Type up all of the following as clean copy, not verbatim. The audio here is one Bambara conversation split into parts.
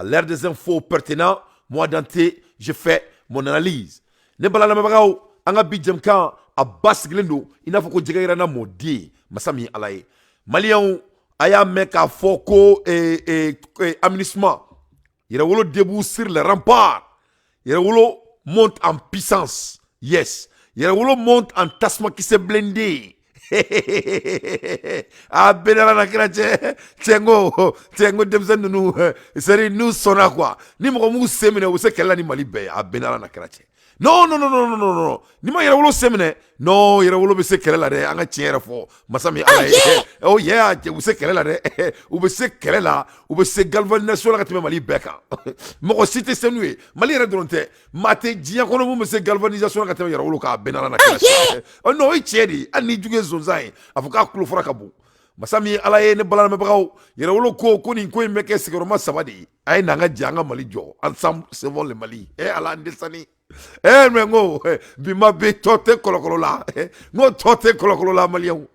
À l'ère des infos pertinents, moi Dante, je fais mon analyse. Ne bala lamɛnbagaw, an ka bi jɛmukan a ba sigilen don i n'a fɔ ko jɛgɛ yɛrɛ na mɔden. Masa min Ala ye, Maliyɛnw, a y'a mɛn k'a fɔ ko MINUSMA, Yɛrɛwolo debout sur le rempart. Yɛrɛwolo monte en puissance. Yes, Yɛrɛwolo monte en tasuma kisɛ blindé. A bɛɛ ala na kira cɛ cɛ, n ko cɛ, n ko denmisɛnnin ninnu, c'est à dire n'u sɔnna quoi, ni mɔgɔ m'u sen minɛ, u bɛ se kɛlɛ la ni Mali bɛɛ ye. A bɛɛ ala na kira cɛ. Non, non, non, non, non, non, n'i ma Yɛrɛwolo sen minɛ, non, Yɛrɛwolo bɛ se kɛlɛ la dɛ. An ka tiɲɛ yɛrɛ fɔ, masa min Ala ye. Oh yeah, cɛ, u bɛ se kɛlɛ la dɛ, u bɛ se kɛlɛ la, u bɛ se galvanisation la ka tɛmɛ Mali bɛɛ kan. Mɔgɔ si tɛ se n'u ye. Mali yɛrɛ dɔrɔn tɛ, maa tɛ diɲɛ kɔnɔ mun bɛ se galvanisation la ka tɛmɛ Yɛrɛwolo kan. A bɛɛ n'Ala na kira cɛ. Non, o ye tiɲɛ de ye. Hali ni jugu ye zonzan ye, a fɔ k'a tulo fara ka bon. Masa min Ala ye, ne balalamɛbagaw, Yɛrɛwolo ko ko nin ko in bɛ kɛ sigiyɔrɔma saba de ye. A ye n'an ka jɛ an ka Mali jɔ. Ensemble sauvons le Mali. E Ala, an dɛsɛ. Mais n ko bi ma bi tɔ tɛ kɔlɔkɔlɔ la, n ko tɔ tɛ kɔlɔkɔlɔ la. Maliyɛnw,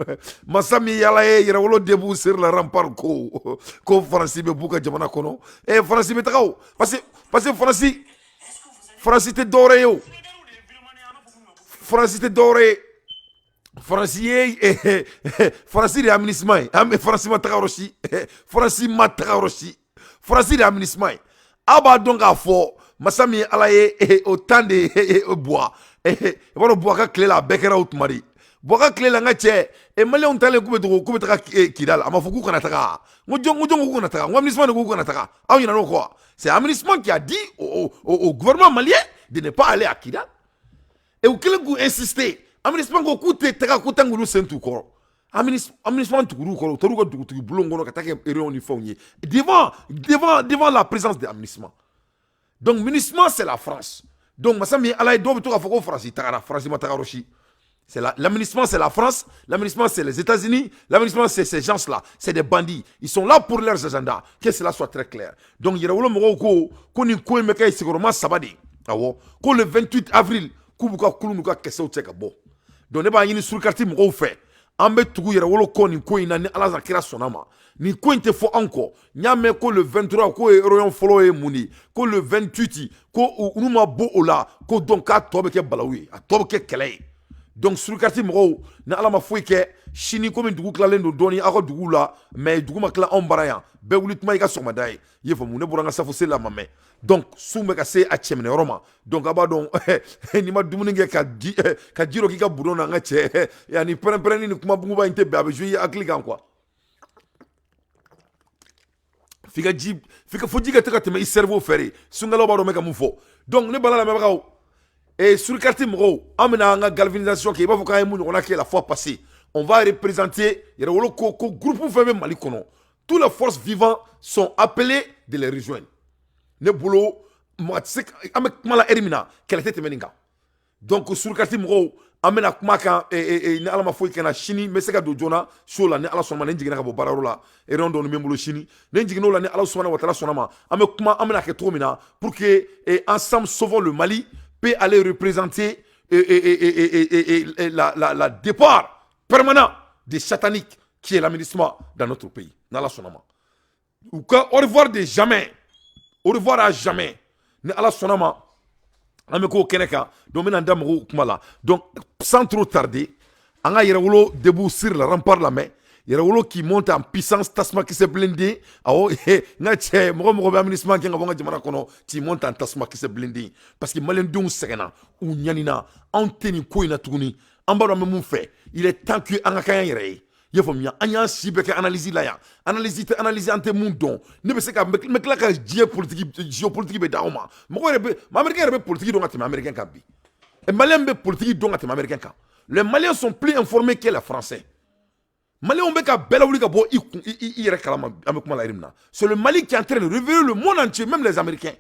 masa min Ala ye, Yɛrɛwolo debout sur le rempart ko ko Faransi bɛ b'u ka jamana kɔnɔ. Faransi bɛ taga o, parce que Faransi tɛ dɔwɛrɛ ye o, Faransi tɛ dɔwɛrɛ ye. Faransi ye, Faransi de ye MINUSMA ye. An bɛ Faransi ma taga yɔrɔ si, Faransi ma taga yɔrɔ si, Faransi de ye MINUSMA ye. Aw b'a dɔn k'a fɔ masa min Ala ye, o tan de Buwa, i b'a dɔn Buwa ka tile la, a bɛɛ kɛra o tuma de. Buwa ka tile la, n ka cɛ, Maliyɛnw talen k'u bɛ dogo k'u bɛ taga Kidal, a ma fɔ k'u kana taga. N ko jɔn, ko jɔn k'u kana taga? N ko MINUSMA de k'u kana taga. Aw ɲinɛ n'o kɔ? C'est MINUSMA qui a dit au gouvernement malien de ne pas aller à Kidal. Et u kɛlen k'u insister, MINUSMA ko k'u tɛ taga, k'u tan k'olu sen t'u kɔrɔ. MINUSMA tugur'u kɔrɔ, u taar'u ka dugutigi bulon kɔnɔ ka taa kɛ réunion ni fɛnw ye devant la présence de MINUSMA. Donc MINUSMA, c'est la France. Donc masa min Ala ye, dɔw bɛ to k'a fɔ ko Faransi tagara, Faransi ma taga yɔrɔ si. C'est la MINUSMA, c'est la France, la MINUSMA, c'est les États-Unis, la MINUSMA, c'est ces gens-là, c'est des bandits. Ils sont là pour leurs agendas. Que cela soit très clair. Donc Yɛrɛwolo mɔgɔw ko ko nin ko in bɛ kɛ sigiyɔrɔma saba de ye. Awɔ, ko le 28 avril, k'u b'u ka kulu n'u ka kisɛw cɛ ka bɔ. Donc ne b'a ɲini surukati mɔgɔw fɛ, an bɛ tugu Yɛrɛwolo kɔ nin ko in na ni Ala kira sɔnna ma. Nin ko in tɛ fɔ anw kɔ. N y'a mɛn ko le 23, k'o ye réunion fɔlɔ ye mun de ye, ko le 28, ko n'u ma bɔ o la, ko donc k'a tɔ bɛ kɛ balawu ye, a tɔ bɛ kɛ kɛlɛ ye. Donc surukati mɔgɔw, ni Ala ma foyi kɛ sini, komi dugu tilalen don dɔɔni aw ka duguw la, mais dugu ma tila anw bara yan, bɛɛ wuli tuma i ka sɔgɔmada ye. I ye faamu? Ne bɔra n ka safo seli la, ma mɛn. Donc sun bɛ ka se a cɛminɛ yɔrɔ ma. Donc a b'a dɔn, n'i ma dumuni kɛ ka ji ka ji dɔ k'i ka budon na, n ka cɛ, yanni pɛrɛn-pɛrɛnni ni kuma buguba in tɛ bɛn, a bɛ jouer i hakili kan quoi. F'i ka ji, f'i ka fo ji ka to ka tɛmɛ i cerveau fɛ de. Sunkalo b'a dɔn n bɛ ka mun fɔ. Donc ne bala lamɛnbagaw, surukati mɔgɔw, an bɛna an ka galvanisation kɛ i b'a fɔ k'an ye mun ɲɔgɔnna kɛ la fois passée. On va représenter Yɛrɛwolo ko ko groupe fɛn bɛ Mali kɔnɔ, toutes les forces vivantes sont appelées de les rejoindre. Ne bolo, mɔgɔ tɛ se, an bɛ kuma la heure min na, kɛlɛ tɛ tɛmɛ nin kan. Donc surukati mɔgɔw, an bɛna kuma kan ni Ala ma foyi kɛ n na sini, n bɛ se ka don joona so la ni Ala sɔnna ma. Ni n jiginna ka bɔ baarayɔrɔ la, réunion dɔɔni bɛ n bolo sini. Ni n jiginn'o la, ni Ala sɔnna wa taala sɔnna ma, an bɛ kuma, an bɛna kɛ cogo min na pour que ensemble sauvons le Mali peut aller représenter et la départ permanent des sataniques qui est la MINUSMA dans notre pays. N'Ala sɔnna ma, u ka au revoir de jamais, au revoir à jamais. Ni Ala sɔnna ma, an bɛ k'o kɛnɛ kan. Donc n bɛna n da mɔgɔw kuma la. Donc sans trop tarder, an ka Yɛrɛwolo debout sur le rempart lamɛn. Yɛrɛwolo qui monte en puissance, tasuma kisɛ blindé. Awɔ, n ka cɛ, mɔgɔ mɔgɔ bɛ MINUSMA kɛ ka bɔ n ka jamana kɔnɔ, tu montes en tasuma kisɛ blindé, parce que Maliyɛndenw sɛgɛnna, u ɲanina. Anw tɛ nin ko in na tuguni. An b'a dɔn an bɛ mun fɛ. Il est temps que an ka k'an yɛrɛ ye. I y'a faamuya? An y'an si bɛɛ kɛ analyse la yan, analyse tɛ analyse, an tɛ mun dɔn. Ne bɛ se ka n bɛ tila ka diɲɛ politique, géopolitique bɛ d'aw ma. Mɔgɔ yɛrɛ bɛ, Américain yɛrɛ bɛ politique dɔn ka tɛmɛ Américain kan bi. Malien bɛ politique dɔn ka tɛmɛ Américain kan. Les Maliens sont plus informés que les Français. Maliens bɛ ka bɛɛ lawuli ka bɔ i kun i yɛrɛ kalama. An bɛ kuma la yiri min na, c'est le Mali qui est en train de réveiller le monde entier, même les Américains.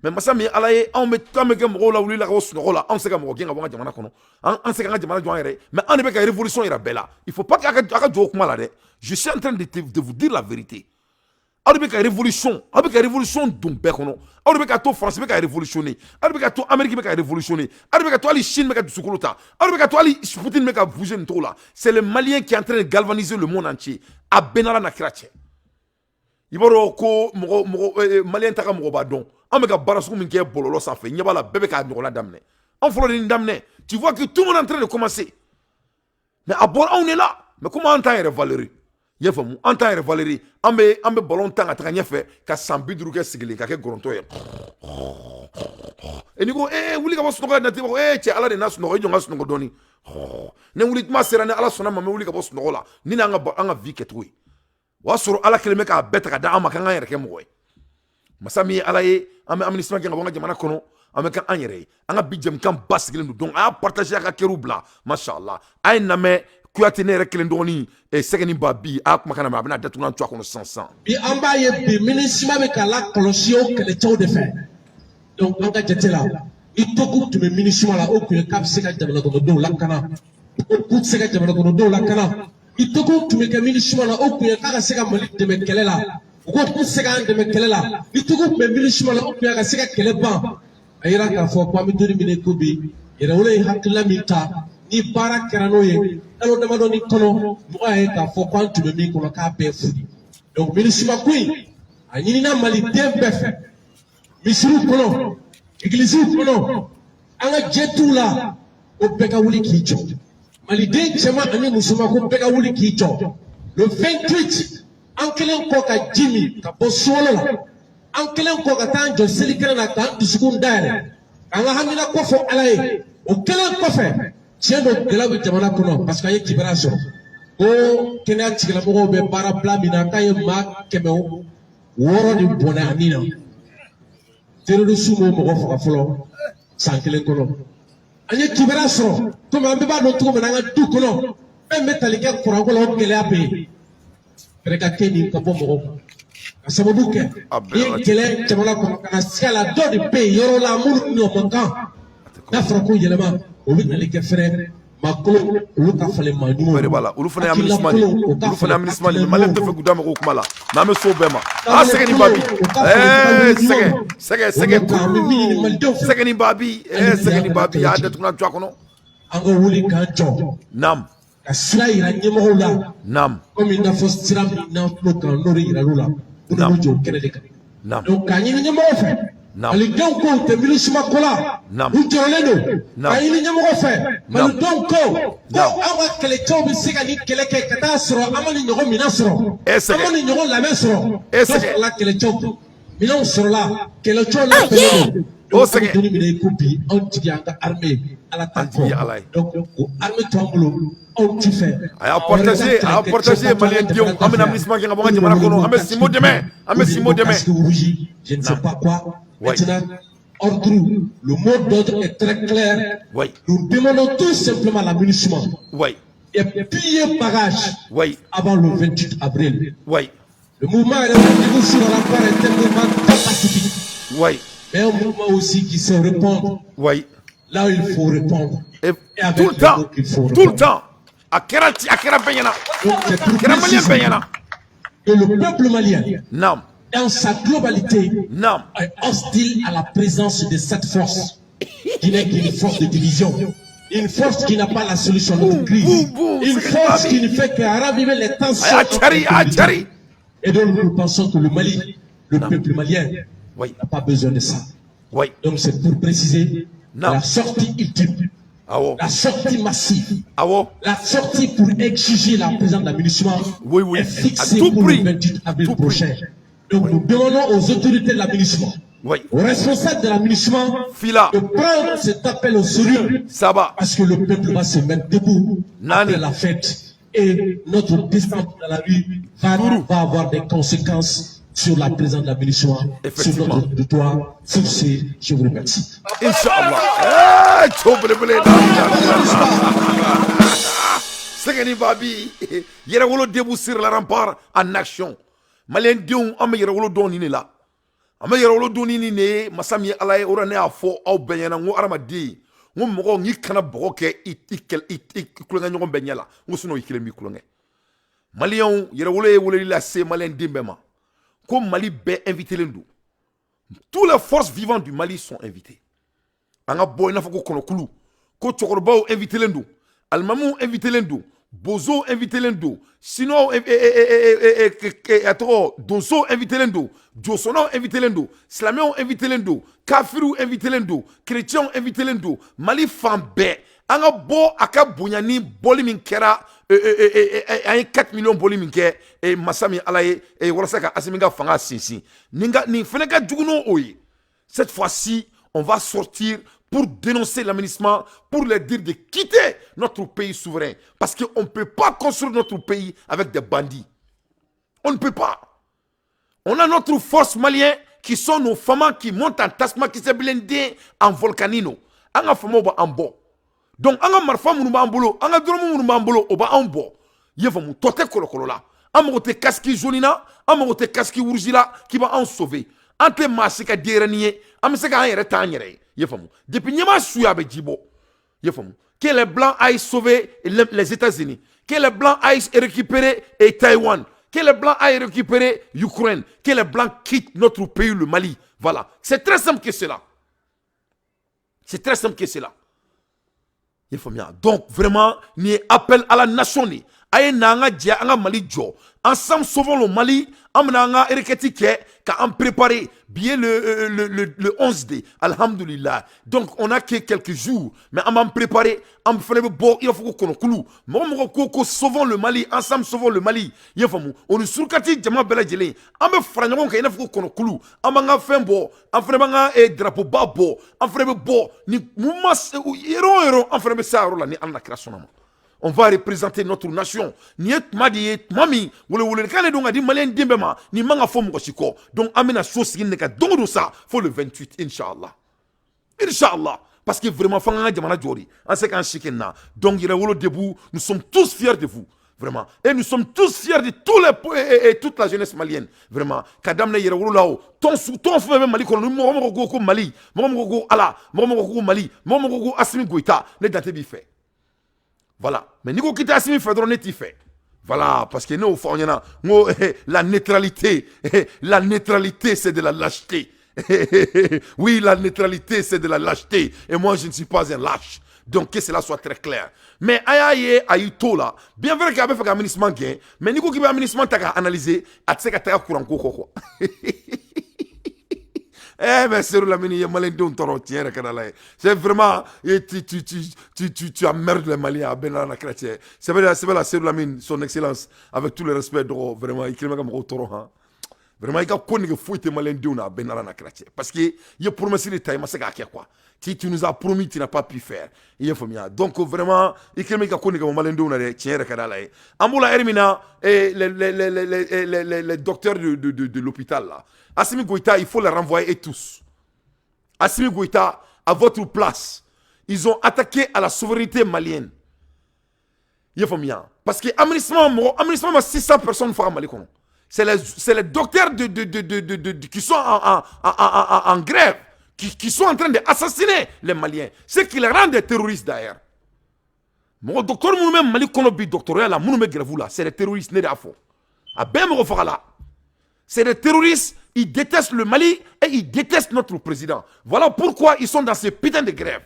Mais masa min Ala ye, anw bɛ an bɛ kɛ mɔgɔw la wuli la ka bɔ sunɔgɔ la. Anw se ka mɔgɔ gɛn ka bɔ an ka jamana kɔnɔ, an se ka an ka jamana jɔ an yɛrɛ ye, mais an de bɛ ka révolution yira bɛɛ la. Il faut pas que a ka jɔ o kuma la dɛ. Je suis en train de vous dire la vérité. Aw de bɛ ka révolution, aw bɛ ka révolution don bɛɛ kɔnɔ. Aw de bɛ ka to France bɛ ka révolutionner, aw de bɛ ka to Amérique bɛ ka révolutionner, aw de bɛ ka to hali Chine bɛ ka dusukolo ta, aw de bɛ ka to hali Poutine bɛ ka bouger nin cogo la. C'est le Malien qui est en train de galvaniser le monde entier. A bɛɛ n'Ala na kira cɛ. I b'a dɔn ko mɔgɔ mɔgɔ maliyɛn ta ka mɔgɔ b'a dɔn. An bɛ ka baara sugu min kɛ bɔlɔlɔ sanfɛ, ɲɛ b'a la, bɛɛ bɛ k'a ɲɔgɔnna daminɛ. An fɔlɔ de nin daminɛ. Tu vois que tout le monde est en train de commencer, mais a bɔra anw de la. Mais comment an t'an yɛrɛ valeur, i y'a faamu? An t'an yɛrɛ valeur. An bɛ ballon tan ka taga ɲɛfɛ ka san 50 kɛ sigilen ka kɛ gɔrɔntɔ ye. E n'i ko ee, wuli ka bɔ sunɔgɔ la nati ko ee, cɛ, Ala de n'a sunɔgɔ, i jɔ n ka sunɔgɔ dɔɔni. Ni wuli kuma sera, ni Ala sɔnna ma, n bɛ wuli ka bɔ sunɔgɔ la. Ni n'an ka an ka vie kɛcogo ye, o y'a sɔrɔ Ala kɛlen bɛ k'a bɛɛ ta ka di an ma k'an k'an yɛrɛ kɛ mɔgɔ ye. Masa min ye Ala ye, an bɛ amnistie kɛ ka bɔ an ka jamana kɔnɔ, an bɛ kɛ an yɛrɛ ye. An ka bi jɛmukan ba sigilen don. Donc a y'a partager, a ka kɛriw bila. Masha Allah, a ye lamɛn Kuyate, ne yɛrɛ kelen dɔgɔnin, Sɛgɛni ba bi a kumakan na, mɛ a bɛna datugulan to a kɔnɔ sisan sisan. Bi an b'a ye bi, MINUSMA bɛ ka lakɔlɔsi o kɛlɛcɛw de fɛ. Donc an ka jate la, ni toku tun bɛ MINUSMA la, o tun ye k'a bɛ se ka jamana kɔnɔdenw lakana. O k'u tɛ se ka jamana kɔnɔdenw lakana. Ni toku tun bɛ kɛ MINUSMA la, o tun ye k'a ka se ka Mali dɛmɛ kɛlɛ la. U ko k'u tɛ se k'an dɛmɛ kɛlɛ la. Ni toku tun bɛ MINUSMA la, o tun ye ka se ka kɛlɛ ban. A yira k'a fɔ ko an bɛ don min na ko bi, Yɛrɛwolo ye hakilina min ta, ni baara kɛra n'o ye, kalo damadɔni kɔnɔ, mɔgɔ y'a ye k'a fɔ k'an tun bɛ min kɔnɔ, k'a bɛɛ fu de. Donc MINUSMA ko in, a ɲinina maliden bɛɛ fɛ, misiriw kɔnɔ, egilisiw kɔnɔ, an ka jɛtuw la, ko bɛɛ ka wuli k'i jɔ. Maliden cɛman ani musoman, ko bɛɛ ka wuli k'i jɔ. Le 28, an kɛlen kɔ ka ji min ka bɔ sunkalo la, an kɛlen kɔ ka taa an jɔ selikɛnɛ na k'an dusukun dayɛlɛ k'an ka hamina ko fɔ Ala ye, o kɛlen kɔfɛ, tiɲɛ don, gɛlɛya bɛ jamana kɔnɔ, parce que an ye kibaruya sɔrɔ ko kɛnɛya tigilamɔgɔw bɛ baara bila min na, k'a ye maa 600 de bɔnɛ a nin na. Terroriste m'o mɔgɔ faga fɔlɔ san kelen kɔnɔ. An ye kibaruya sɔrɔ, komi an bɛɛ b'a dɔn cogo min na, an ka du kɔnɔ, fɛn bɛ tali kɛ kuranko la, o gɛlɛya bɛ yen. Fɛɛrɛ ka kɛ nin ka bɔ mɔgɔw kan ka sababu kɛ A bɛɛ ni ye gɛlɛya jamana kɔnɔ ka na se a la. Dɔ de bɛ yen yɔrɔ la minnu ɲɔ man kan, n'a fɔra ko yɛlɛma, o bɛ nali kɛ fɛnɛ maa kolon, olu ka falen maa ɲumanw. Bɛɛ de b'a la. Olu fana ye MINUSMA de ye. Hakilila kolon, o ka Olu fana ye falen MINUSMA de ye. hakilila Maliyɛn tɛ fɛ k'u da mago kuma la, mais an bɛ s'o bɛɛ ma. A Sɛgɛni Babi, sɛgɛ sɛgɛ sɛgɛ, an bɛ min ɲini malidenw fɛ, Sɛgɛni Babi, Sɛgɛni Babi y'a datugulan to a kɔnɔ. An ka wuli k'an jɔ ka sira yira ɲɛmɔgɔw la, komi i n'a fɔ sira min n'an tulo kan, n'o de yiral'u la, minnu b'u jɔ o kɛnɛ de kan. Donc k'a ɲini ɲɛmɔgɔw fɛ, malidenw ko u tɛ MINUSMA ko la, u jɔrɔlen don. K'a ɲini ɲɛmɔgɔ fɛ, malidenw ko ko aw ka kɛlɛcɛw bɛ se ka nin kɛlɛ kɛ ka taa sɔrɔ an ma nin ɲɔgɔn minɛn sɔrɔ, an ma nin ɲɔgɔn labɛn sɔrɔ. Dɔ farala kɛlɛcɛw kan, minɛnw sɔrɔla, kɛlɛcɛw labɛnnen don. O Donc an sɛgɛ. bɛ don min na i ko bi, anw jigi y'an ka armée ye, Ala ta An jigi ye kɔ. Ala ye. Donc o armée to an bolo, anw ti fɛ. A y'a partager, a y'a partager, maliyɛn denw. An bɛna MINUSMA kɛ ka bɔ an ka jamana kɔnɔ. An bɛ Simo dɛmɛ, an bɛ Simo dɛmɛ. Casque rouge, je ne sais pas quoi. Maintenant, ordre, le mot d'ordre est très clair. Nous demandons tout simplement la MINUSMA et plier bagage avant le 28 avril. Le mouvement Debout sur le rempart est un mouvement très pacifique, mais un mouvement aussi qui sait répondre là où il faut répondre. Et Et avec tout le les temps, mots qu'il faut tout le répondre. temps, a kɛra ci, a kɛra bɛɛ ɲɛna. Donc c'est pour A kɛra maliyɛn bɛɛ préciser ɲɛna. que le peuple malien, dans sa globalité, est hostile à la présence de cette force, qui n'est qu'une force de division, une force qui n'a pas la solution à notre Boum, crise, boum, boum, une c'est force Babi. qui ne fait que raviver les tensions A y'a entre cari, les a y'a communautés. cari. Et donc nous pensons que le Mali, le peuple malien, n'a pas besoin de ça. Donc c'est pour préciser la sortie ultime, la sortie massive, la sortie pour exiger la présence de la MINUSMA est À fixée tout pour prix. le 28 avril Tout prix. prochain. Donc nous demandons aux autorités de la MINUSMA, aux responsables de la MINUSMA, Fila. de prendre cet appel au sérieux Saba. parce que le peuple va se mettre debout Nani. après la fête et notre descente dans la rue Dourou. va avoir des conséquences sur la présence de la MINUSMA, sur notre territoire. Sur ce, je vous remercie. Inch'Allah. Eh, cɛw belebele la. Sɛgɛni Babi, Yɛrɛwolo debout sur la rempart en action. Maliyɛn denw, an bɛ yɛrɛwolo dɔn nin de la. An bɛ yɛrɛwolo dɔn ni nin de ye. Masa min ye Ala ye, o de la ne y'a fɔ aw bɛɛ ɲɛna n ko hadamaden, n ko mɔgɔ, n'i kana bɔgɔ kɛ i kulonkɛ ɲɔgɔn bɛɛ ɲɛ la, n ko sinon i kelen b'i kulonkɛ. Maliyɛnw, yɛrɛwolo ye weleli lase maliyɛn den bɛɛ ma ko Mali bɛɛ invité len don. Toutes les forces vivantes du Mali sont invitées. An ka bɔ i n'a fɔ ko kɔnɔkulu, ko cɛkɔrɔbaw invité len don, alimamiw invité len don. Bozo invitelen don, Sinow, a tɔgɔ, donsow invitelen don, josɔnnaw invitelen don, silamɛw invitelen don, kafiriw invitelen don, chrétiens invitelen don. Mali fan bɛɛ, an ka bɔ. A ka bonya ni bɔli min kɛra, an ye 4 millions bɔli min kɛ, masa min Ala ye, walasa ka Asimi ka fanga sinsin, nin ka nin fana ka jugu n'o ye. Cette fois-ci, on va sortir pour dénoncer l'aménagement, pour leur dire de quitter notre pays souverain. Parce qu'on ne peut pas construire notre pays avec des bandits. On ne peut pas. On a notre force malienne qui sont nos femmes qui montent en tasuma kisɛ blindé en volcanino. An ka famaw b'an bɔ. Donc an ka marifa minnu b'an bolo, an ka dɔrɔmɛ minnu b'an bolo, o b'anw bɔ. I y'a faamu, tɔ tɛ kɔlɔkɔlɔ la. An mago tɛ casque jaune na, an mago tɛ casque rouge la k'i b'anw sauver. An tɛ maa si ka denyɛrɛnin ye, an bɛ se k'an yɛrɛ ta an yɛrɛ ye. I y'a faamu, depuis ɲɛma suya a bɛ ji bɔ. I y'a faamu, que les Blancs aillent sauver les États-Unis, que les Blancs aillent récupérer et Taïwan, que les Blancs aillent récupérer l'Ukraine, que les Blancs quittent notre pays, le Mali. Voilà, c'est très simple que cela, c'est très simple que cela. I y'a faamuya? Donc vraiment, nin ye appel à la nation de ye. A ye na, an ka jɛ an ka Mali jɔ. Ensemble, sauvons le Mali. An bɛna an ka requête kɛ ka an préparer. Bi ye le 11 de, alhamdulillah. Donc on a que quelques jours, mais an b'an préparer. An fana bɛ bɔ i b'a fɔ ko kɔnɔkulu. Mɔgɔ mɔgɔ ko sauvons le Mali, ensemble sauvons le Mali, i y'a faamu, o ni surukati jama bɛɛ lajɛlen, an bɛ fara ɲɔgɔn kan i n'a fɔ ko kɔnɔkulu. An b'an ka fɛn bɔ, an fana b'an ka drapeau ba bɔ, an fana bɛ bɔ ni mouvement yɔrɔ o yɔrɔ, an fana bɛ se a yɔrɔ la ni Ala na kira sɔnna ma. On va représenter notre nation. Nin ye tuma de ye, tuma min welewelekan de don ka di maliyɛn den bɛɛ ma. Nin man ka fɔ mɔgɔ si kɔ. Donc an bɛna so sigi nin kan don o don sa fo le 28, inchallah, inchallah, parce que vraiment, f'an ka jamana jɔ de, an se k'an si kɛ nin na. Donc Yɛrɛwolo debout, nous sommes tous fiers de vous, vraiment, et nous sommes tous fiers de tous les et toute la jeunesse malienne, vraiment. Ka daminɛ Yɛrɛwolo la, o tɔn su tɔn fɛn fɛn bɛ Mali kɔnɔ, ni mɔgɔ mɔgɔ ko ko Mali, mɔgɔ mɔgɔ ko Ala, mɔgɔ mɔgɔ ko Mali, mɔgɔ mɔgɔ ko Asimi Goïta, ne dante b'i fɛ. Voilà. Mais n'i ko k'i tɛ Asimi fɛ dɔrɔn, ne t'i fɛ. Voilà, parce que ne y'o fɔ aw ɲɛna n ko la neutralité, la neutralité, c'est de la lâcheté. Oui, la neutralité, c'est de la lâcheté, et moi, je ne suis pas un lâche. Donc que cela soit très clair. Mais a y'a ye, a y'i to la, bien vrai k'a bɛ fɛ ka aménagement gɛn, mais n'i ko k'i bɛ aménagement ta k'a analyser, a tɛ se ka taga courant ko kɔ, quoi. Eh mais Seydou Lamine, ye maliyɛndenw tɔɔrɔ, tiɲɛ yɛrɛ ka di Ala ye. C'est vraiment, tu emmerdes les Maliens. A bɛɛ n'a na chrétien. C'est vrai la, Seydou Lamine, son excellence, avec tout le respect dɔgɔ, vraiment, i kelen bɛ ka mɔgɔw tɔɔrɔ han. Vraiment, i ka ko nege foyi tɛ maliyɛndenw na, a bɛɛ n'a na chrétien, parce que i ye promesse de ta, i ma se k'a kɛ, quoi. Tu nous as promis, tu n'as pas pu faire. I ye faamuya? Donc vraiment, i kelen bɛ ka ko nege bɔ maliyɛndenw na dɛ, tiɲɛ yɛrɛ ka di Ala ye. An b'o la heure min na, les docteurs de l'hôpital là, Assimi Goïta, il faut les renvoyer et tous. Assimi Goïta, à votre place, ils ont attaqué à la souveraineté malienne. I y'a faamuya? Parce que aménagement mɔgɔ, aménagement ma 600 personnes faga Mali kɔnɔ. C'est les docteurs de qui sont en grève, qui sont en train d'assassiner les Maliens. Ce qui les rend des terroristes d'ailleurs. Mɔgɔ docteur minnu bɛ Mali kɔnɔ bi doctoraya la, minnu bɛ grève la, c'est des terroristes, ne de y'a fɔ. A bɛɛ mɔgɔ faga la. C'est des terroristes, ils détestent le Mali et ils détestent notre président. Voilà pourquoi ils sont dans ces putains de grève.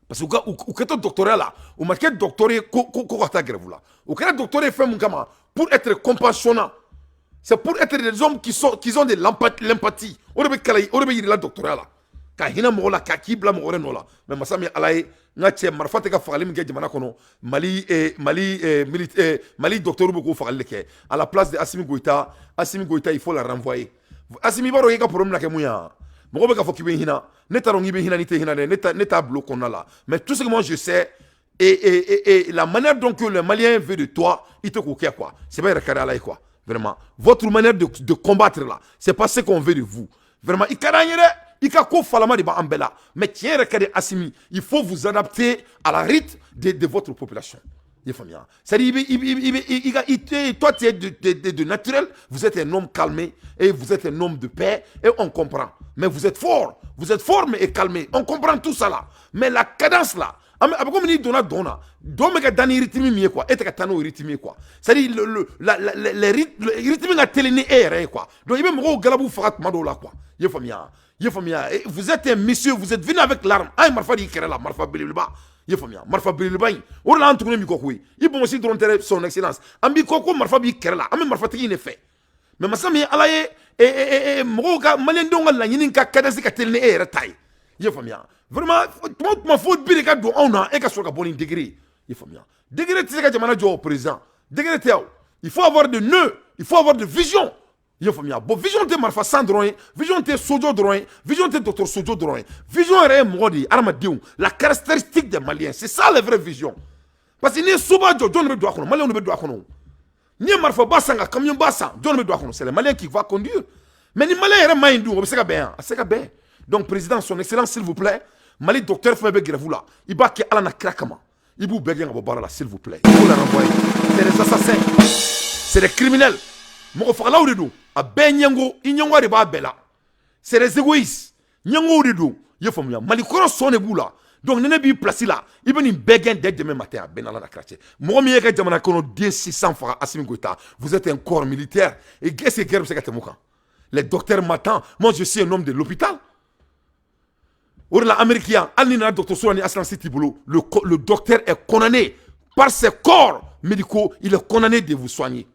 Parce que u kɛtɔ doctorat la, u ma kɛ docteur ye ko ka taa grève la. U kɛra docteur ye fɛn mun kama? Pour être compassionnant. C'est pour être des hommes qui ont de l'empathie. O de bɛ kalan, o de bɛ yir'i la doctorat la. Ka hinɛ mɔgɔ la, ka k'i bila mɔgɔ wɛrɛ nɔ la. Mais masa min Ala ye, n ka cɛ, marifa tɛ ka fagali min kɛ jamana kɔnɔ, Mali Mali Mali docteur bɛ k'o fagali de kɛ. À la place de Assimi Goïta, Assimi Goïta, il faut la renvoyer. Assimi, i b'a dɔn i ka problème na kɛ mun ye wa? Mɔgɔ bɛ k'a fɔ k'i bɛ hinɛ. Ne t'a dɔn k'i bɛ hinɛ n'i tɛ hinɛ dɛ. Ne t'a bulon kɔnɔna la. Mais tout ce que moi je sais et la manière dont que le Malien veut de toi, i tɛ k'o kɛ, quoi. C'est pas yɛrɛ ka di Ala ye, quoi. Vraiment, votre manière de combattre là, c'est pas ce qu'on veut de vous. Vraiment, i ka d'an ye dɛ. I ka ko falama de b'an bɛɛ la. Mais tiɲɛ yɛrɛ ka di Assimi, il faut vous adapter à la rythme de votre population. I faamuya? C'est-à-dire, i bɛ i ka i toi, tu es de naturel, vous êtes un homme calmé et vous êtes un homme de paix et on comprend. Mais vous êtes fort, vous êtes fort mais calmé. On comprend tout ça là. Mais la cadence là, An a bɛ komi n'i donna dɔn na, dɔn bɛ ka da ni rythme min ye quoi, e tɛ ka taa n'o rythme ye quoi. C'est à dire le la la les rythme ka teli ni e yɛrɛ ye quoi. Donc i bɛ mɔgɔw galabu faga tuma dɔw la quoi. I ye faamuya? I ye faamuya? Vous êtes un monsieur, vous êtes venu avec l'arme. An ye marifa di kɛrɛ la, marifa belebeleba. I ye faamuya? Marifa belebeleba in, o de la an tugunnen b'i kɔ koyi. I bonbonsi dɔrɔn tɛ dɛ, son excellence. An b'i kɔ ko marifa b'i kɛrɛ la, an bɛ marifatigi in de fɛ. Mais masa min ye Ala ye, mɔgɔw ka, maliyɛndenw ka laɲini ka cadence ka teli ni e yɛrɛ ta ye. I ye faamuya? Vraiment, tuma o tuma, fo bi de ka don anw na, e ka sɔrɔ ka bɔ ni degré ye. I ye faamuya? Degré tɛ se ka jamana jɔ, président. Degré tɛ o. Il faut avoir de nœuds, il faut avoir de vision. I ye faamuya? Bon, vision tɛ marifa san dɔrɔn ye, vision tɛ sojɔ dɔrɔn ye, vision tɛ dɔgɔtɔrɔso jɔ dɔrɔn ye. Vision yɛrɛ ye mɔgɔ de ye, hadamadenw, la caractéristique des Maliens, c'est ça la vraie vision. Parce que n'i ye soba jɔ, jɔn de bɛ don a kɔnɔ? Maliyɛnw de bɛ don a kɔnɔ. N'i ye marifaba san, ka camion ba san, jɔn de bɛ don a kɔnɔ? C'est les Maliens qui va conduire. Mais ni Malien yɛrɛ ma ɲi dun, o bɛ se ka bɛn yan? A tɛ se ka bɛn. Donc président, son excellence, s'il vous plaît, Mali docteur fɛn bɛ grève la, i b'a kɛ Ala na kira kama, i b'u bɛɛ gɛn ka bɔ baara la, s'il vous plaît. Il faut les renvoyer. C'est des assassins, c'est des criminels. Mɔgɔ fagalaw de don. A bɛɛ ɲɛngo, i ɲɛngo de b'a bɛɛ la. C'est des égoïstes, ɲɛngow de don. I ye faamuya? Mali kɔrɔ sɔn de b'u la. Donc ni ne b'i place la, i bɛ nin bɛɛ gɛn dès demain matin. A bɛɛ n'Ala na kira cɛ. Mɔgɔ min ye ka jamana kɔnɔ den 600 faga, Assimi Goïta, vous êtes un corps militaire. Et est-ce que guerre bɛ se ka tɛmɛ o kan? Les docteurs m'attendent. Moi, je suis un homme de l'hôpital. O de la, Amérique yan, hali ni nana dɔgɔtɔrɔso la ni assurance t'i bolo, le docteur est condamné par ses corps médicaux, il est condamné de vous soigner.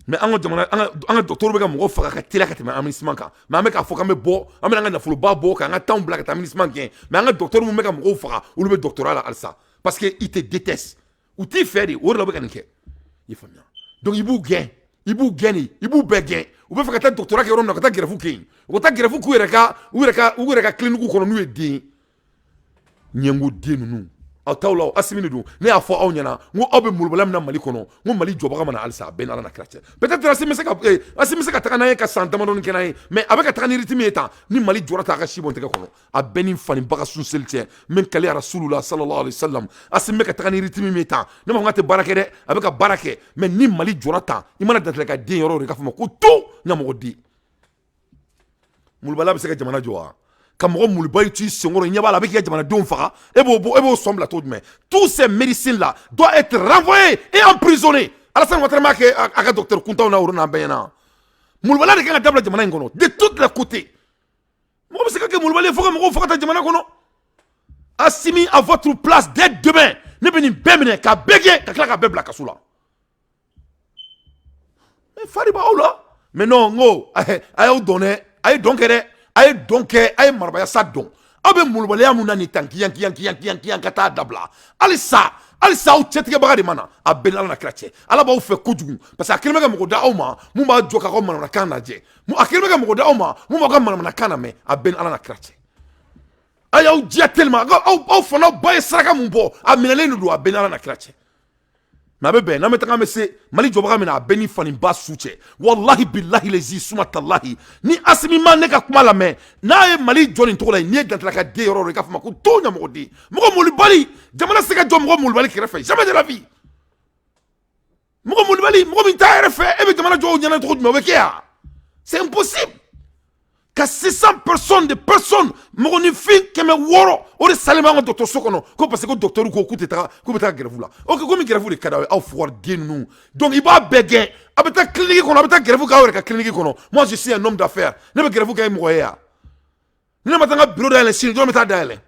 Mais an ka jamana, an ka docteur bɛ ka mɔgɔ faga ka teliya ka tɛmɛ MINUSMA kan. Mais an bɛ k'a fɔ k'an bɛ bɔ, an bɛna an ka nafoloba bɔ k'an ka temps bila ka taa MINUSMA gɛn. Mais an ka docteur mun bɛ ka mɔgɔw faga, olu bɛ doctorat la halisa, parce que ils te détestent, u t'i fɛ de. O de la u bɛ ka nin kɛ. I ye faamuya? Donc i b'u gɛn, i b'u gɛn de, i b'u bɛɛ gɛn. U bɛ fɛ ka taa doctorat kɛ yɔrɔ min na, ka taa grève kɛ yen. U ka taa grève k'u yɛrɛ ka u yɛrɛ ka clinique kɔnɔ n'u ye den ɲɛngo den ninnu. Aw t'aw la, Assimi de don. Ne y'a fɔ aw ɲɛna n ko aw bɛ molobaliya min na Mali kɔnɔ, n ko Mali jɔbaga ma na halisa. A bɛɛ n'Ala na kira cɛ. Peut-être Assimi bɛ se ka Assimi bɛ se ka taga n'an ye ka san damadɔni kɛ n'an ye, mais a bɛ ka taga ni rythme ye tan, ni Mali jɔra ta, a ka si bɔn tɛgɛ kɔnɔ. A bɛɛ ni fanibaga sun seli cɛ min kali Rasulula sallallahu alaihi wasallam. Assimi bɛ ka taga ni rythme min ye tan, ne ma fɔ k'a tɛ baara kɛ dɛ, a bɛ ka baara kɛ. Mais ni Mali jɔra tan, i mana dantigɛ ka den yɔrɔ o de k'a fɔ ma ko to ɲamɔgɔ den molobaliya bɛ se ka jamana jɔ wa? Ka mɔgɔ molobali t'i senkɔrɔ, ɲɛ b'a la, a bɛ k'i ka jamanadenw faga, e b'o bɔ, e b'o sɔn bila cogo jumɛn? Tous ces médecins là doivent être renvoyés et emprisonnés. Alassane Ouattara m'a kɛ a ka docteur kuntaw na, o n'an bɛɛ ɲɛna. Molobaliya de kan ka dabila jamana in kɔnɔ de toutes les côtés. Mɔgɔ bɛ se ka kɛ molobali ye fo ka mɔgɔw faga ta jamana kɔnɔ? Assimi, à votre place, dès demain, ne bɛ nin bɛɛ minɛ ka bɛɛ gɛn, ka tila ka bɛɛ bila kaso la. Mais fari b'aw la. Mais non, n ko a y'aw dɔn dɛ, a ye dɔn kɛ dɛ, a ye dɔn kɛ, a ye marabaya sa dɔn. Aw bɛ molobaliya mun na nin tan, kiyan kiyan kiyan kiyan kiyan, ka taa dabila halisa, halisa. Aw cɛtigɛbaga de ma na. A bɛɛ ni Ala na kira cɛ. Ala b'aw fɛ kojugu, parce que a kɛlen bɛ ka mɔgɔ da aw ma mun b'a jɔ k'aw ka manamanakan lajɛ. A kɛlen bɛ ka mɔgɔ da aw ma mun b'aw ka manamanakan lamɛn. A bɛɛ ni Ala na kira cɛ. A y'aw diya tellement, aw fana ba ye saraka mun bɔ, a minɛlen de don. A bɛɛ ni Ala na kira cɛ. Mais a bɛ bɛn n'an bɛ taga, an bɛ se Mali jɔbaga min na. A bɛɛ ni faniba su cɛ. Walahi bilahi lezi suma talahi, ni Assimi ma ne ka kuma lamɛn, n'a ye Mali jɔ nin cogo la, n'i ye dantila ka den yɔrɔ o, i k'a fɔ ma ko to ɲamɔgɔden. Mɔgɔ molibali, jamana se ka jɔ mɔgɔ molibali kɛrɛfɛ? Jamais de la vie. Mɔgɔ molibali, mɔgɔ min t'a yɛrɛ fɛ, e bɛ jamana jɔ o ɲɛna cogo jumɛn? O bɛ kɛ yan? C'est impossible. Ka 600 personnes, de personnes, mɔgɔninfin 600, o de salen b'an ka dɔgɔtɔrɔso kɔnɔ, ko parce que ko docteur ko k'u tɛ taga, k'u bɛ taa grève la. Ok, komi grève de ka d'aw ye, aw fugariden ninnu. Donc i b'a bɛɛ gɛn, a bɛ taa clinique kɔnɔ, a bɛ taa grève k'aw yɛrɛ ka clinique kɔnɔ. Moi, je suis un homme d'affaires. Ne bɛ grève kɛ mɔgɔ ye yan? Ni ne ma taa n ka bureau dayɛlɛ sini, jɔn bɛ taa dayɛlɛ?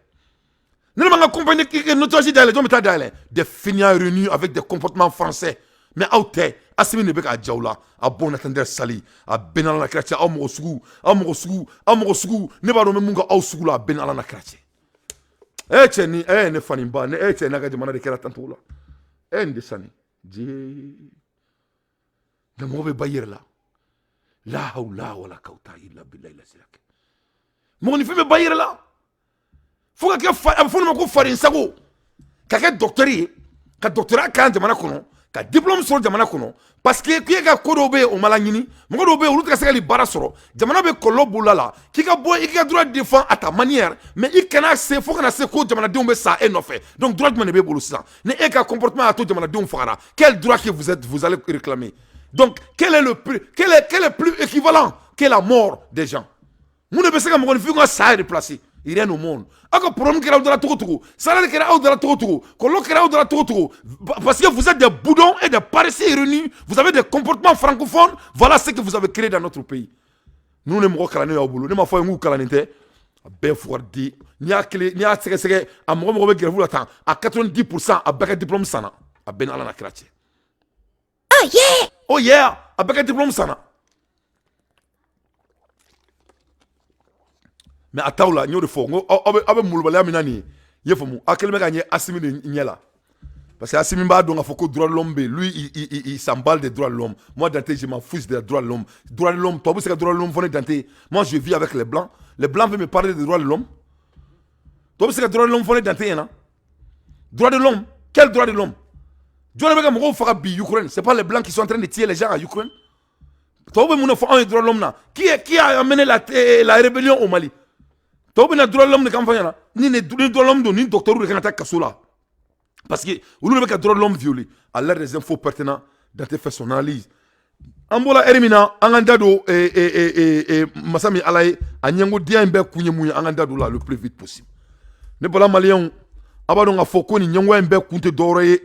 Ni ne ma n ka compagnie nettoyage dayɛlɛ, jɔn bɛ taa dayɛlɛ? Des fainéants réunis avec des comportements français. Mais aw tɛ, Assimi de bɛ k'a jaw la. A bon natandɛ sali, a bɛɛ n'Ala na kira cɛ. Aw mɔgɔ sugu, aw mɔgɔ sugu, aw mɔgɔ sugu, ne b'a dɔn n bɛ mun kɛ aw sugu la. A bɛɛ n'Ala na kira cɛ. E cɛ ni e ne fani ba ne, e cɛ n'a ka jamana de kɛra tancogo la. E nin de sani jee nka mɔgɔ bɛ ba i yɛrɛ la. La hawla wala kawta illa billahi la silak. Mɔgɔninfin bɛ ba i yɛrɛ la fo ka kɛ fa, a bɛ fɔ o ma ko farin sago, ka kɛ docteur ye, ka doctorat kɛ jamana kɔnɔ, ka diplôme sɔrɔ jamana kɔnɔ, parce que k'e ka ko dɔw bɛ yen, o ma laɲini. Mɔgɔ dɔw bɛ yen, olu tɛ ka se ka baara sɔrɔ, jamana bɛ kɔlɔlɔ bolo la, k'i ka bɔ, i k'i ka droit défend à ta manière, mais i kana se fo kana se ko jamanadenw bɛ sa e nɔfɛ. Donc droit jumɛn de b'e bolo sisan ni e ka comportement y'a to jamanadenw fagara? Quel droit que vous êtes, vous allez réclamer? Donc quel est plus équivalent que la mort des gens? Mun de bɛ se ka mɔgɔninfin ka saya replacer? Rien au monde. Aw ka problème kɛra aw dara cogo cogo, salaire kɛra aw dara cogo cogo, kɔlɔlɔ kɛra aw dara cogo cogo, parce que vous êtes des boudons et des paresseux réunis, vous avez des comportements francophones. Voilà ce que vous avez créé dans notre pays. Ninnu de mɔgɔ kalannen y'aw bolo. Ne m'a fɔ ye k'u kalannen tɛ. A bɛɛ fugariden. N'i y'a kelen, n'i y'a sɛgɛsɛgɛ, a mɔgɔ mɔgɔ bɛ grève la tan, a 90 %, a bɛɛ ka diplôme sanna. A bɛɛ ni Ala n'a kira cɛ. Oh yeah! Oh yeah! A bɛɛ ka diplôme sanna. Mais a t'aw la. N y'o de fɔ n ko aw bɛ molobaliya min na nin ye, i ye faamu, aw kɛlen bɛ ka ɲɛ Asimi de ɲɛ la, parce que Asimi b'a dɔn k'a fɔ ko droit de l'homme bɛ yen. Lui, il s'emballe des droits de l'homme. Moi, Dante, je m'en fiche des droits de l'homme. Droits de l'homme, tubabu bɛ se ka droit de l'homme fɔ ne Dante? Moi, je vis avec les blancs. Les blancs veulent me parler des droits de l'homme? Tubabu bɛ se ka droit de l'homme fɔ ne Dante ɲɛna? Droit de l'homme, quel droit de l'homme? Jɔn de bɛ ka mɔgɔw faga bi Ukraine? C'est pas les blancs qui sont en train de tuer les gens à Ukraine? Tubabu bɛ mun de fɔ anw ye droit de l'homme na? Qui a amené la rébellion au Mali? Tubabu bɛna droit de l'homme de kan fɔ ɲɛna? Ni droit de l'homme don, ni docteur de kan ka taa kaso la, parce que olu de bɛ ka droit de l'homme violer. À l'heure des infos pertinentes, Dante fait son analyse. An bɔra heure min na, an k'an da don masa min Ala ye a ɲɛngo diya in bɛɛ kun ye mun ye, an k'an da don la le plus vite possible. Ne bɔra maliyɛnw, a b'a dɔn k'a fɔ ko nin ɲɛngoya in bɛɛ kun tɛ dɔwɛrɛ ye.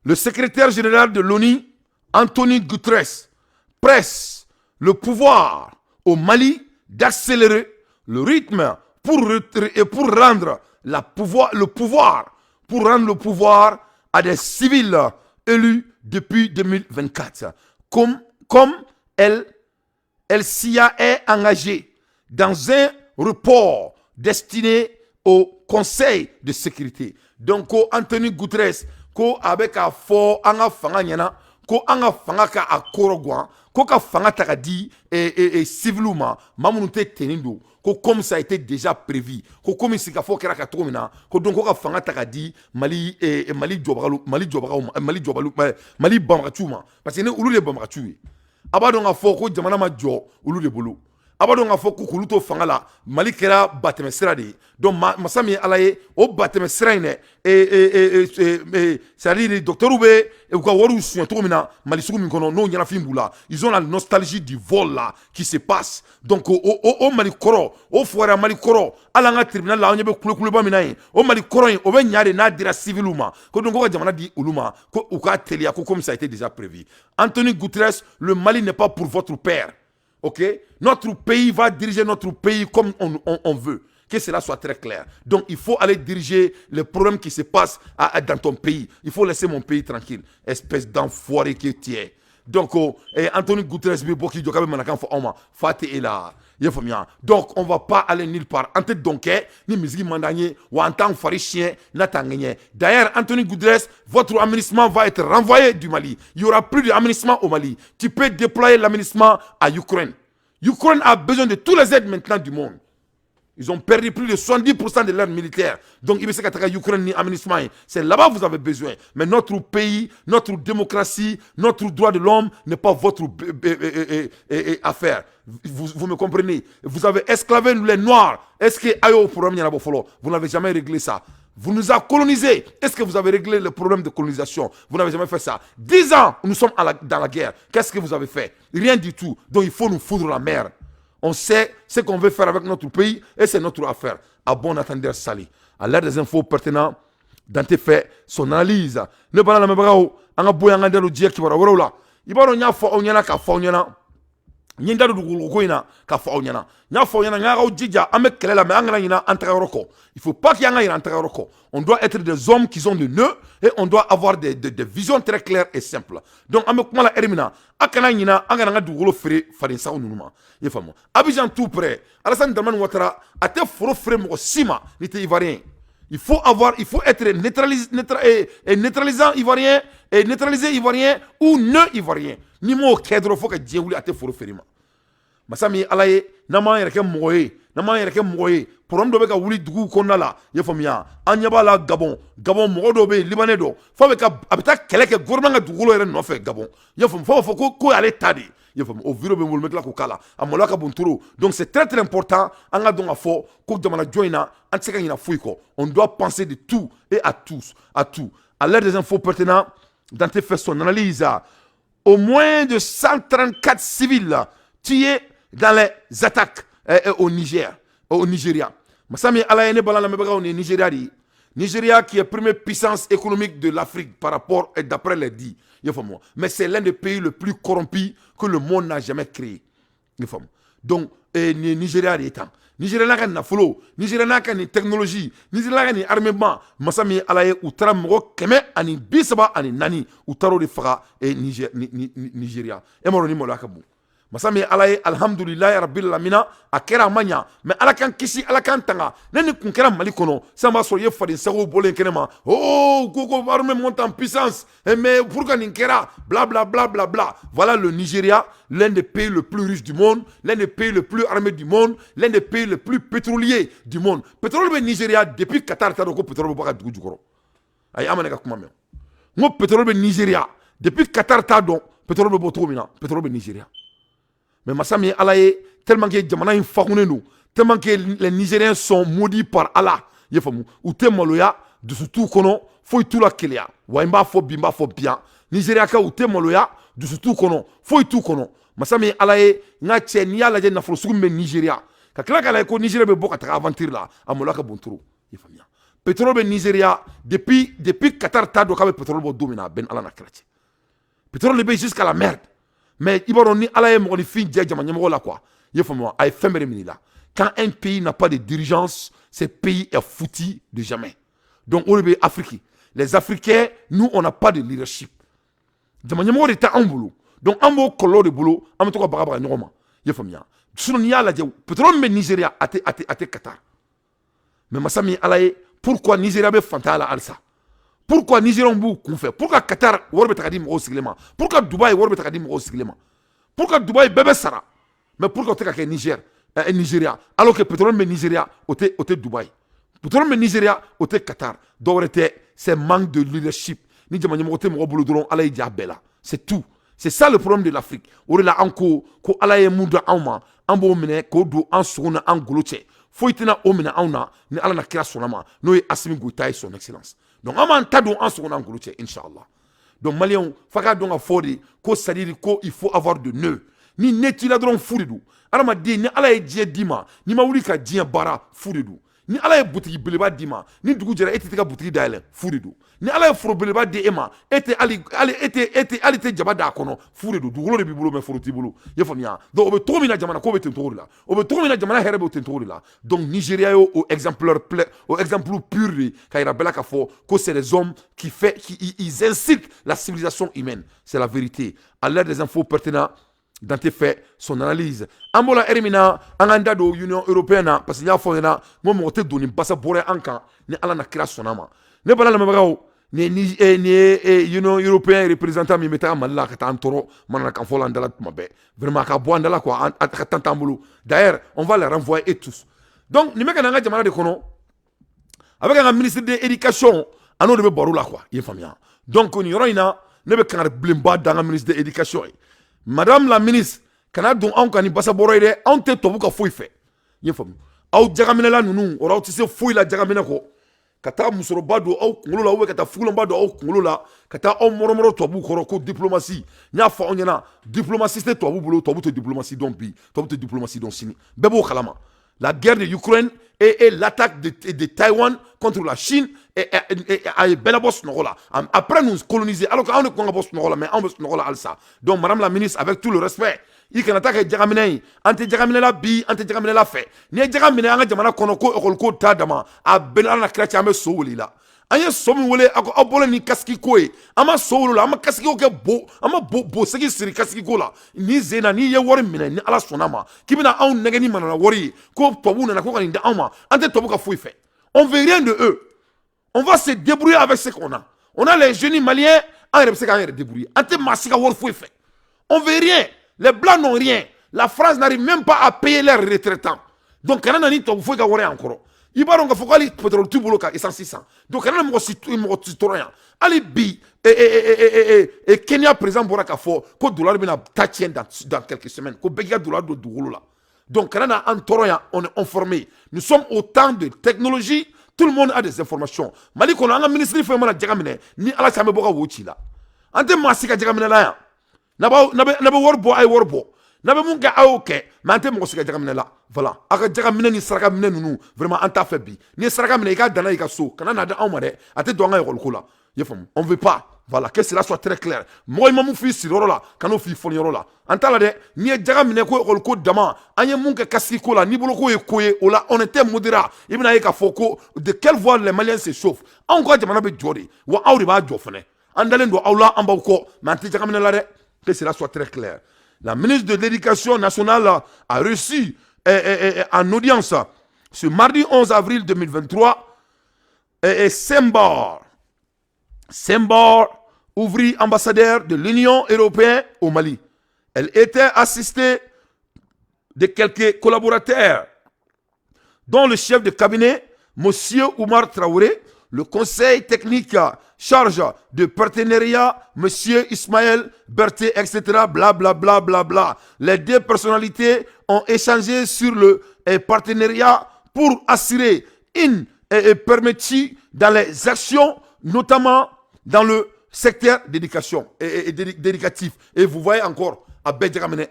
Le secrétaire général de l'ONU, Anthony Guterres, presse le pouvoir au Mali d'accélérer le rythme pour rendre le pouvoir à des civils élus depuis 2024, comme elle s'y est engagée dans un rapport destiné au Conseil de sécurité. Donc, ko Anthony Guterres, ko a bɛ k'a fɔ an ka fanga ɲɛna ko an ka fanga ka a kɔrɔ gan, ko ka fanga ta ka di civiliw ma, maa minnu tɛ tenue don, ko comme ça a été déjà prévu, ko komi sigikafɔ kɛra ka cogo min na, ko donc ko ka fanga ta ka di Mali jɔbagaw, Mali jɔbagaw ma, Mali jɔbaliw, Mali banbagaciw ma, parce que ni olu de ye banbagaciw ye. A b'a dɔn k'a fɔ ko jamana ma jɔ olu de bolo. A b'a dɔn k'a fɔ ko k'olu to fanga la, Mali kɛra batɛmɛ sira de ye. Donc masa min ye Ala ye, o batɛmɛ sira in dɛ, c'est à dire docteurs bɛ u ka wariw suɲɛ cogo min na Mali sugu min kɔnɔ, n'o ɲɛnafin b'u la, ils ont la nostalgie du vol là qui se passe. Donc o Mali kɔrɔ, o fɔra Mali kɔrɔ, hali an ka tribunal la, an ɲɛ bɛ kulekuleba min na yen, o Mali kɔrɔ in, o bɛ ɲa de n'a dira civiliw ma. Ko donc ko ka jamana di olu ma, ko u k'a teliya, ko comme ça a été déjà prévu. Anthony Guterres, le Mali n'est pas pour votre père. Ok? Notre pays va diriger notre pays comme on veut. Que cela soit très clair. Donc, il faut aller diriger les problèmes qui se passent dans ton pays. Il faut laisser mon pays tranquille. Espèce d'enfoiré que tu es. Donc, oh, et Anthony Guterres bɛ bɔ k'i jɔ k'a bɛ manakan fɔ anw ma, fa tɛ e la. I y'a faamuya? Donc, on va pas aller nulle part. An tɛ dɔn kɛ ni misigi man d'an ye, wa an t'an fari siɲɛ n'a t'an ŋɛɲɛ. D'ailleurs, Anthony Guterres, votre aménagement va être renvoyé du Mali. Il y aura plus d'aménagement au Mali. Tu peux déployer l'aménagement à Ukraine. Ukraine a besoin de tous les aides maintenant du monde. Ils ont perdu plus de 70 % de l'aide militaire. Donc, il veut Ukraine ni aménagement. C'est là-bas que vous avez besoin. Mais notre pays, notre démocratie, notre droit de l'homme n'est pas votre affaire. Vous me comprenez? Vous avez esclavé les Noirs. Est-ce que ayo problème, vous n'avez jamais réglé ça? Vous nous avez colonisés. Est-ce que vous avez réglé le problème de colonisation? Vous n'avez jamais fait ça. 10 ans, nous sommes dans la guerre. Qu'est-ce que vous avez fait? Rien du tout. Donc il faut nous foutre la merde. On sait ce qu'on veut faire avec notre pays et c'est notre affaire. À bon entendeur, salut. À l'heure des infos pertinentes, Dante fait son analyse. Ne bala lamɛnbagaw, an ka bɔ yan, an ka da don diɲɛ kibaruya wɛrɛw la. I b'a dɔn, n y'a fɔ aw ɲɛna k'a fɔ aw ɲɛna, n ye n da don dugukolo ko in na k'a fɔ aw ɲɛna, n y'a fɔ aw ɲɛna, n y'aw jija, an bɛ kɛlɛ la, mais an kana ɲinɛ an tagayɔrɔ kɔ. Il faut pas qu'an ka ɲinɛ an tagayɔrɔ kɔ. On doit être des hommes qui ont des nœuds et on doit avoir des visions très claires et simples. Donc an bɛ kuma la heure min na, a kana ɲinɛ, an kana an ka dugukolo feere fadensaw ninnu ma. I ye faamu? Abidjan tout près, Alassane Dramane Ouattara a tɛ foro feere mɔgɔ si ma n'i tɛ Ivoirien. Il faut être neutralisant ivoirien, et neutralisé ivoirien ou non ivoirien. Ni m'o kɛ dɔrɔn, fo ka diɲɛ wuli, a tɛ foro feere ma. Masa min ye Ala ye, n'an m'an yɛrɛ kɛ mɔgɔ ye, n'an m'an yɛrɛ kɛ mɔgɔ ye, problème dɔ bɛ ka wuli duguw kɔnɔna la. I y'a faamuya? An ɲɛ b'a la Gabon. Gabon mɔgɔ dɔw bɛ yen, Libanais dɔ, f'a bɛ ka a bɛ taa kɛlɛ kɛ gouvernement ka dugukolo yɛrɛ nɔfɛ Gabon. I y'a faamu? F'a b'a fɔ ko y'ale ta de ye. I y'a faamu? O vidéo bɛ n bolo, n bɛ tila k'o k'a la. A maloya ka bon trop. Donc c'est très très important, an ka dɔn k'a fɔ ko jamana jɔ in na, an tɛ se ka ɲinɛ foyi kɔ. On doit penser de tout et à tous, à tout. À l'heure des infos pertinentes, Dante fait son analyse. Au moins de 134 civils tués dans les attaques au Niger, au Nigeria. Masa min Ala ye, ne bala lamɛnbagaw, ni Nigeria de ye. Nigeria qui est première puissance économique de l'Afrique par rapport et d'après les dits. Mais c'est l'un des pays les plus corrompus que le monde n'a jamais créé. Donc, Nigeria de tan. Nigeria n'a ka nafolo, Nigeria n'a ka nin technologie, Nigeria n'a ka nin armement. Masa min Ala ye, u taara mɔgɔ 134, u taara o de faga Nigeria. E m'a dɔn ni maloya ka bon. Masa min Ala ye, alhamdulilayi rabbil alamina, a kɛra, a ma ɲa, mais Ala k'an kisi, Ala k'an tanga. Ne ni kun kɛra Mali kɔnɔ sisan, b'a sɔrɔ i ye faden sagow bɔlen kɛnɛ ma. Oh, ko armée monte en puissance, mais pourquoi nin kɛra, bla bla bla bla bla. Voilà le Nigeria, l'un des pays les plus riches du monde, l'un des pays les plus armés du monde, l'un des pays les plus pétroliers du monde. Pétrole bɛ Nigeria depuis Qatar t'a dɔn ko pétrole bɛ bɔ ka dugu jukɔrɔ. Ayi, an ma ne ka kuma mɛn. N ko pétrole bɛ Nigeria depuis Qatar t'a dɔn pétrole bɛ bɔ cogo min na. Pétrole bɛ Nigeria. Mais masa min Ala ye, tellement que jamana in fakunnen don, tellement que les Nigériens sont maudits par Allah, i ye faamu, u tɛ maloya, dusu t'u kɔnɔ, foyi t'u la keleya. Wa n b'a fɔ bi, n b'a fɔ bien, Nigériakaw, u tɛ maloya, dusu t'u kɔnɔ, foyi t'u kɔnɔ. Masa min Ala ye, n ka cɛ, n'i y'a lajɛ, nafolo sugu min bɛ Nigéria, ka tila k'a lajɛ ko Nigéria bɛ bɔ ka taga aventure la, a maloya ka bon trop, i ye faamuya. Pétrole bɛ Nigéria depuis Qatar t'a dɔn k'a bɛ pétrole bɔ don min na, a bɛ ni Ala na kira cɛ. Pétrole de bɛ jusqu'à la merde. Mais i b'a dɔn, ni Ala ye mɔgɔninfin jɛ jama ɲɛmɔgɔ la quoi, i ye faamu, a ye fɛn bɛɛ de minɛ i la. Quand un pays n'a pas de dirigeance, ce pays est foutu de jamais. Donc o de bɛ Afrique. Les Africains, nous, on n'a pas de leadership. Jama ɲɛmɔgɔ de tɛ anw bolo. Donc an b'o kɔlɔlɔ de bolo, an bɛ to ka baga baga ɲɔgɔn ma, i ye faamuya. Sinon, n'i y'a lajɛ, pétrole min bɛ Nigéria, a tɛ Qatar. Mais masa min Ala ye, pourquoi Nigéria bɛ fantanya la halisa? Pourquoi Nigériens b'u kunfɛ? Pourquoi Qatar wari bɛ ta ka di mɔgɔw sigilen ma? Pourquoi Dubaï wari bɛ ta ka di mɔgɔw sigilen ma? Pourquoi Dubaï bɛɛ bɛ sara? Mais pourquoi o tɛ ka kɛ Niger, Nigeria, alors que pétrole bɛ Nigeria, o tɛ Dubaï, pétrole bɛ Nigeria, o tɛ Qatar? Dɔwɛrɛ tɛ, c'est manque de leadership. Ni jama ɲɛmɔgɔ tɛ mɔgɔ bolo dɔrɔn, Ala y'i ja bɛɛ la. C'est tout, c'est ça le problème de l'Afrique. O de la, an ko ko Ala ye mun di anw ma, an b'o minɛ k'o don an sogo ni an golo cɛ. Foyi tɛna o minɛ anw na ni Ala na kira sɔnna ma, n'o ye Assimi Goïta ye, son excellence. Donc an b'an ta don an sogo n'an golo cɛ, inchallah. Donc Maliyɛnw, f'a k'a dɔn ka fɔ de ko, c'est à dire ko il faut avoir de nœuds. Ni ne t'i la dɔrɔn, fu de don. Adamaden, ni Ala ye diɲɛ d'i ma, n'i ma wuli ka diɲɛ baara, fu de don. Ni Ala ye butigi beleba d'i ma, ni dugu jɛra, e tɛ ka butigi dayɛlɛ, fu de don. Ni Ala ye foro beleba di e ma, e tɛ hali hali e tɛ e tɛ hali tɛ jaba d'a kɔnɔ, fu de don. Dugukolo de b'i bolo, mais foro t'i bolo, i ye faamuya. Donc o bɛ cogo min na, jamana ko bɛ ten cogo de la. O bɛ cogo min na, jamana hɛrɛ bɛ ten cogo de la. Donc Nigéria y'o o exemplaire plein, o exemple pur de ka yira bɛɛ la k'a fɔ ko c'est des hommes qui fait qui ils insultent la civilisation humaine. C'est la vérité. À l'heure des infos pertinentes, Dante fait son analyse. An bɔra ɛri min na, an k'an da don Union européenne na, parce que n y'a fɔ ɲɛna n ko mɔgɔ tɛ don ni basa bɔra an kan ni Ala na kira sɔnna ma. Ne bala lamɛnbagaw, ni ye Union européenne représentant min bɛ taga Mali la ka taa an tɔɔrɔ mananakan fɔ la an da la tuma bɛɛ, vraiment, a ka bɔ an da la quoi, a ka tan t'an bolo. D'ailleurs, on va les renvoyer et tous. Donc nin bɛ ka na an ka jamana de kɔnɔ, a bɛ ka n ka ministre de l'éducation, a n'o de bɛ baro la quoi, i ye faamuya. Donc nin yɔrɔ in na, ne bɛ kangari bilenba da an ka ministre de l'éducation ye. Madame la ministre, kana don anw kan ni basa bɔrɔ ye dɛ. Anw tɛ tubabu ka foyi fɛ, i ye faamu. Aw jagaminɛla ninnu, o aw tɛ se foyi la jagaminɛ kɔ, ka taa musɔrɔba don aw kunkolo la, ou ka taa fugulanba don aw kunkolo la, ka taa aw mɔrɔmɔrɔ tubabuw kɔrɔ ko diplomatie. N y'a fɔ aw ɲɛna, diplomatie tɛ tubabu bolo. Tubabu tɛ diplomatie dɔn bi, tubabu tɛ diplomatie dɔn sini, bɛɛ b'o kalama. La guerre de Ukraine et l'attaque de Taïwan contre la Chine a ye bɛɛ labɔ sunɔgɔ la après nous coloniser, alors que anw de kun ka bɔ sunɔgɔ la, mais anw bɛ sunɔgɔ la halisa. Donc madame la ministre, avec tout le respect, i kana taa kɛ jagaminɛ ye. An tɛ jagaminɛ la bi, an tɛ jagaminɛ la fɛ. N'i ye jaga minɛ an ka jamana kɔnɔ ko école ko t'a dama, a bɛɛ ni Ala na kira cɛ, an bɛ so wele i la. An ye so min wele, a ko aw bɔlen ni casque ko ye, an ma so wele o la, an ma casque kɛ bo, an ma bo bosegi siri casque ko la. Ni zen na, n'i ye wari minɛ, ni Ala sɔnna ma, k'i bɛna anw nɛgɛ ni manana wari ye ko tubabuw nana ko ka nin di anw ma, an tɛ tubabu ka foyi fɛ. On veut rien de eux. On va se débrouiller avec ce qu'on a. On a les jeunes Maliens, an yɛrɛ bɛ se k'an yɛrɛ débrouiller. An tɛ maa si ka wari foyi fɛ. On veut rien. Les Blancs n'ont rien. La France n'arrive même pas à payer leurs retraitants. Donc kana na ni tubabu foyi ka wari y'an kɔrɔ. I b'a dɔn k'a fɔ ko hali pétrole t'u bolo ka essence san. Donc kana na mɔgɔ si mɔgɔ si tɔɔrɔ yan. Hali bi, Kenya président bɔra k'a fɔ ko dollar bɛna taa tiɲɛ dans quelques semaines, ko bɛɛ k'i ka dollar don dugukolo la. Donc kana na an tɔɔrɔ yan. On est informé, nous sommes au temps de technologie, tout le monde a des informations. Mali kɔnɔ, an ka ministre fɛn mana jaga minɛ, ni Ala cɛ, an bɛ bɔ ka wo ci la. An tɛ maa si ka jaga minɛ la yan. N'a bɛ wari bɔ, a ye wari bɔ. N'a bɛ mun kɛ, a y'o kɛ, mais an tɛ mɔgɔ si ka jagaminɛ la. Voilà, aw ka jagaminɛ ni saraka minɛ ninnu, vraiment, an t'a fɛ bi. N'i ye saraka minɛ, i k'a danna i ka so, kana n'a di anw ma dɛ. A tɛ don an ka ekɔli ko la, i y'a faamu? On veut pas. Voilà, que cela soit très clair. Mɔgɔ i ma mun f'i siriyɔrɔ la, kan'o f'i fɔniyɔrɔ la. An t'a la dɛ. N'i ye jaga minɛ ko ekɔli ko dama, an ye mun kɛ kasigi ko la, n'i bolo k'o ye ko ye, o la on était modéré. I bɛna ye k'a fɔ ko de quelle voie les Maliens se chauffent. Anw ka jamana bɛ jɔ de wa, aw de b'a jɔ fɛnɛ. An dalen don aw la, an b'aw kɔ, mais an tɛ jaga minɛ la dɛ. Que cela soit très clair. La ministre de l'Éducation nationale a reçu en audience ce mardi 11 avril 2023 et Sembor Ouvry, ambassadeur de l'Union européenne au Mali. Elle était assistée de quelques collaborateurs, dont le chef de cabinet, M. Oumar Traoré, le conseil technique charge de partenariat, M. Ismaël Berthe, etc. Bla, bla, bla, bla, bla. Les deux personnalités ont échangé sur le partenariat pour assurer une pérennité dans les actions, notamment dans le secteur d'éducation et d'éducatif. Et vous voyez encore, a bɛɛ jagaminɛ,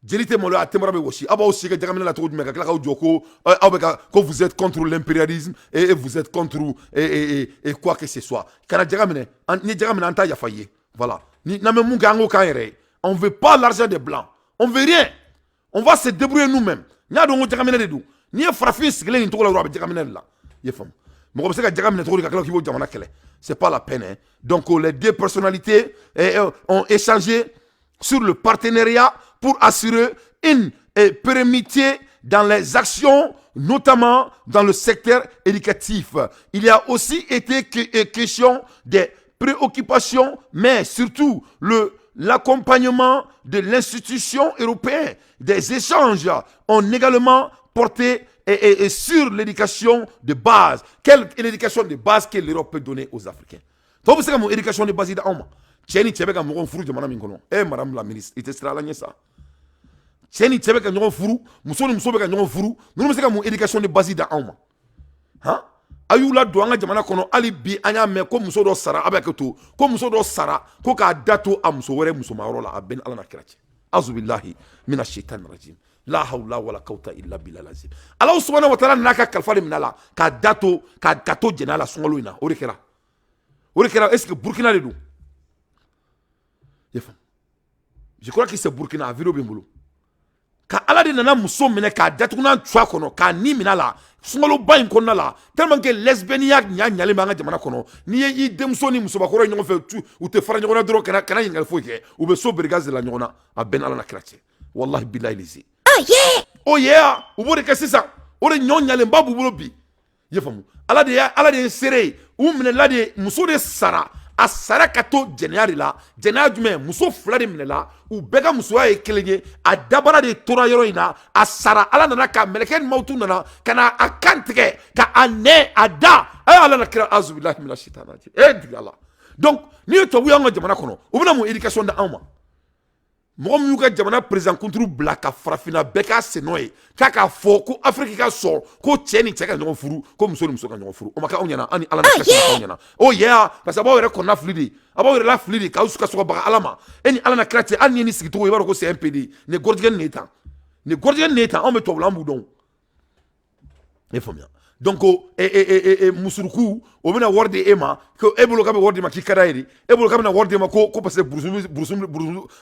jeli tɛ maloya, a tɛmɔrɔ bɛ wɔsi. Aw b'aw si kɛ jagaminɛ la cogo jumɛn ka tila k'aw jɔ ko aw bɛ ka ko vous êtes contre l'impérialisme et vous êtes contre et quoi que ce soit? Kana jaga minɛ. Ni jaga minɛ, an t'a yafa i ye. Voilà, ni n'an bɛ mun kɛ, an k'o k'an yɛrɛ ye. On veut pas l'argent des blancs, on veut rien, on va se débrouiller nous-mêmes. N y'a dɔn ko jagaminɛ de don. N'i ye farafin sigilen nin cogo la dɔrɔn, a bɛ jagaminɛ de la, i ye faamu? Mɔgɔ bɛ se ka jaga minɛ cogo di ka tila k'i b'o jamana kɛlɛ? C'est pas la peine, hein. Donc les deux personnalités ont échangé sur le partenariat pour assurer une pérennité dans les actions, notamment dans le secteur éducatif. Il y a aussi été question des préoccupations, mais surtout le l'accompagnement de l'institution européenne. Des échanges ont également porté et sur l'éducation de base. Quelle est l'éducation de base que l'Europe peut donner aux Africains? Tɔw bɛ se ka mun éducation de base di anw ma? Cɛ ni cɛ bɛ ka ɲɔgɔn furu jamana min kɔnɔ, e madame la ministre, i tɛ siran Ala ɲɛ sa. Cɛ ni cɛ bɛ ka ɲɔgɔn furu, muso ni muso bɛ ka ɲɔgɔn furu, ninnu bɛ se ka mun éducation de base di anw ma? Han, a y'u ladon an ka jamana kɔnɔ. Hali bi an y'a mɛn ko muso dɔ sara, a bɛ kɛ to ko muso dɔ sara ko k'a da to a muso wɛrɛ musomayɔrɔ la. A bɛɛ ni Ala na kira cɛ. Azubilahi mina shaitan rajim, la hawla wala quwwata illa billah lazim. Ala subhanahu wa ta'ala n'a ka kalifa de minɛ a la k'a da to ka to jɛnɛ la sunkalo in na. O de kɛra, o de kɛra. Est ce que Burkina de don? I faamu? Je crois que c'est Burkina. A vidéo bɛ n bolo ka Ala de nana muso minɛ k'a datugunan tu a kɔnɔ, k'a ni minɛ a la sunkaloba in kɔnɔna la, tellement que lesbienne ɲa ɲalen b'an ka jamana kɔnɔ. N'i ye i denmuso ni musobakɔrɔ ye ɲɔgɔn fɛ, u tɛ fara ɲɔgɔn na dɔrɔn, kana ɲininkali foyi kɛ, u bɛ so berigaz de la ɲɔgɔn na. A bɛɛ ni Ala na kira cɛ, wallahi billahi lezi. Oh yeah! Oh yeah! U b'o de kɛ sisan, o de ɲɔ ɲalenba b'u bolo bi, i ye faamu? Ala de y'a, Ala de ye seere ye. U minɛla de, muso de sara, a sara ka to jɛnɛya de la. Jɛnɛya jumɛn? Muso fila de minɛla, u bɛɛ ka musoya ye kelen ye. A dabara de tora yɔrɔ in na, a sara. Ala nana ka mɛlɛkɛ ni mawutu nana ka na a kan tigɛ ka a nɛ a da. A ye Ala na kira, azubilahi mina shaitan rajim, e digi ala. Donc n'i ye tubabu y'an ka jamana kɔnɔ, u bɛna mun éducation di anw ma? Mɔgɔ min y'u ka jamana président kunturu bila ka farafinna bɛɛ k'a sennɔ ye, k'a k'a fɔ ko Afiriki ka sɔn ko cɛ ni cɛ ka ɲɔgɔn furu, ko muso ni muso ka ɲɔgɔn furu, o ma kɛ anw ɲɛna. An ni Ala ni kira anw ɲɛna. O yeah, parce que a b'aw yɛrɛ kɔnɔna fili de, a b'aw yɛrɛ la fili de, k'aw ka sɔgɔ baga Ala ma. E ni Ala na kira cɛ, hali ni ye nin sigicogo, i b'a dɔn ko c'est un PD. Nin ye gɔrɔjigɛ nin ye tan, nin ye gɔrɔjigɛ nin ye tan. Anw bɛ tubabula, an b'u dɔn, i ye faamuya? Donc e musuruku, o bɛna wari di e ma ko e bolo k'a bɛ wari di ma k'i ka d'a ye de. E bolo k'a bɛna wari di ma ko parce que burusu burusu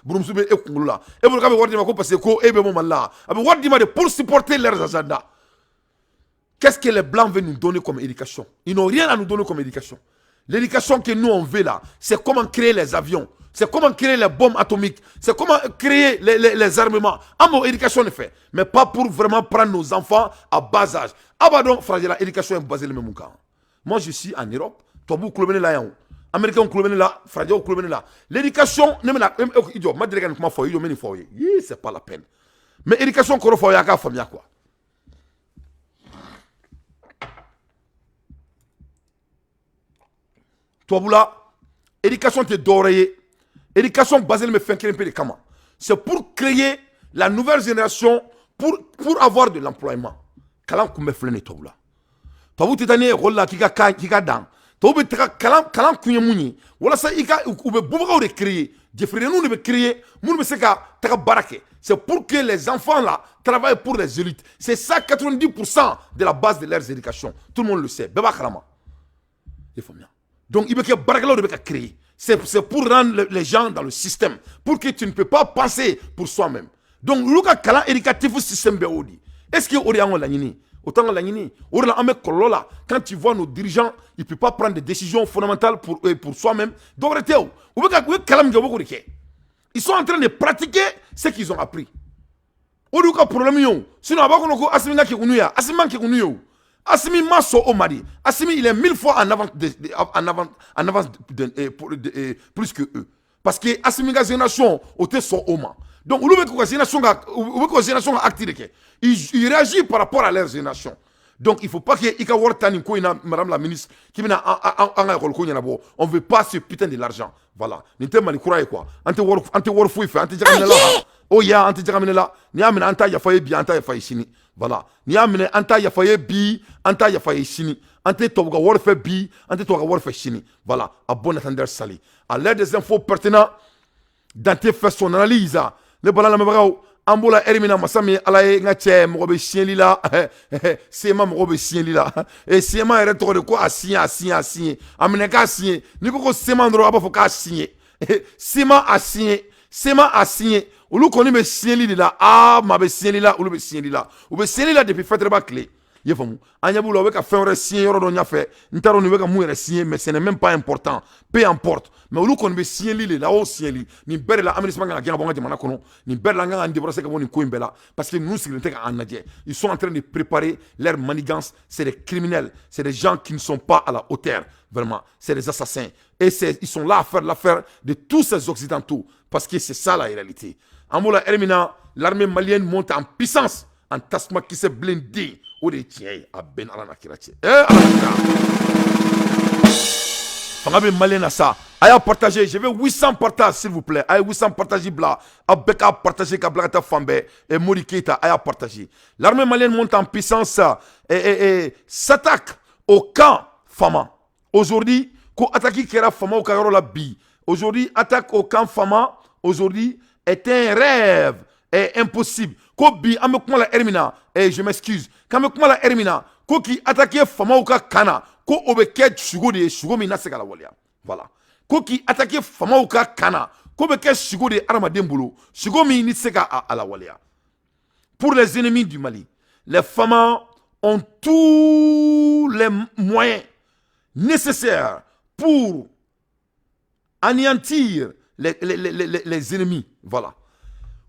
burusu bɛ e kunkolo la. E bolo k'a bɛ wari di ma ko parce que ko e bɛ bɔ Mali la. A bɛ wari di ma de pour supporter leurs agendas. Qu'est-ce que les blancs veulent nous donner comme éducation? Ils n'ont rien à nous donner comme éducation. L'éducation que nous on veut là, c'est comment créer les avions, c'est comment créer les bombes atomiques, c'est comment créer les armements. An b'o éducation de fɛ, mais pas pour vraiment prendre nos enfants à bas âge. A b'a dɔn farajɛla éducation est basée le mun kan? Moi, je suis en Europe, tubabuw kulo bɛ ne la yan o, américains kulo bɛ ne la, farajɛw kulo bɛ ne la. L'éducation, ne bɛna i jɔ, ma deli ka nin kuma fɔ, i jɔ, n bɛ nin fɔ aw ye. Yii, c'est pas la peine. Mais éducation kɔrɔ fɔ aw ye, a k'a faamuya quoi. Tubabula éducation tɛ dɔwɛrɛ ye, éducation basée bɛ fɛn kelen pe de kama: c'est pour créer la nouvelle génération pour avoir de l'employement. Kalan kun bɛ filɛ nin ye tubabula. Tubabu tɛ taa ni école la k'i ka k'i ka dan. Tubabu bɛ taga kalan, kalan kun ye mun ye? Walasa i ka u bɛ bubagaw de créer. Jɛfiridenninw de bɛ créer minnu bɛ se ka taga baara kɛ. C'est pour que les enfants là travaillent pour les élites. C'est ça, 90% de la base de leur éducation. Tout le monde le sait. Bɛɛ b'a kalama. I faamuya? Donc i bɛ kɛ baarakɛlaw de bɛ ka créer. C'est pour rendre les gens dans le système, pour que tu ne peux pas penser pour soi-même. Donc olu ka kalan éducatif système bɛɛ o de. Est-ce que o de y'an ka laɲini? O t'an ka laɲini. O de la an bɛ kɔlɔlɔ la. Quand tu vois nos dirigeants, ils ne peuvent pas prendre des décisions fondamentales pour soi-même. Dɔwɛrɛ tɛ o. U bɛ ka u ye kalan min kɛ, u bɛ k'o de kɛ. Ils sont en train de pratiquer ce qu'ils ont appris. O de y'u ka problème ye o. Sinon a b'a kɔnɔ ko Asimi ka kekunu ye, Asimi ma kekunu ye o. Asimi ma sɔn o ma de. Asimi, il est mille fois en avant de, en avant en avance de, pour, de, plus que eux. Parce que Asimi ka génération, o tɛ sɔn o ma. Donc olu bɛ k'u ka génération ka u bɛ k'u ka génération ka acte de kɛ. Ils réagissent par rapport à leur génération. Donc il faut pas que i ka wari ta nin ko in na, madame la ministre, k'i bɛna an ka école ko ɲɛnabɔ. On veut pas ce putain de l'argent. Voilà. Nin tɛ Mali kura ye quoi. An tɛ wari foyi fɛ, an tɛ jagaminɛ la. O ya, an tɛ jagaminɛ la. N'i y'a minɛ, an t'a yafa ye bi, an t'a yafa ye sini. Voilà. N'i y'a minɛ, an t'a yafa ye bi, an t'a yafa ye sini. An tɛ tubabu ka wari fɛ bi, an tɛ tubabu ka wari fɛ sini. Voilà. À bon entendeur, salut. À l'heure des infos pertinentes, Dante fait son analyse. Ne bala lamɛnbagaw, an b'o la ɛri min na, masa min Ala ye, n ka cɛ, mɔgɔ bɛ siɲɛli la, CMA mɔgɔ bɛ siɲɛli la. E CMA yɛrɛ tɔgɔ de ko a signé, a signé, a signé, a minɛ k'a signé. N'i ko ko CMA dɔrɔn, a b'a fɔ k'a signé. CMA a signé, CMA a signé. Olu kɔni bɛ siɲɛli de la. Aa, maa bɛ siɲɛli la, olu bɛ siɲɛli la, u bɛ siɲɛli la depuis Faidherbe tile. I ye faamu? An ɲɛ b'u la, u bɛ ka fɛn wɛrɛ signé yɔrɔ dɔ ɲɛfɛ. N t'a dɔn nin bɛ ka mun yɛrɛ signé, mais ce n'est même pas important, peu importe. Mais olu kɔni bɛ signeli de la o signeli. Nin bɛɛ de la, MINUSMA kan ka gɛn ka bɔ an ka jamana kɔnɔ. Nin bɛɛ de la, an kan k'an débarrasser ka bɔ nin ko in bɛɛ la, parce que ninnu sigilen tɛ k'an lajɛ. Ils sont en train de préparer leur manigance. C'est des criminels, c'est des gens qui ne sont pas à la hauteur. Vraiment, c'est des assassins et ils sont là à faire l'affaire de tous ces Occidentaux, parce que c'est ça la réalité. An b'o la ɛri min na, l'armée malienne monte en puissance en tasuma kisɛ blindé. O de ye tiɲɛ ye. A bɛɛ ni Ala n'a kira cɛ. Ala kira fanga bɛ malien na sa. A y'a partager, je veux 800 partages, s'il vous plaît. A ye 800 partages bila, aw bɛɛ k'a partager ka bila ka taa fan bɛɛ. Et Modi Keita, a y'a partager. L'armée malienne monte en puissance et s'attaque au camp Fama aujourd'hui. Ko attaque kɛra Famaw ka yɔrɔ la bi. Aujourd'hui, attaque au camp Fama aujourd'hui est un rêve, est impossible. Ko bi an bɛ kuma la ɛri min na, je m'excuse, k'an bɛ kuma la ɛri min na, ko k'i attaquer Famaw ka camp na, ko o bɛ kɛ sugo de ye, sugo min na se ka lawaleya. Voilà. Ko k'i attaquer Famaw ka camp na, ko bɛ kɛ sugo de ye hadamaden bolo, sugo min ni tɛ se ka a lawaleya. Pour les ennemis du Mali, les Fama ont tous les moyens nécessaires pour anéantir les ennemis. Voilà.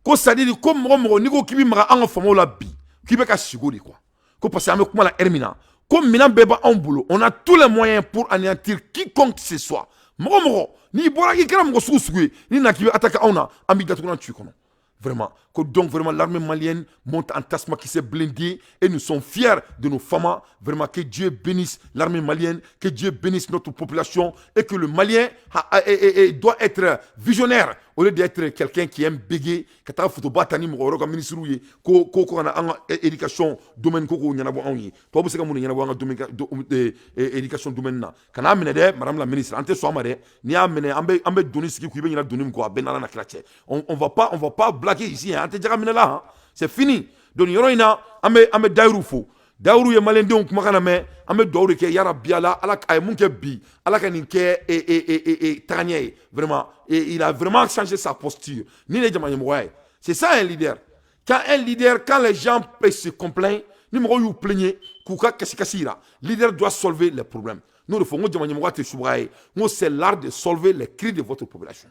Ko c'est à dire ko mɔgɔ mɔgɔ n'i ko k'i bɛ maga an ka famaw la bi, k'i bɛ ka sigo de quoi. Ko parce que an bɛ kuma la ɛri min na, ko minɛn bɛɛ b'anw bolo, on a tous les moyens pour anéantir quiconque ce soit. Mɔgɔ mɔgɔ n'i bɔra, i kɛra mɔgɔ sugu sugu ye, n'i na k'i bɛ attaquer anw na, an b'i datugulan ci kɔnɔ. Vraiment. Donc vraiment, l'armée malienne monte en tasuma kisɛ blindé et nous sommes fiers de nos femmes. Vraiment, que Dieu bénisse l'armée malienne, que Dieu bénisse notre population et que le Malien doit être visionnaire au lieu d'être quelqu'un qui aime bégayer, ka taga photo ba ta ni mɔgɔ wɛrɛw ka ministre ye, ko kana an ka éducation domaine ko k'o ɲɛnabɔ anw ye. Tɔw bɛ se ka mun de ɲɛnabɔ an ka domaine éducation domaine na? Kan'a minɛ dɛ, madame la ministre, an tɛ sɔn a ma dɛ. N'i y'a minɛ, an bɛ doni sigi kun, i bɛ ɲinɛ doni min kɔ, a bɛɛ n'Ala na kira cɛ. On va pas blaguer ici hein, an tɛ jagaminɛ la hein. C'est fini. Donc nin yɔrɔ in na, an bɛ Dayiru fo. Dayiru ye maliyɛndenw kumakan na mɛn. An bɛ dugawu de kɛ yarabi Ala, Ala a ye mun kɛ bi, Ala ka nin kɛ tagaɲɛ ye. Vraiment, et il a vraiment changé sa posture. Ni ne jama ɲɛmɔgɔya ye, c'est ça un leader. Quand un leader, quand les gens se complaignent, ni mɔgɔw y'u plaigner k'u ka kasi yira, leader doit solver les problèmes. N'o de fɔ n ko jama ɲɛmɔgɔya tɛ subaga ye, n ko c'est l'art de solver les cris de votre population.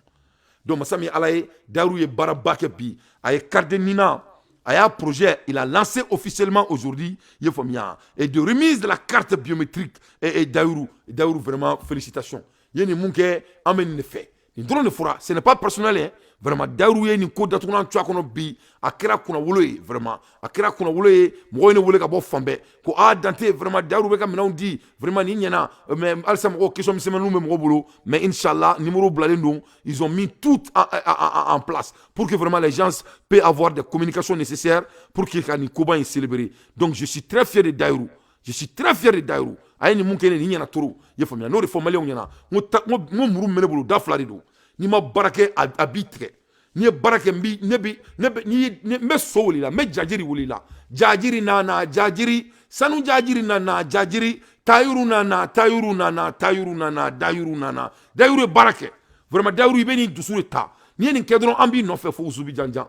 Donc masa min Ala ye, Dayiru ye baaraba kɛ bi. A ye carte Nina, a y'a projet, il a lancé officiellement aujourd'hui, i ye faamuya, et de remise de la carte biométrique. Et Dayiru, Dayiru, vraiment félicitations. I ye nin mun kɛ, an bɛ nin de fɛ. Nin dɔrɔn de fɔra, ce n'est pas personnel hein. Vraiment, Dayiru ye nin ko datugulan to a kɔnɔ bi, a kɛra kunnawolo ye. Vraiment, a kɛra kunnawolo ye. Mɔgɔw ye ne wele ka bɔ fan bɛɛ ko a Dante, vraiment Dayiru bɛ ka minɛnw di, vraiment nin ɲɛna. Mais halisa mɔgɔw, question misɛnmaninw bɛ mɔgɔw bolo, mais inchallah numéro bilalen don. Ils ont mis tout en place pour que vraiment les gens puissent avoir des communications nécessaires pour que ka nin koba in célébrer. Donc je suis très fier de Dayiru, je suis très fier de Dayiru. A ye nin mun kɛ ne, nin ɲɛna trop. I ye faamuya? N'o de fɔ maliyɛnw ɲɛna, n ko muru min bɛ ne bolo, da fila de don. N'i ma baara kɛ, a b'i tigɛ. N'i ye baara kɛ, n bi ne bi ne bɛ n'i ye n bɛ so wuli la, n bɛ jajiri wuli la. Jajiri nana, jajiri sanu, jajiri nana, jajiri tayiru nana, tayiru nana, tayiru nana, dayiru nana. Dayiru ye baara kɛ vraiment. Dayiru, i bɛ nin dusu de ta. N'i ye nin kɛ dɔrɔn, an b'i nɔfɛ fo Usubi janjan.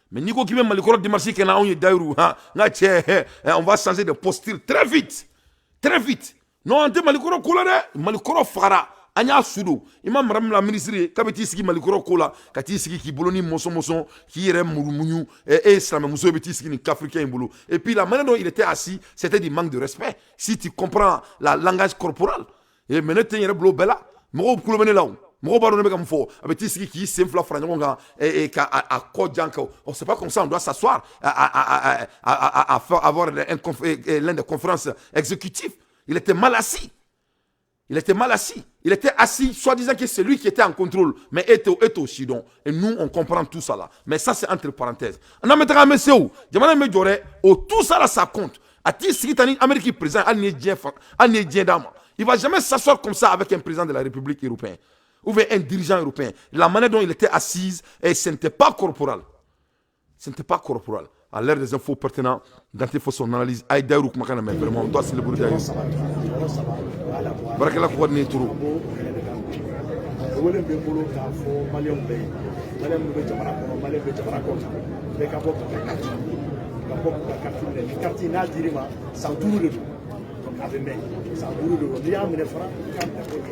Mais n'i ko k'i bɛ Malikɔrɔ démarche kɛ n'anw ye, Dayiru, han, n ka cɛ, on va changer de posture très vite, très vite. Non, an tɛ Malikɔrɔ ko la dɛ. Malikɔrɔ fagara, an y'a su don. I ma mara min bila minisiri ye k'a bɛ t'i sigi Malikɔrɔ ko la, ka t'i sigi k'i bolo ni mɔsɔn mɔsɔn, k'i yɛrɛ murumuɲu. E ye silamɛmuso ye, bɛ t'i sigi nin kafirikɛ in bolo. Et puis la manière dont il était assis, c'était du manque de respect, si tu comprends la langage corporel. Et mais ne tɛ n yɛrɛ bila o bɛɛ la. Mɔgɔw kulo bɛ ne la, o mɔgɔw b'a dɔn ne bɛ ka mun fɔ. A bɛ t'i sigi k'i sen fila fara ɲɔgɔn kan ka a kɔ jan kan. C'est pas comme ça on doit s'asseoir à faire avoir l'un des conférences exécutives. Il était mal assis. Il était mal assis. Il était assis, soi-disant que c'est lui qui était en contrôle. Mais est aussi donc. Et nous, on comprend tout ça là. Mais ça, c'est entre parenthèses. On a maintenant jamana bɛ jɔ dɛ. O tout ça là, ça compte. A t'i sigi tan ni Amérique président, hali ni ye diɲɛ fa, hali ni ye diɲɛ d'a ma. Il va jamais s'asseoir comme ça avec un président de la République européenne ou bien un dirigeant européen. La manière dont il était assise, et ce n'était pas corporal. Ce n'était pas corporal. À l'ère des infos pertinentes, Dante fait son analyse. Aïe, Daïrou kumakan mais vraiment, on doit célébrer Daïrou. Barakɛla ko ka di ne ye trop. Wele bɛ n bolo k'a fɔ Maliyɛnw bɛɛ ye, Maliyɛn minnu bɛ jamana kɔnɔ, Maliyɛn bɛ jamana kɔ kan, bɛɛ ka bɔ k'u ka carte, ka bɔ k'u ka carte minɛ. Ni carte n'a dir'i ma, san 5 de don, donc a bɛ mɛn, san 5 de don. N'i y'a minɛ fana, i k'a minɛ ko ɲɛ,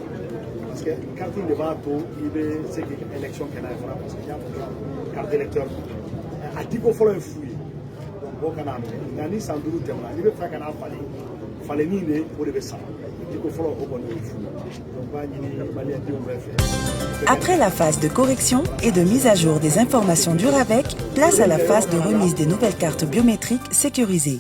parce que carte in de b'a to i bɛ se k'i ka élection kɛ n'a ye fana, parce que n y'a fɔ, carte d'électeur, a diko fɔlɔ ye fu ye. Donc mɔgɔw kana a minɛ, nka ni san 5 tɛmɛna, n'i bɛ fɛ ka n'a falen, falenni de, o de bɛ sara. Diko fɔlɔ, o kɔni, o ye fu ye. Donc n b'a ɲini Maliyɛndenw bɛɛ fɛ. Après la phase de correction et de mise à jour des informations du RAVEC, place à la phase de remise des nouvelles cartes biométriques sécurisées.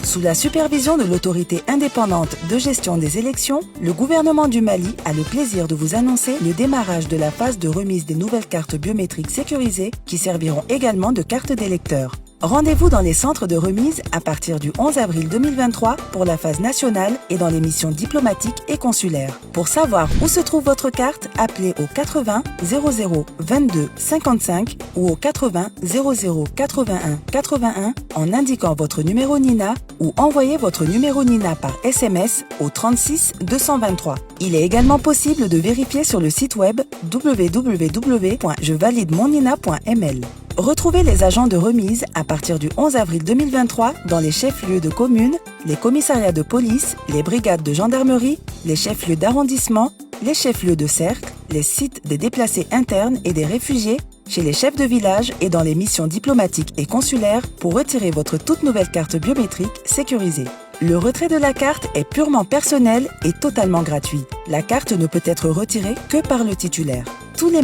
Sous la supervision de l'autorité indépendante de gestion des élections, le gouvernement du Mali a le plaisir de vous annoncer le démarrage de la phase de remise des nouvelles cartes biométriques sécurisées qui serviront également de cartes d'électeurs. Rendez-vous dans les centres de remise à partir du 11 avril 2023 pour la phase nationale et dans les missions diplomatiques et consulaires. Pour savoir où se trouve votre carte, appelez au 80 00 22 55 ou au 80 00 81 81 en indiquant votre numéro NINA ou envoyez votre numéro NINA par SMS au 36 223. Il est également possible de vérifier sur le site web www.jevalidemonina.ml. Retrouvez les agents de remise à partir du 11 avril 2023 dans les chefs-lieux de communes, les commissariats de police, les brigades de gendarmerie, les chefs-lieux d'arrondissement, les chefs-lieux de cercle, les sites des déplacés internes et des réfugiés, chez les chefs de village et dans les missions diplomatiques et consulaires pour retirer votre toute nouvelle carte biométrique sécurisée. Le retrait de la carte est purement personnel et totalement gratuit. La carte ne peut être retirée que par le titulaire. Tous les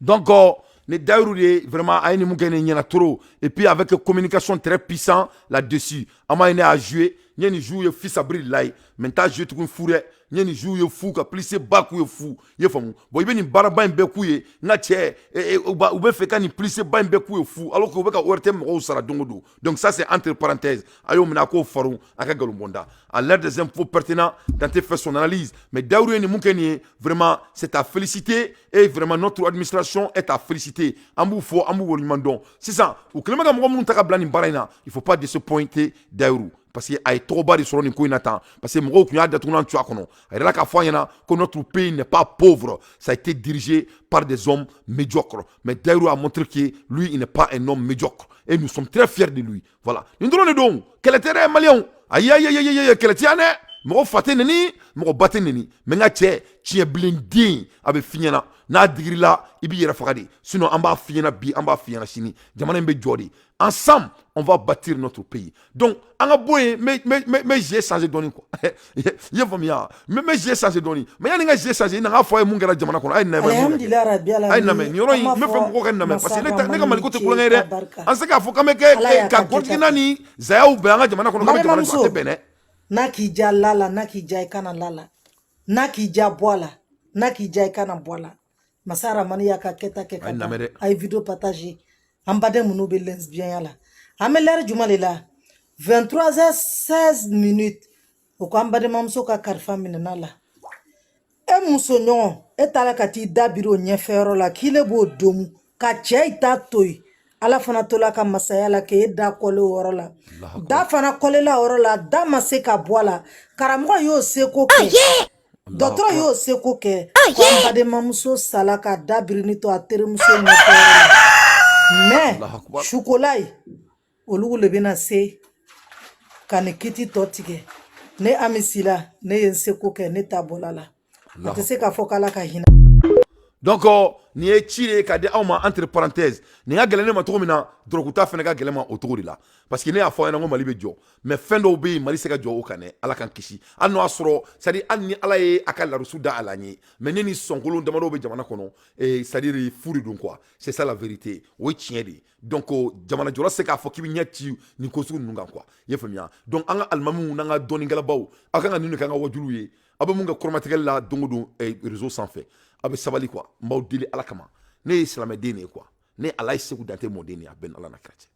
Donc, ne Daïrou de vraiment a ye nin mun kɛ, nin ɲɛna trop. Et puis avec communication très puissant là-dessus, an m'a ye ne a joué. N ye nin joué ye fils abiri la ye, mais n t'a joué tuguni fu dɛ. N ye nin joué ye fu ka plissé ba k'u ye fu. I ye faamu? Bon, i bɛ nin baaraba in bɛɛ k'u ye, n ka cɛ, u bɛ fɛ ka nin plissé ba in bɛɛ k'u ye fu, alors que u bɛ ka ORT mɔgɔw sara don o don. Donc ça, c'est entre parenthèses. A y'o minɛ, a k'o farun, a ka nkalon bɔnda. À l'ère des infos pertinents, Dante fait son analyse. Mais Daourou ye nin mun kɛ nin ye, vraiment, c'est à féliciter et vraiment notre administration est à féliciter. An b'u fɔ, an b'u waleɲuman dɔn. Sisan u kɛlen bɛ ka mɔgɔ minnu ta ka bila nin baara in na, il faut pas disappointer Daourou, parce que a ye tɔgɔba de sɔrɔ nin ko in na tan, parce que mɔgɔw tun y'a datugulan tu a kɔnɔ. A yɛrɛ k'a fɔ an ɲɛna ko notre pays n'est pas pauvre, ça a été dirigé par des hommes médiocres, mais Daïrou a montré que lui, il n'est pas un homme médiocre et nous sommes très fiers de lui. Voilà, nin dɔrɔn de don. Kɛlɛ tɛ dɛ, Maliyɛnw. Ayi, ayi, ayi, ayi, kɛlɛ tɛ yan dɛ. Mɔgɔ fa tɛ neni, mɔgɔ ba tɛ neni, mais n ka cɛ, tiɲɛ bilen a bɛ f'i ɲɛna, n'a digir'i la, i b'i yɛrɛ faga de. Sinon an b'a f'i ɲɛna bi, an b'a f'i ɲɛna sini, jamana in bɛ jɔ de. Ensemble, on va bâtir notre pays. Donc an ka bɔ yen, n bɛ jeu changer dɔɔni quoi. I ye faamuya? N bɛ jeu changer dɔɔni, mais yanni n ka jeu changer, n k'a fɔ a ye mun kɛra jamana kɔnɔ. A ye nin lamɛn. A ye nin lamɛn, nin yɔrɔ in, n bɛ fɛ mɔgɔw ka nin lamɛn, parce que ne ka Maliko tɛ kulonkɛ ye dɛ. An se k'a fɔ k'an bɛ kɛ ka gɔrɔjigina ni zayaw bɛn an ka jamana kɔnɔ, k'an bɛ jamana jɔ, a tɛ bɛn dɛ. N'a k'i ja la la, n'a k'i ja i kana la la, n'a k'i ja bɔ a la, n'a k'i ja i kana bɔ a la. Masa Ramani y'a ka kɛta kɛ ka ban. A ye vidéo partager. An baden minnu bɛ lesbienya la, an bɛ l'heure jumɛn de la? 23h16 minutes. O ko an badenmamuso ka kalifa minɛna la. E muso ɲɔgɔn, e taara ka t'i da biri o ɲɛfɛyɔrɔ la k'i le b'o domu ka cɛ i ta to yen. Ala fana tola ka masaya la k'e da kɔle o yɔrɔ la. Da fana kɔlela o yɔrɔ la, da ma se ka bɔ a la. Karamɔgɔ y'o seko kɛ, dɔgɔtɔrɔ y'o seko kɛ, ko an badenmamuso sala ka da birini to a terimuso ɲɛfɛyɔrɔ la. Mais sukola ye, olu le bɛna se ka nin kiti tɔ tigɛ. Ne Ami Sila, ne ye n seko kɛ, ne ta bɔla la. A tɛ se k'a fɔ k'Ala ka hinɛ. Donc nin ye ci de ye ka di aw ma. Entre parenthèses, nin ka gɛlɛn ne ma cogo min na, dɔrɔguta fana ka gɛlɛn ma o cogo de la, parce que ne y'a fɔ aw ɲɛna ko Mali bɛ jɔ, mais fɛn dɔw bɛ yen, Mali se ka jɔ o kan dɛ. Ala k'an kisi. Hali n'o y'a sɔrɔ, c'est à dire, hali ni Ala ye a ka larusu da a la n ye, mais ne ni sɔnkolon damadɔ bɛ jamana kɔnɔ, c'est à dire fu de don quoi. C'est ça la vérité, o ye tiɲɛ de ye. Donc jamana jɔla se k'a fɔ k'i bɛ ɲɛ ci nin ko sugu ninnu kan quoi, i ye faamuya? Donc an ka alimamiw n'an ka dɔnnikɛlabaw, aw kan ka nin de k'an ka wajuliw ye. Aw bɛ mun kɛ kɔrɔmatigɛli la don o don réseau sanfɛ? Aw bɛ sabali quoi. N b'aw deli Ala kama. Ne ye silamɛden de ye quoi. Ne Ala ye Segu Dante mɔden de ye. A bɛɛ ni Ala na kira cɛ.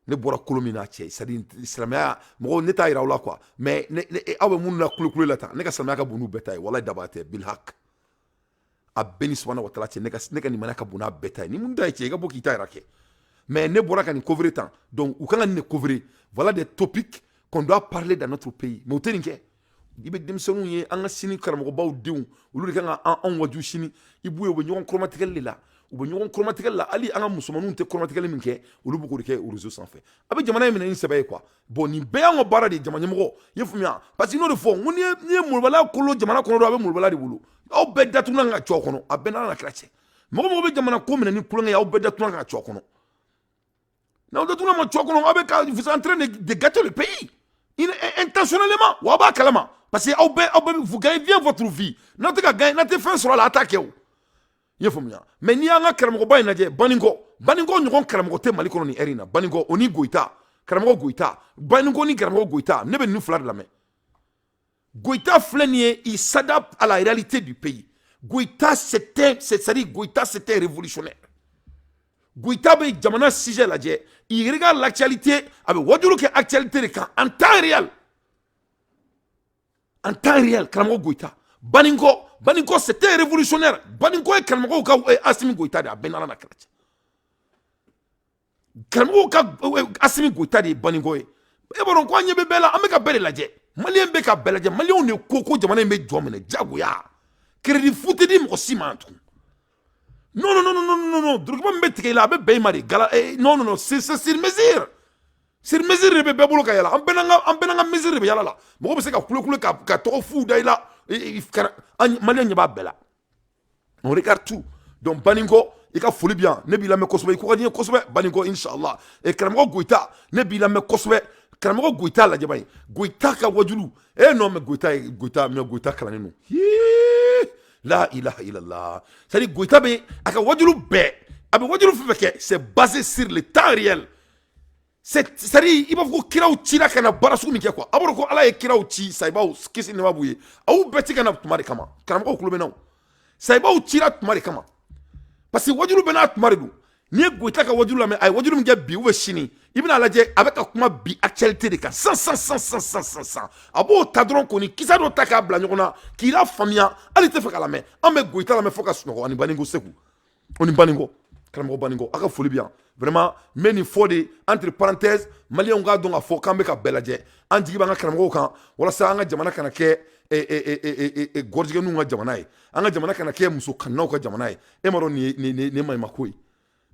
Ne bɔra kolo min na cɛ, c'est à dire silamɛya mɔgɔw, ne t'a yira aw la quoi, mais ne, aw bɛ minnu na kulekule la tan, ne ka silamɛya ka bon n'u bɛɛ ta ye. Walayi, daba tɛ, bilhak, a bɛɛ ni subahana wa taala cɛ. Ne ka limaniya ka bon n'a bɛɛ ta ye. Ni mun ta ye cɛ, i ka bɔ k'i ta yɛrɛ kɛ. Mais ne bɔra ka nin couvrir tan. Donc u kan ka nin de couvrir. Voilà des topics qu'on doit parler dans notre pays, mais u tɛ nin kɛ. I bɛ denmisɛnninw ye, an ka sini karamɔgɔbaw denw, olu de kan ka anw waju sini. I b'u ye, u bɛ ɲɔgɔn kɔrɔmatigɛli de la, u bɛ ɲɔgɔn kɔrɔmatigɛli la. Hali an ka musomaninw tɛ kɔrɔmatigɛli min kɛ, olu bɛ k'o de kɛ réseau sanfɛ. A bɛ jamana in minɛ ni sɛbɛ ye quoi. Bon, nin bɛɛ y'anw ka baara de ye, jama ɲɛmɔgɔ, i ye faamuya? Parce que n'o de fɔ n ko n'i ye molobaliya kolo jamana kɔnɔ dɔrɔn, a bɛ molobaliya de wolo. Aw bɛɛ datugulan ka cɔ kɔnɔ. A bɛɛ n'Ala na kira cɛ. Mɔgɔ mɔgɔ bɛ jamana ko minɛ ni kulonkɛ ye, aw bɛɛ datugulan ka cɔ kɔnɔ. N'aw datugulan ma cɔ kɔnɔ, aw bɛ ka, vous êtes en train de gâter le pays intentionnellement. Wa aw b'a kalama, parce que aw bɛɛ, vous gagnez bien votre vie. N'aw tɛ ka gagner, n'aw tɛ fɛn sɔrɔ a la, a t'a kɛ o, i ye faamuya? Mais n'i y'an ka karamɔgɔba in lajɛ, Banikɔ, Banikɔ ɲɔgɔn karamɔgɔ tɛ Mali kɔnɔ nin heure in na. Banikɔ, o ni Goyita, karamɔgɔ Goyita, Banikɔ ni karamɔgɔ Goyita, ne bɛ ninnu fila de lamɛn. Goyita filɛ nin ye, il s'adapte à la réalité du pays. Goyita, c'est à dire Goyita, c'était un révolutionnaire. Goyita bɛ jamana sujet lajɛ, il regarde l'actualité, a bɛ wajulu kɛ actualité de kan en temps réel, en temps réel. Karamɔgɔ Goyita, Banikɔ, Banikɔ, c'était un révolutionnaire. Banikɔ ye karamɔgɔw ka Asimi Goyita de. A bɛɛ n'Ala na kira cɛ. Karamɔgɔw ka Asimi Goyita de ye Banikɔ ye. E b'a dɔn ko an ɲɛ bɛ bɛɛ la, an bɛ ka bɛɛ de lajɛ. Maliyɛn bɛ ka bɛɛ lajɛ. Maliyɛnw de ko ko jamana in bɛ jɔ minɛ jagoya. Crédit fu tɛ di mɔgɔ si ma tugun. Non, non, non, non, non, non, dɔlɔkiba min bɛ tigɛ i la, a bɛ bɛn i ma de. Gala, non, non, non, c'est sur mesure, sur mesure de bɛ bɛɛ bolo ka yala. An bɛɛ n'an ka mesure de bɛ yala la. Mɔgɔ bɛ se ka kule kule ka tɔgɔ fu da i la. An maliyɛn ɲɛ b'a bɛɛ la, on regarde tout. Donc Banikɔ, i ka foli bi yan. Ne b'i lamɛn kosɛbɛ, i ko ka di n ye kosɛbɛ, Banikɔ, inshallah. Et karamɔgɔ Goyita, ne b'i lamɛn kosɛbɛ. Karamɔgɔ Goyita lajɛ ba ye, Goyita ka wajulu. Eh non, mais Goyita ye Goyita, mais Goyita kalannen don. La ilaha illallah. C'est à dire Goyita bɛ a ka wajulu bɛɛ, a bɛ wajulu fɛn fɛn kɛ, c'est basé sur le temps réel. C'est à dire i b'a fɔ ko kiraw cira ka na baara sugu min kɛ quoi. A b'a dɔn ko Ala ye kiraw ci, sayibaw, kisi ni nɛɛma b'u ye, aw bɛɛ ci ka na tuma de kama. Karamɔgɔw kulo bɛ na o, sayibaw cira tuma de kama, parce que wajulu bɛ n'a tuma de don. N'i ye Goyita ka wajulu lamɛn, a ye wajulu min kɛ bi ou bien sini, i bɛna lajɛ, a bɛ ka kuma bi actualité de kan san san san san san san san. A b'o ta dɔrɔn k'o ni kisa dɔ ta k'a bila ɲɔgɔn na k'i la faamuya. Hali i tɛ fɛ k'a lamɛn. An bɛ Goyita lamɛn fo ka sunɔgɔ, ani Baninko Segu, o ni Baninko, karamɔgɔ Baninko. A ka foli bɛ yan vraiment. N bɛ nin fɔ de entre parenthèses, maliyɛnw k'a dɔn k'a fɔ k'an bɛ ka bɛɛ lajɛ. An jigi b'an ka karamɔgɔw kan walasa an ka jamana kana kɛ gɔrɔjigɛninw ka jamana ye, an ka jamana kana kɛ muso kannaw ka jamana ye. E m'a dɔn nin ye maɲumako ye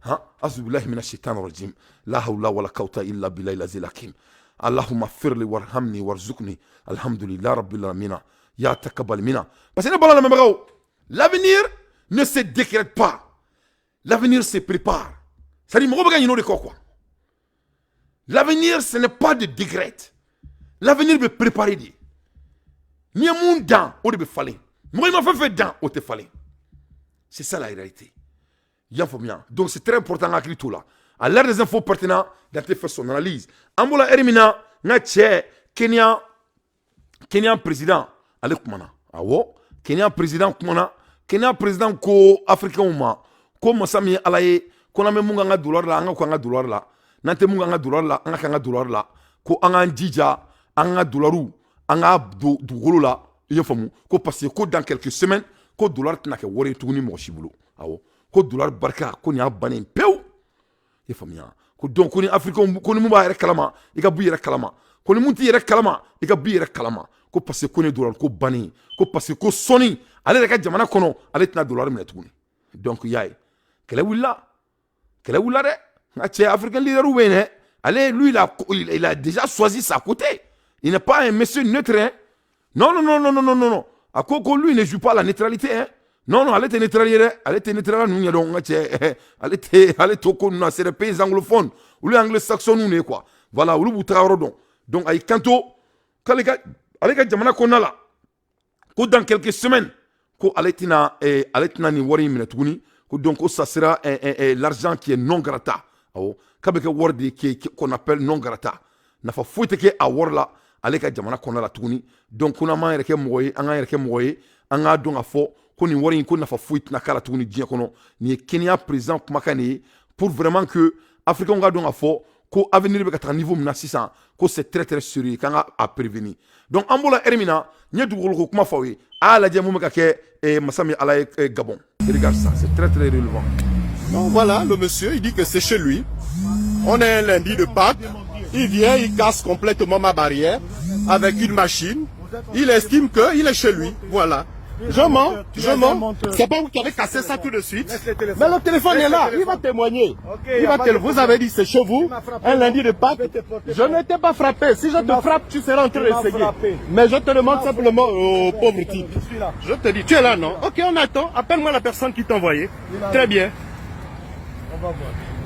han? Azubilahi mina shaitan rajim, la hawla wala quwwata illa billahi lazil hakim. Allahumma firli warhamni warzuqni, alhamdulillah rabbil alamin, ya taqabbal minna. Parce que ne bala lamɛnbagaw, l'avenir ne se décrète pas, l'avenir se prépare. C'est à dire mɔgɔ bɛ ka ɲinɛ o de kɔ quoi. L'avenir, ce n'est pas de décrète, l'avenir bɛ préparer de. N'i ye mun dan, o de bɛ falen. Mɔgɔ i ma fɛn fɛn dan, o tɛ falen. C'est ça la réalité, i y'a faamuya? Donc c'est très important ka hakili t'o la. À l'heure des infos pertinentes, Dante fait son analyse. An bɔra heure min na, n ka cɛ, Kenya président, ale kumana. Awɔ, Kenya président kumana. Kenya président ko africain ma ko masa min ye Ala ye, ko n'an bɛ mun k'an ka dollar la, an ka k'an ka dollar la. N'an tɛ mun k'an ka dollar la, an ka k'an ka dollar la. Ko an k'an jija an ka dolariw, an k'a don dugukolo la. I ye faamu ko parce que ko dans quelques semaines, ko dollar tɛna kɛ wari ye tuguni mɔgɔ si bolo. Awɔ, ko dollar barika ko nin y'a bannen pewu. I ye faamuya ko donc ko ni Africain, ko ni mun b'a yɛrɛ kalama, i ka bɔ i yɛrɛ kalama. Ko ni mun t'i yɛrɛ kalama, i ka bɔ i yɛrɛ kalama. Ko parce que ko ni dollar ko bannen, ko parce que ko sɔnni ale yɛrɛ ka jamana kɔnɔ, ale tɛna dollar minɛ tuguni. Donc i y'a ye, kɛlɛ wulila, kɛlɛ wulila dɛ. N ka cɛ, Africain leader bɛ yen dɛ. Ale, lui, il a déjà choisi sa côté. Il n'est pas un monsieur neutre, hein. Non, non, non, non, non, non, non. A ko ko lui ne joue pas la neutralité, hein. Non, non, ale tɛ neutral ye dɛ. Ale tɛ neutral ninnu ɲɛdɔn, n ka cɛ. Ale tɛ, ale t'o ko ninnu na. C'est des pays anglophones, olu ye anglo-saxons de ye, quoi. Voilà, olu b'u taga yɔrɔ dɔn. Donc a y'i kanto k'ale ka, ale ka jamana kɔnɔna la, ko dans quelques semaines, ko ale tɛna ale tɛna nin wari in minɛ tuguni. Ko donc ko ça sera l'argent qui est non grata. Awɔ, k'a bɛ kɛ wari de ye qu'on appelle non grata. Nafa foyi tɛ kɛ a wari la ale ka jamana kɔnɔna la tuguni. Donc ko n'an m'an yɛrɛ kɛ mɔgɔ ye, an k'an yɛrɛ kɛ mɔgɔ ye, an k'a dɔn k'a fɔ ko nin wari in, ko nafa foyi tɛna k'a la tuguni diɲɛ kɔnɔ. Nin ye Kenya président kumakan de ye, pour vraiment que Africains ka dɔn k'a fɔ ko avenir bɛ ka taga niveau min na sisan, ko c'est très très sérieux, k'an ka a prévenir. Donc an bɔra heure min na, n ye dugukolo ko kuma fɔ aw ye. A y'a lajɛ mun bɛ ka kɛ masa min Ala ye Gabon. Regarde ça, c'est très très relevant. Donc voilà, le monsieur, il dit que c'est chez lui. On est un lundi de Pâques. Il vient, il casse complètement ma barrière avec une machine. Il estime qu'il est chez lui. Voilà. Je mens, je mens. C'est pas vous qui avez cassé ça tout de suite. Mais le téléphone est là, il va témoigner. Il va te... Vous avez dit c'est chez vous, un lundi de Pâques. Je ne t'ai pas frappé. Si je te frappe, tu seras en train d'essayer. Mais je te demande simplement, oh, pauvre type. Je te dis, tu es là, non? Ok, on attend. Appelle-moi la personne qui t'a envoyé. Très bien.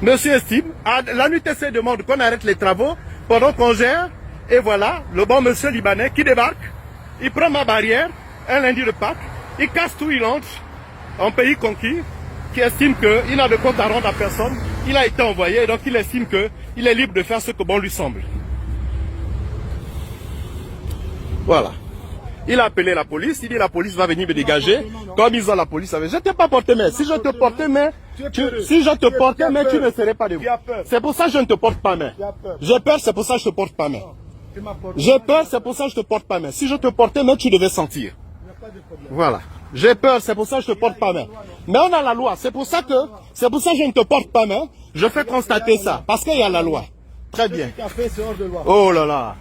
Monsieur estime, la NUTC demande qu'on arrête les travaux pendant qu'on gère. Et voilà, le bon monsieur libanais qui débarque. Il prend ma barrière, un lundi de Pâques, il casse tout, il entre en pays conquis, qui estime qu'il n'a de compte à rendre à personne. Il a été envoyé, donc il estime qu'il est libre de faire ce que bon lui semble. Voilà. Il a appelé la police, il dit la police va venir me dégager. Comme ils ont la police avec. Je ne t'ai pas porté main. Si je te portais main, si je te portais main, tu ne serais pas debout. C'est pour ça que je ne te porte pas main. J'ai peur, c'est pour ça que je ne te porte pas main. J'ai peur, c'est pour ça que je ne te porte pas main. Si je te portais main, tu devais sentir. Voilà. J'ai peur, c'est pour ça que je ne te porte pas main. Mais on a la loi. C'est pour ça que je ne te porte pas main. Je fais constater ça. Parce qu'il y a la loi. Très bien. Oh là là.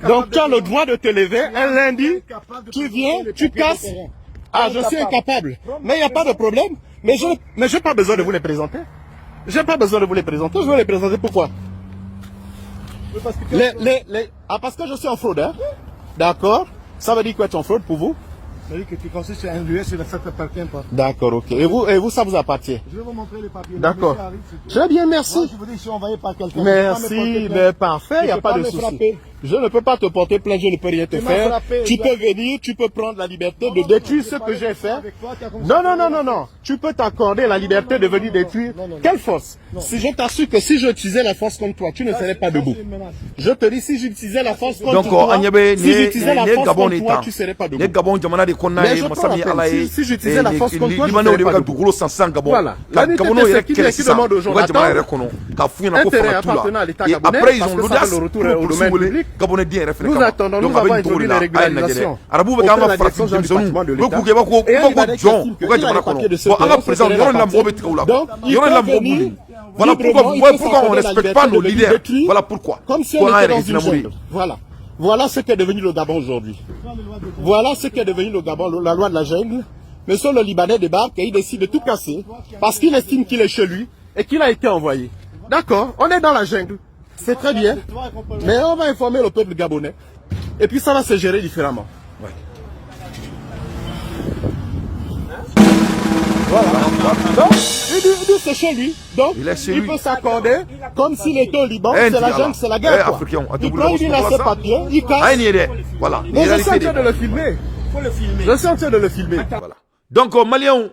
Donc tu as le droit de te lever un lundi, tu viens, tu casses. Ah, je suis incapable. Mais il n'y a pas de problème. Mais je n'ai pas besoin de vous les présenter. Je n'ai pas besoin de vous les présenter. Je vais les présenter pourquoi? Ah, parce que je suis en fraude, hein? D'accord. Ça veut dire quoi, tu es en fraude pour vous? Ça veut dire que tu construis sur un lieu, ça ne t'appartient pas. D'accord, ok. Et vous, ça vous appartient? Je vais vous montrer les papiers. D'accord. Très bien, merci. Moi, je vous dis, je suis envoyé par quelqu'un. Merci, mais parfait, il n'y a pas de souci. Je ne peux pas te porter plainte, je ne peux rien te faire. Frappé, tu peux venir, tu peux prendre la liberté de détruire ce que j'ai fait. Non, non, non, non, non. Tu peux t'accorder la liberté de venir détruire. Quelle force? Si je t'assure que si j'utilisais la force contre toi, tu ne serais pas debout. Je te dis, si j'utilisais la force contre toi, si j'utilisais la force contre toi, tu ne serais pas debout. Mais je te rappelle, si j'utilisais la force contre toi, tu ne serais pas debout. Voilà. La NUTC qui demande aux gens d'attendre, intérêt appartenant à l'État gabonais, parce que ça le retour au domaine public. Nous attendons, nous avons introduit les régularisations auprès de la direction du département de l'État. Et un Libanais qui estime qu'il a les papiers de ce terrain, donc il peut venir. Voilà pourquoi on ne respecte pas nos leaders. Voilà pourquoi. Comme si on était dans une jungle. Voilà. Voilà ce qu'est devenu le Gabon aujourd'hui. Voilà ce qu'est devenu le Gabon, la loi de la jungle. Monsieur le Libanais débarque et il décide de tout casser parce qu'il estime qu'il est chez lui et qu'il a été envoyé. D'accord, on est dans la jungle. C'est très bien. Mais on va informer le peuple gabonais. Et puis ça va se gérer différemment. Ouais. Voilà. Donc, il dit c'est chez lui. Donc, il peut s'accorder comme s'il était au Liban. C'est la jungle, c'est la guerre. Quoi. Il prend, il a ses papiers, il casse. Voilà. Mais je suis en train de le filmer. Je suis en train de le filmer. Voilà. Donc, Maliens,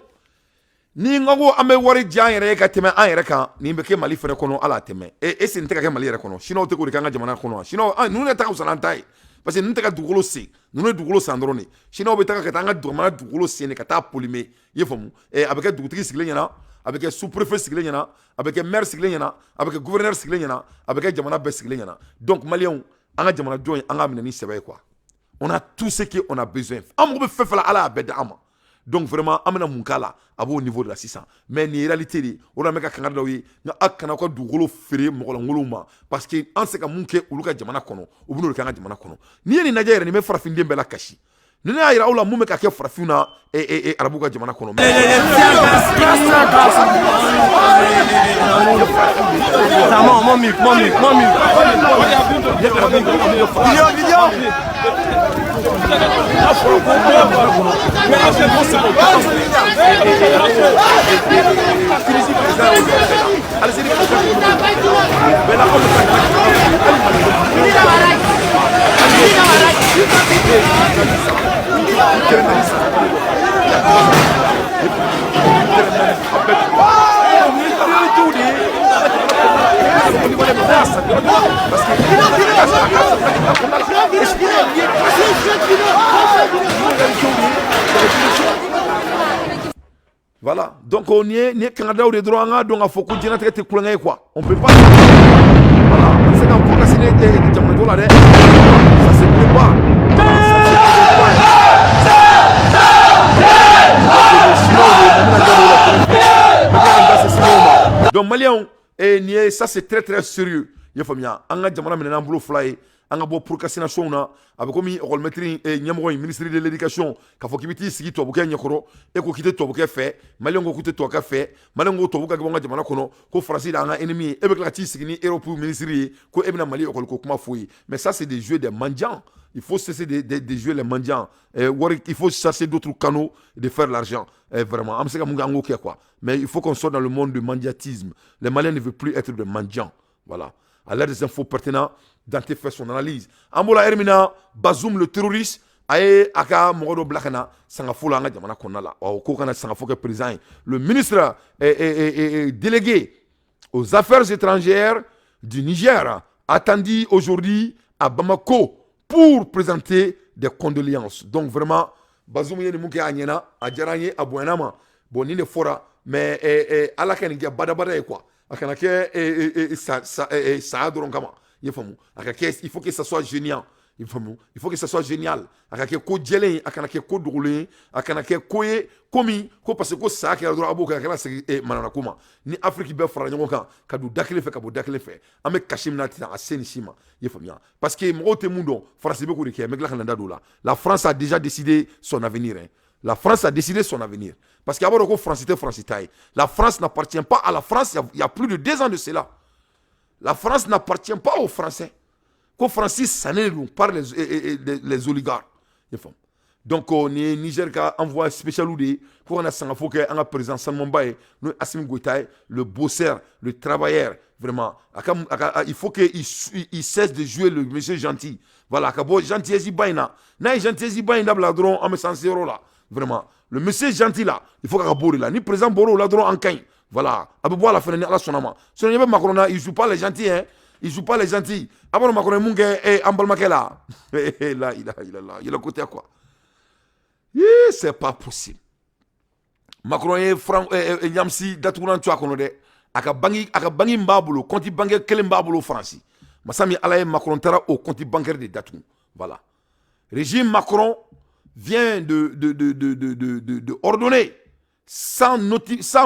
ni ngo an bɛ wari di an yɛrɛ ye ka tɛmɛ an yɛrɛ kan, nin bɛ kɛ Mali fɛnɛ kɔnɔ, ala tɛmɛ. E sen tɛ ka kɛ Mali yɛrɛ kɔnɔ. Sinon tɛ k'o de kɛ an ka jamana kɔnɔ. Sinon ninnu yɛrɛ ta ka fisa n'an ta ye. Parce que ninnu tɛ ka dugukolo sen, ninnu ye dugukolo san dɔrɔn de. Sinon bɛ taga ka taa an ka jamana dugukolo sen de ka taa polime. I ye faamu? A bɛ kɛ dugutigi sigilen ɲɛna, a bɛ kɛ sous-préfet sigilen ɲɛna, a bɛ kɛ maire sigilen ɲɛna, a bɛ kɛ gouverneur sigilen ɲɛna, a bɛ kɛ jamana bɛɛ sigilen ɲɛna. Donc Maliens, an ka jamana jɔn ye, an k'a minɛ ni sɛbɛ ye quoi. On a tout ce qu'on a besoin. An mago bɛ fɛn fɛn la, Ala y'a bɛɛ di an ma. Donc vraiment, an bɛna mun k'a la? A b'o niveau de la sisan. Mais nin ye réalité de ye. O de la n bɛ ka kangari d'aw ye nka aw kana aw ka dugukolo feere mɔgɔlankolonw ma, parce que an tɛ se ka mun kɛ olu ka jamana kɔnɔ, u bɛ n'o de kɛ an ka jamana kɔnɔ. N'i ye nin lajɛ yɛrɛ, nin bɛ farafinden bɛɛ la kasi. Ni ne y'a yira aw la mun bɛ ka kɛ farafinw na arabu ka jamana kɔnɔ. Voilà, donc on y est, ni Canada ou des droits, donc il faut qu'on dise notre tête quoi. On peut pas. Voilà, c'est un procrastiner des là, ça se peut pas. Donc Maliens, et ça c'est très très sérieux. Il faut bien, an ka jamana minɛ n'an bolo fila ye, an ka bɔ procrastination na. A bɛ komi école maître ɲɛmɔgɔ in, ministre de l'éducation, k'a fɔ k'i bɛ t'i sigi tubabukɛ ɲɛkɔrɔ, e ko k'i tɛ tubabukɛ fɛ, Maliyɛnw ko k'u tɛ tubabukɛ fɛ, Maliyɛnw ko tubabu ka bɔ an ka jamana kɔnɔ, ko Faransi de y'an ka ennemi ye, e bɛ tila ka t'i sigi ni Europe ministre ye ko e bɛna Mali école ko kuma f'o ye. Mais ça, c'est des jeux des mendiants. Il faut cesser de jouer les mendiants. Il faut chercher d'autres canaux de faire l'argent. Vraiment, an bɛ se ka mun kɛ, an k'o kɛ quoi. Mais il faut qu'on sorte dans le monde du mendiantisme. Les Maliens ne veulent plus être des mendiants. Voilà. À l'heure des infos pertinentes, Dante fait son analyse. An bɔra Hermina, Bazoum le terroriste, a ye a ka mɔgɔ dɔ bila ka na sangafo la an ka jamana kɔnɔna la. Ɔ ko kana sangafo kɛ président ye. Le ministre délégué aux affaires étrangères du Niger attendu aujourd'hui à Bamako pour présenter des condoléances. Donc vraiment, Bazoum ye nin mun kɛ, a ɲɛna, a diyara an ye, a bonyana ma. Bon, nin de fɔra, mais Ala ka nin kɛ badabada ye quoi. A kana kɛ saya dɔrɔn kama. I faamu, a ka kɛ, il faut que ça soit génial. I faamu, il faut que ça soit génial. A ka kɛ ko jɛlen ye, a kana kɛ ko dogolen ye, a kana kɛ ko ye komi ko parce que ko saya kɛra dɔrɔn a b'o kɛ, a kana segin manamana ko ma. Ni Afrique bɛɛ fara ɲɔgɔn kan ka don da kelen fɛ, ka bɔ da kelen fɛ, an bɛ kasi min na ten, a se nin si ma. I ye faamuya, parce que mɔgɔw tɛ mun dɔn, Faransi bɛ k'o de kɛ. N bɛ tila ka na n da don o la. La France a déjà décidé son avenir, hein. La France a décidé son avenir. Parce qu'il y a beaucoup de France, France. La France n'appartient pas à la France il y a plus de 2 ans de cela. La France n'appartient pas aux Français. Ko Francis sannen don par les oligarques. Donc nin ye Niger ka envoyé spécial de ye ko kana sangafo kɛ an ka président sanumanba ye, n'o ye Assimi Goïta ye, le bosseur, le travailleur. Vraiment, a ka, il faut qu'il il cesse de jouer le monsieur gentil. Voilà, a ka bɔ gentillesse ba in na. N'a ye gentillesse ba in dabila dɔrɔn, an bɛ s'an seyɔrɔ la. Vraiment, le monsieur gentil là, il faut k'a ka bɔ o de la. Ni président bɔr'o la dɔrɔn, an ka ɲi. Voilà, a bɛ bɔ a la fɛnɛ ni Ala sɔnna ma. Sinon ɲɛ bɛ Macron na, il joue pas les gentils, hein. Il joue pas les gentils. A b'a dɔn Macron ye mun kɛ an balimakɛ la? La ilaha illallah, yɛlɛ ko tɛ quoi. C'est pas possible. Macron ye Franck Nyamsi datugulan to a kɔnɔ dɛ. A ka banque min b'a bolo, compte bancaire kelen b'a bolo Faransi. Masa min Ala ye, Macron taara o compte bancaire de datugu. Voilà. Régime Macron vient de ordonner sans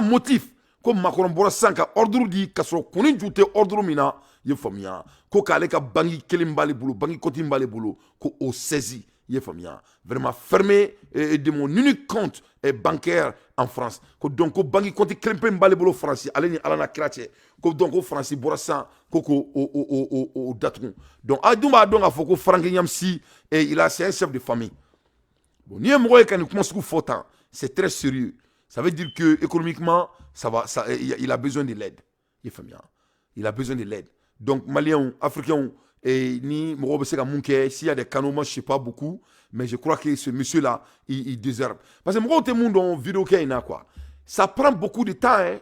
motif ko Macron bɔra sisan ka ordre di ka sɔrɔ kunni ju tɛ ordre min na. I ye faamuya, ko k'ale ka banque kelen b'ale bolo, banque compte b'ale bolo, ko o saisi. I ye faamuya, vraiment, fermé de mon unique compte bancaire en France. Ko donc ko banque compte kelen pe min b'ale bolo France, ale ni Ala na kira cɛ, ko donc ko France bɔra sisan ko ko o datugu. Donc a dun b'a dɔn k'a fɔ ko Franck Nyamsi, il a c'est un chef de famille. Bon, n'i ye mɔgɔ ye ka nin kuma sugu fɔ tan, c'est très sérieux. Ça veut dire que économiquement, ça va, ça, il a besoin de l'aide. I ye faamuya, il a besoin de l'aide. Donc Maliens, Africains et ni mɔgɔw bɛ se ka mun kɛ, s'il y a des canaux, moi je sais pas beaucoup, mais je crois que ce monsieur là, il deserve, parce que mɔgɔw tɛ mun dɔn vidéo kɛ in na quoi. Ça prend beaucoup de temps, hein.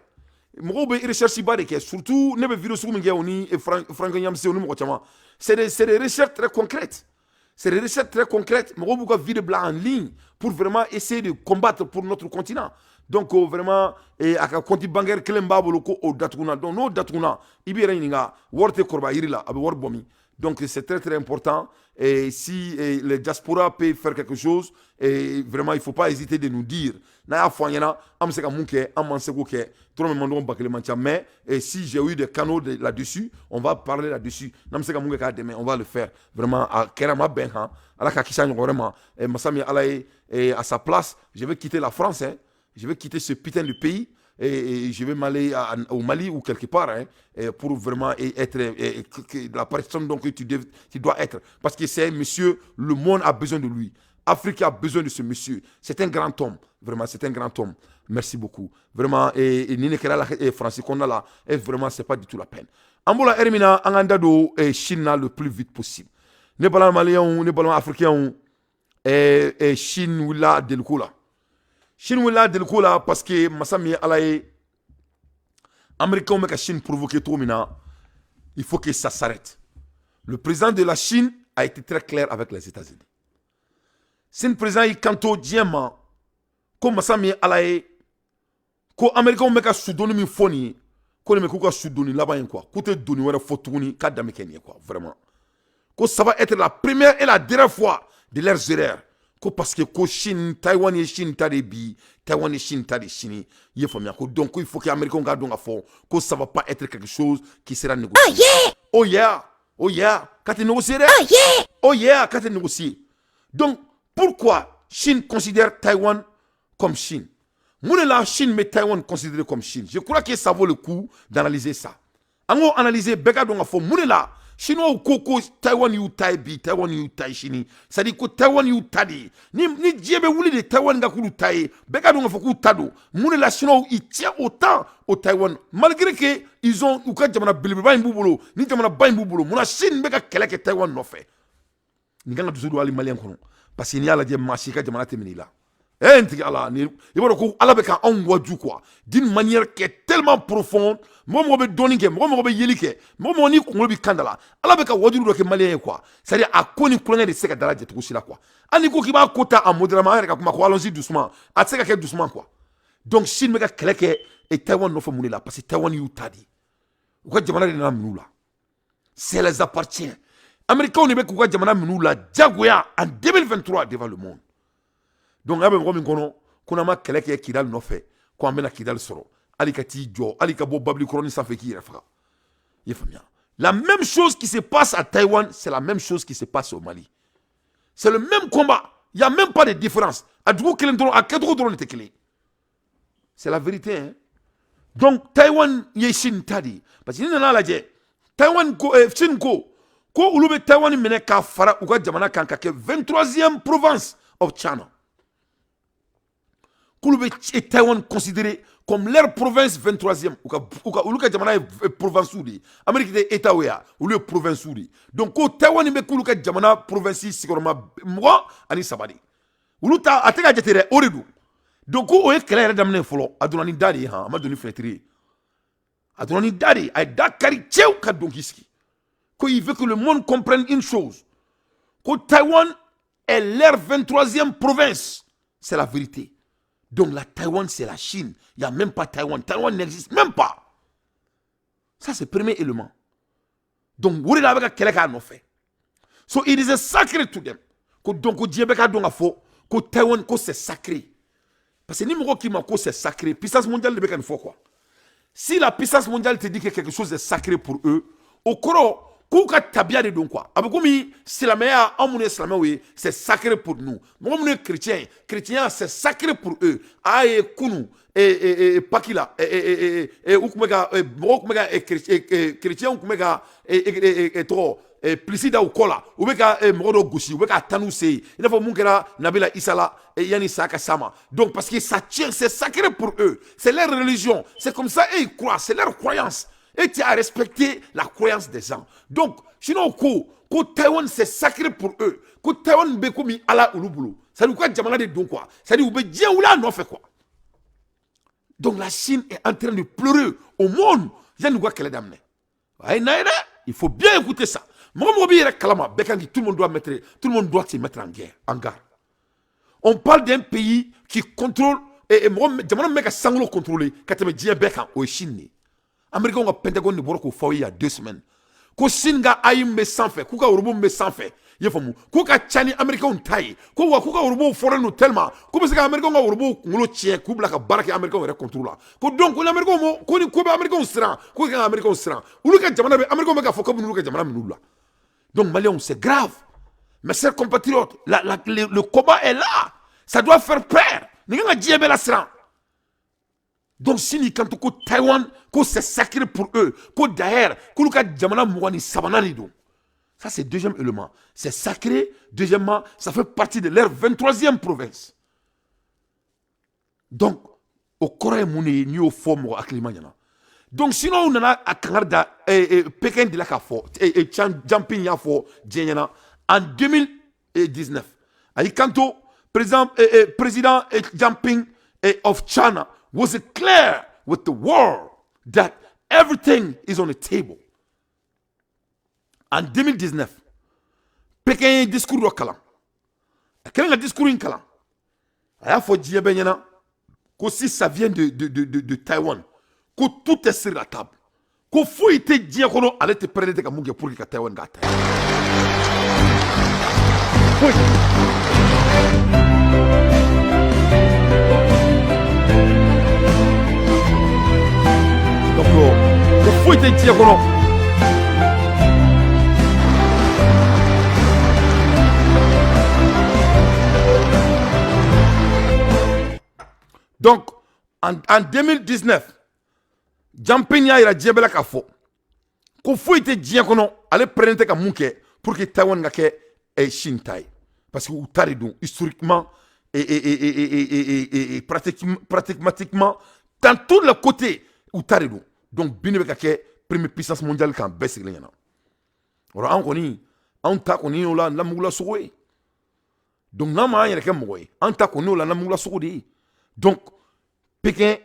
Mɔgɔw bɛ recherche ba de kɛ, surtout ne bɛ vidéo sugu min kɛ, o ni Franck Nyamsi, o ni mɔgɔ caman, c'est des recherches très concrètes. C'est des recherches très concrètes. Mɔgɔw b'u ka vie de bila en ligne pour vraiment essayer de combattre pour notre continent. Donc vraiment, a ka compte bancaire kelen b'a bolo, ko o datuguna. Donc n'o datuguna, i b'i yɛrɛ ɲininka, wari tɛ kɔrɔbaya yiri la, a bɛ wari bɔ min? Donc c'est très très important. Et si les diasporas peuvent faire quelque chose, et vraiment il faut pas hésiter de nous dire. N'a y'a fɔ an ɲɛna, an bɛ se ka mun kɛ, an m'an seko kɛ. Dɔrɔmɛ man dɔgɔ, 1000 man ca, mais et si j'ai eu des canaux là-dessus, on va parler là-dessus. N'an bɛ se ka mun kɛ k'a dɛmɛ, on va le faire. Vraiment a kɛra ma bɛn kan. Ala ka kisi a ɲɔgɔn wɛrɛ ma. Masa min Ala ye, à sa place, je vais quitter la France, hein. Je vais quitter ce putain de pays et je vais m'aller au Mali ou quelque part, hein, pour vraiment être la personne donc que tu dois être. Parce que c'est un monsieur, le monde a besoin de lui. Afrique a besoin de ce monsieur. C'est un grand homme. Vraiment, c'est un grand homme. Merci beaucoup. Vraiment, et ni ne kɛra la France kɔnɔna la, et vraiment, c'est pas du tout la peine. An bɔra heure min na, an k'an da don Chine na le plus vite possible. Ne balima maliyɛnw, ne balima africains, Chine wulila deliko la. Chine wulila deliko la parce que masa min ye Ala ye, Américains bɛ ka Chine provoquer cogo min na, il faut que ça s'arrête. Le président de la Chine a été très clair avec les États-Unis. Chine président y'i kanto diɲɛ ma ko masa min ye Ala ye, ko Américains bɛ ka sudonni min fɔ nin ye, ko nin bɛ k'u ka sudonni laban ye quoi, k'u tɛ donni wɛrɛ fɔ tuguni, k'a dan bɛ kɛ nin ye quoi. Vraiment, ko ça va être la première et la dernière fois de leurs erreurs, ko parce que ko Chine, Taïwan ye Chine ta de bi, Taïwan ye Chine ta de sini. I ye faamuya ko donc il faut que Américains k'a dɔn k'a fɔ ko ça va pas être quelque chose qui sera négocié. Oh yeah! Oh yeah! Oh yeah! K'a tɛ négocier dɛ. Oh yeah! Oh yeah! K'a tɛ négocier. Donc pourquoi Chine considère Taïwan comme Chine? Mun de la Chine bɛ Taïwan considéré comme Chine? Je crois que ça vaut le coup d'analyser ça. An k'o analyser, bɛɛ ka dɔn k'a fɔ mun de la Chinois ko Taïwan y'u ta ye bi, Taïwan y'u ta ye sini. C'est à dire ko Taïwan y'u ta de ye. Ni diɲɛ bɛ wuli de, Taïwan ka k'olu ta ye, bɛɛ ka dɔn k'a fɔ k'u ta don. Mun de la Chinois ils tiennent autant au Taïwan malgré que ils ont u ka jamana belebeleba in b'u bolo, ni jamanaba in b'u bolo? Mun na Chine bɛ ka kɛlɛ kɛ Taïwan nɔfɛ? Nin kan ka dusu don hali maliyɛn kɔnɔ, parce que n'i y'a lajɛ, maa si ka jamana tɛ minɛ i la. Eh, n tigi Ala ni, i b'a dɔn ko Ala bɛ ka anw waju quoi, d'une manière qui est tellement profonde. Mɔgɔ mɔgɔ bɛ dɔnni kɛ, mɔgɔ mɔgɔ bɛ yeli kɛ, mɔgɔ mɔgɔ n'i kunkolo b'i kan da la, Ala bɛ ka wajulu dɔ kɛ maliyɛn ye quoi. C'est à dire a ko ni kulonkɛ de tɛ se ka dalajɛ cogo si la quoi. Hali n'i ko k'i b'a ko ta en modérément, an yɛrɛ ka kuma ko allons-y doucement, a tɛ se ka kɛ doucement quoi. Donc Chine bɛ ka kɛlɛ kɛ Taïwan nɔfɛ mun de la? Parce que Taïwan y'u ta de ye, u ka jamana de nana minɛ u la, ça les appartient. Américains de bɛ k'u ka jamana minɛ u la diyagoya en 2023 devant le monde. Donc a bɛ mɔgɔ min kɔnɔ ko n'an ma kɛlɛ kɛ Kidali nɔfɛ, ko an bɛna Kidali sɔrɔ, hali ka t'i jɔ, hali ka bɔ babili kɔrɔnin sanfɛ k'i yɛrɛ faga. I ye faamuya? La même chose qui se passe à Taïwan, c'est la même chose qui se passe au Mali. C'est le même combat, il y a même pas de différence. A dugu kelen dɔrɔn, a kɛcogo dɔrɔn de tɛ kelen. C'est la vérité, hein. Donc Taïwan ye Chine ta de ye, parce que n'i nana lajɛ, Taïwan ko, Chine ko olu bɛ Taïwan minɛ k'a fara u ka jamana kan ka kɛ 23e province of China, k'olu bɛ Taïwan considéré comme leur province 23e. U ka olu ka jamana ye province de ye. Amérique tɛ état ye wa? Olu ye province de ye. Donc ko Taïwan bɛ k'olu ka jamana province sigiyɔrɔma 23 de ye. Olu ta a tɛ ka jate dɛ, o de don. Donc ko o ye kɛlɛ yɛrɛ daminɛ fɔlɔ. A donna ni da de ye han, a ma don ni fenêtre ye, a donna ni da de ye. A ye da kari cɛw ka don k'i sigi ko il veut que le monde comprenne une chose, ko Taïwan est leur 23e province. C'est la vérité. Donc la Taïwan, c'est la Chine. Il n'y a même pas Taïwan. Taïwan n'existe même pas. Ça, c'est le premier élément. Donc, o de la a bɛ ka kɛlɛ k'a nɔfɛ. So it is a sacré to them. Ko donc ko diɲɛ bɛɛ k'a dɔn k'a fɔ ko Taïwan, ko c'est sacré. Parce que ni mɔgɔ k'i ma ko c'est sacré, puissance mondiale de bɛ ka nin fɔ quoi. Si la puissance mondiale te dit que quelque chose est sacré pour eux, o kɔrɔ k'u ka tabiya de don quoi. A bɛ komi silamɛya, anw minnu ye silamɛw ye, c'est sacré pour nous. Mɔgɔ minnu ye chrétien ye, chrétien, c'est sacré pour eux. A ye kunu Pâques la, u tun bɛ ka mɔgɔw tun bɛ ka chrétiens tun bɛ ka tɔgɔ pilisi da u kɔ la, u bɛ ka mɔgɔ dɔ gosi, u bɛ ka taa n'u sen ye, i n'a fɔ mun kɛra Nabila Isa la yanni sa ka s'a ma. Donc parce que ça tient, c'est sacré pour eux, c'est leur religion, c'est comme ça et ils croient, c'est leur croyance et tu as respecté la croyance des gens. Donc sinon ko Taïwan, c'est sacré pour eux, ko Taïwan bɛ komi Ala olu bolo, c'est à dire u ka jamana de don quoi, c'est à dire u bɛ diɲɛ wuli a nɔfɛ quoi. Donc la Chine est en train de pleurer au monde yanni u ka kɛlɛ daminɛ. A ye na ye dɛ, il faut bien écouter ça. Mɔgɔ mɔgɔ b'i yɛrɛ kalama, bɛɛ kan k'i, tout le monde doit se mettre en guerre, en garde. On parle d'un pays qui contrôle et mɔgɔ jamana min bɛ ka sankolo contrôler ka tɛmɛ diɲɛ bɛɛ kan, o ye Chine de ye. Américains ka Pentagone de bɔra k'o fɔ aw ye il y a 2 semaines. Ko Chine ka AI min bɛ sanfɛ, k'u ka robot min bɛ sanfɛ, i y'a faamu, k'u ka ca ni américains ta ye, ko wa k'u ka robot fɔrlen don tellement k'u bɛ se ka américains ka robot kunkolo tiɲɛ k'u bila ka baara kɛ américains yɛrɛ contre la. Ko donc ko ni américains mo ko ni ko bɛ américains siran, ko kan ka américains siran, olu ka jamana bɛ américains bɛ k'a fɔ ko n'olu ka jamana minɛ olu la. Donc Maliens, c'est grave. Mes chers compatriotes, le combat est là. Ça doit faire peur. Ni kan ka diɲɛ bɛɛ lasiran. Donc Chine kanto ko Taïwan, ko c'est sacré pour eux, ko d'ailleurs k'olu ka jamana 23nan de don. Ça, c'est deuxième élément. C'est sacré. Deuxièmement, ça fait partie de leur 23e province. Donc o kɔrɔ ye mun de ye n'i y'o fɔ mɔgɔ hakilima ɲɛna? Donc sinon u nana a kangari da Pékin de la k'a fɔ Jinping y'a fɔ diɲɛ ɲɛna en 2019. A y'i kanto président Jinping of China was clear with the world that everything is on the table. En 2019, Pékin ye discours dɔ kalan. A kɛlen ka discours in kalan, a y'a fɔ diɲɛ bɛɛ ɲɛna ko si ça vient de Taïwan, ko tout est sur la table, ko foyi tɛ diɲɛ kɔnɔ ale tɛ prêt tɛ ka mun kɛ pour que ka Taïwan k'a ta ye. Foyi. Donc ko foyi tɛ diɲɛ kɔnɔ. Donc en 2019, Jinping y'a yira diɲɛ bɛɛ la k'a fɔ ko foyi tɛ diɲɛ kɔnɔ ale prêt tɛ ka mun kɛ pour que Taïwan ka kɛ Chine ta ye, parce que u ta de don historiquement et pratiquement dans tous les côtés, u ta de don. Donc bi ne bɛ ka kɛ première puissance mondiale kan bɛɛ sigilen ɲɛna. O la an kɔni, anw ta kɔni y'o la lamugula sogo ye. Donc n'an m'an yɛrɛ kɛ mɔgɔ ye, an ta kɔni y'o la lamugula sogo de ye. Donc Pékin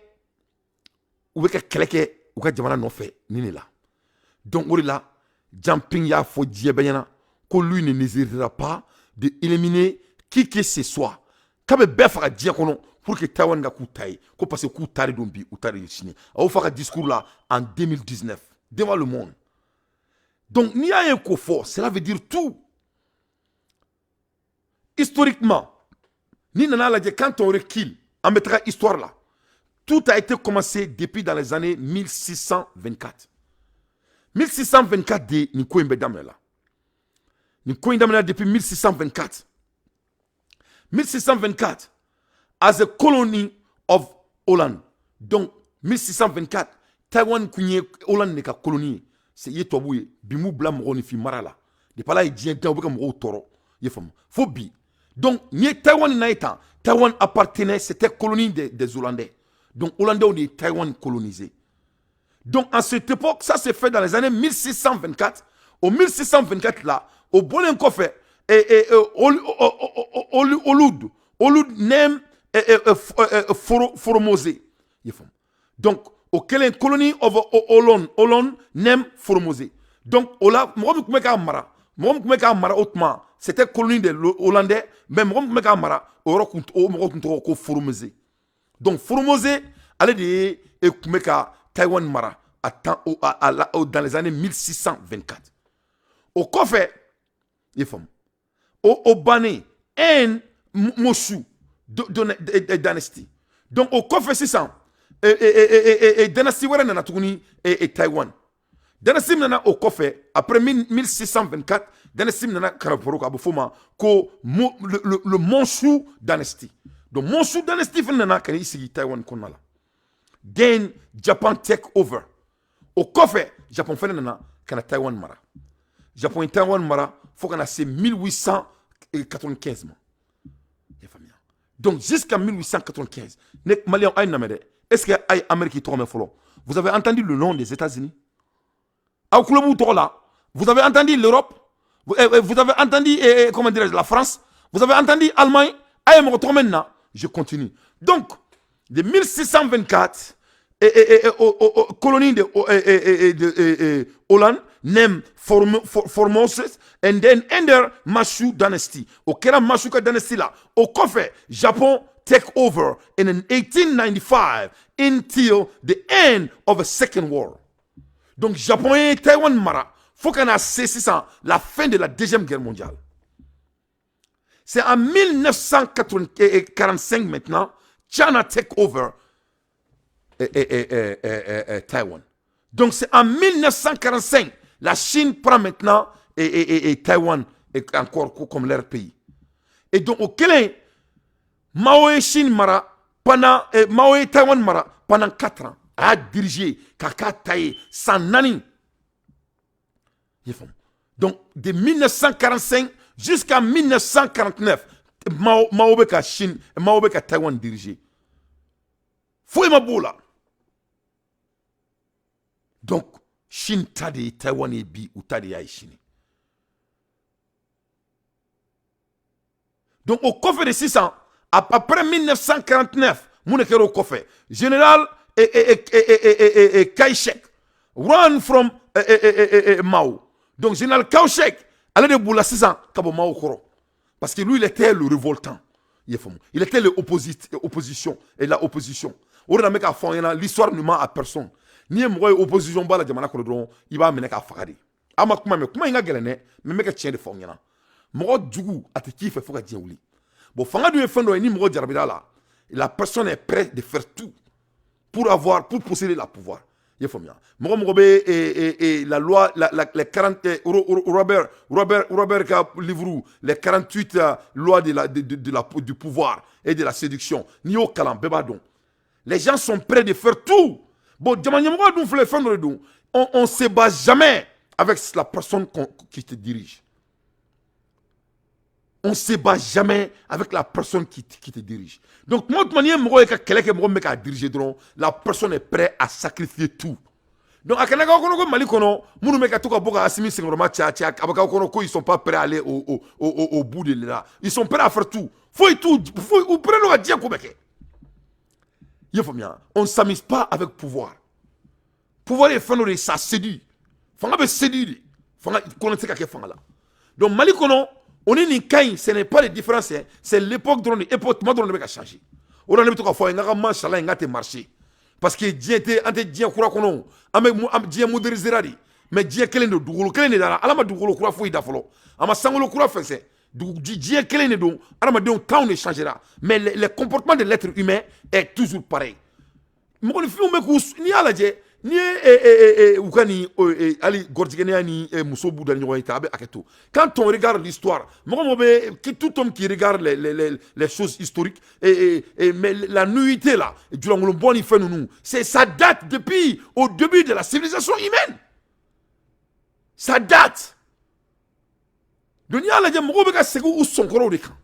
u bɛ ka kɛlɛ kɛ u ka jamana nɔfɛ nin de la. Donc o de la Jinping y'a fɔ diɲɛ bɛɛ ɲɛna ko lui ne n'hésitera pas de éliminer qui que ce soit, k'a bɛ bɛɛ faga diɲɛ kɔnɔ pour que Taïwan ka k'u ta ye, ko parce que k'u ta de don bi, u ta de sini. A y'o fɔ a ka discours la en 2019 devant le monde. Donc n'i y'a ye k'o fɔ, cela veut dire tout. Historiquement, n'i nana lajɛ, quand on recule, an bɛ taga histoire la, tout a été commencé depuis dans les années 1624. 1624 de nin ko in bɛ daminɛ la. Nin ko in daminɛ depuis 1624. 1624 as a colony of Holland. Donc 1624, Taïwan kun ye Hollande de ka colonie ye. C'est i ye tubabu ye bi m'u bila mɔgɔw ni fin mara la. Depuis Ala ye diɲɛ dan, u bɛ ka mɔgɔw tɔɔrɔ, i ye faamu, fo bi. Donc n'i ye Taïwan n'a ye tan, Taïwan appartenait, c'était colonie des Hollandais. Donc Hollandais de ye Taïwan colonisé. Donc en cette époque, ça s'est fait dans les années 1624. Au 1624 là, o bɔlen kɔfɛ, Holland name Formose. I ye faamu. Donc o kɛlen colony of Holland, Holland name Formose. Donc o la mɔgɔ min tun bɛ k'a mara, mɔgɔ min tun bɛ k'a mara o tuma, c'était colonie des Hollandais, mais mɔgɔ min tun bɛ k'a mara o yɔrɔ kun, o mɔgɔ tun tɔgɔ ko Formose. Donc Formose ale de ye tun bɛ ka Taïwan mara a temps o a la dans les années 1624. O kɔfɛ, i ye faamu, o bannen un Manchu dynasty. Donc o kɔfɛ sisan, dynastie wɛrɛ nana tuguni Taïwan. Dynastie min nana o kɔfɛ après 1624, dynastie min nana ka na foro kan, a bɛ f'o ma ko le Manchu dynasty. Donc Manchu dynasty fana nana ka n'i sigi Taïwan kɔnɔna la. Then Japan take over. O kɔfɛ Japon fana nana ka na Taïwan mara. Japon ye Taïwan mara fo ka na se 1895 ma. I y'a faamuya? Donc jusqu'à 1895, ne Malien a ye lamɛn dɛ. Est-ce que a ye Amérique tɔgɔ mɛn fɔlɔ? Vous avez entendu le nom des États-Unis? Aw tulo b'u tɔgɔ la? Vous avez entendu l'Europe? Vous avez entendu, comment dirais-je, la France? Vous avez entendu Allemagne? A ye mɔgɔ tɔgɔ mɛn na? Je continue. Donc de 1624 et colonie de Hollande named Formoses and then under Manchu dynasty. O kɛra Manchu ka dynasty la. O kɔfɛ Japon take over in 1895 until the end of the Second War. Donc Japon ye Taïwan mara Fo ka na se sisan la fin de la Deuxième Guerre mondiale. C'est en 1945 maintenant, China take over Taïwan. Donc c'est en 1945, la Chine prend maintenant et Taïwan et encore comme leur pays. Et donc o kelen, Mao ye Chine mara pendant Mao ye Taïwan mara pendant 4 ans. A y'a dirigé k'a k'a ta ye san 4. Donc de 1945 jusqu'à 1949, Mao bɛ ka Chine, Mao bɛ ka Taïwan diriger. Foyi ma b'o la. Donc Chine ta de ye Taïwan ye bi, u ta de y'a ye sini. Donc o kɔfɛ de sisan, après 1949, mun de kɛra o kɔfɛ? Général Kai-shek run from Mao. Donc général Kai-shek, ale de bolila sisan ka bɔ Mao kɔrɔ. Parce que lui, il était le révoltant. Il était l'opposition et la opposition. O de la n bɛ k'a fɔ an ɲɛna, l'histoire ne ment à personne. N'i ye mɔgɔ ye opposition ba la jamana kɔnɔ dɔrɔn, i b'a minɛ k'a faga de. A ma kuma mɛn, kuma in ka gɛlɛn dɛ, mais n bɛ ka tiɲɛ de fɔ aw ɲɛna. Mɔgɔ jugu a tɛ k'i fɛ fo ka diɲɛ wuli. Bon, fanga dun ye fɛn dɔ ye, ni mɔgɔ jarabira la, la personne est prête de faire tout pour avoir, pour posséder la pouvoir. I y'a faamuya? Mɔgɔ bɛ la loi, les 40, Robert ka livre, les 48 lois de la, de la, du pouvoir et de la séduction. N'i y'o kalan, bɛɛ b'a dɔn. Les gens sont prêts de faire tout. Bon, jamana ɲɛmɔgɔ dun filɛ, fɛn dɔ de don. On se bat jamais avec la personne qui te dirige. On ne se bat jamais avec la personne qui te dirige. Donc, moi, n'i ye mɔgɔ ye ka kɛlɛ kɛ mɔgɔ min bɛ k'a diriger dɔrɔn, la personne est prête à sacrifier tout. Donc, a kana k'aw kɔnɔ ko Mali kɔnɔ, minnu bɛ ka to ka bɔ ka Assimi senkɔrɔma caya caya, a bɛ k'aw kɔnɔ ko ils sont pas prêts à aller au bout de là. Ils sont prêts à faire tout. Foyi t'u, foyi, u prêts don ka diɲɛ ko bɛɛ kɛ. I y'a faamuya? On ne s'amuse pas avec pouvoir. Pouvoir ye fɛn dɔ de ye, ça séduit. Fanga bɛ séduire de. Fanga kɔnɔ tɛ se ka kɛ fanga la. Donc Mali kɔnɔ, o ni nin ka ɲi, ce n'est pas les différences, hein. C'est l'époque dɔrɔn de, époque tuma dɔrɔn de bɛ ka changer. O de la ne bɛ to k'a fɔ a ye, n k'a ka masala in k'a tɛ marcher. Parce que diɲɛ tɛ, an tɛ diɲɛ kura kɔnɔ o. An bɛ diɲɛ modernisera de. Mais diɲɛ kelen don, dugukolo kelen de dara. Ala ma dugukolo kura foyi da fɔlɔ. A ma sankolo kura fɛnsɛn. Dugu diɲɛ kelen de don, adamadenw temps de changera. Mais le comportement de l'être humain est toujours pareil. Mɔgɔninfinw bɛ k'u, n'i y'a lajɛ, n'i ye u ka nin hali gɔrɔjigɛnɛya ni muso b'u da ni ɲɔgɔn ye tan, a bɛ hakɛ to. Quand on regarde l'histoire, mɔgɔ mɔgɔ bɛ, tout homme qui regarde les choses historiques, mais la nudité là, julankolon bɔ ni fɛn ninnu, c'est ça date depuis au début de la civilisation humaine. Ça date. Donc n'i y'a lajɛ, mɔgɔw bɛ ka segin u sɔnkɔrɔw de kan.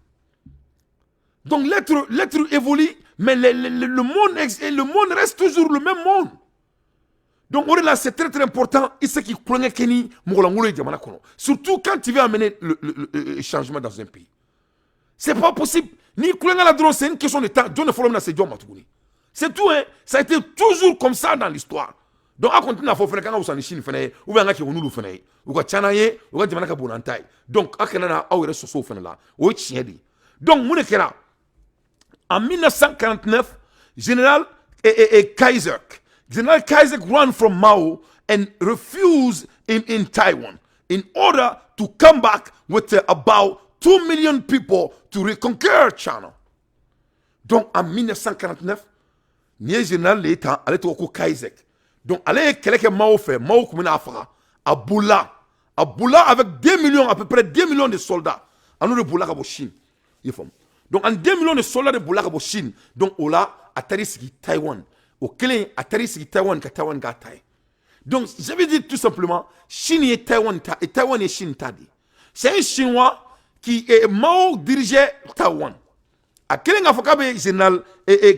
Donc l'être évolue, mais le monde reste toujours le même monde. Donc o de la, c'est très très important, i se k'i kulonkɛ kɛ ni mɔgɔlankolon ye jamana kɔnɔ. Surtout quand tu veux amener le changement dans un pays. C'est pas possible. Ni kulonkɛ la dɔrɔn, c'est une question de temps. Jɔn de fɔlɔ bɛna se jɔn ma tuguni? C'est tout, hein. Ça a été toujours comme ça dans l'histoire. Donc a kɔni tɛna fɔ fɛnɛ k'an ka wusa ni Chine fɛnɛ ye, ou bien an ka kɛ n'olu fɛnɛ ye. U ka ca n'an ye, u ka jamana ka bon n'an ta ye. Donc a kana na aw yɛrɛ sɔsɔ o fɛnɛ la. O ye tiɲɛ de ye. Donc mun de kɛra? En 1949, général Kai-shek, General Kai-shek run from Mao and refused in Taiwan in order to come back with about 2 million people to reconquer China. Donc en 1949, nin ye général de ye tan, ale tɔgɔ ko Kai-shek. Donc ale ye kɛlɛ kɛ Mao fɛ, Mao tun bɛna a faga. A bolila, a bolila avec 2 millions, à peu près 2 millions de soldats. A n'o de bolila ka bɔ Chine. I y'a faamu? Donc en 2 millions de soldats de bolila ka bɔ Chine. Donc o la, a taar'i sigi Taïwan. O kelen, a taar'i sigi Taïwan ka Taïwan k'a ta ye. Donc je vais dire tout simplement, Chine ye Taïwan ta et Taïwan ye Chine ta de ye. C'est un Chinois qui est, Mao dirigeait Taïwan. A kelen k'a fɔ k'a bɛ général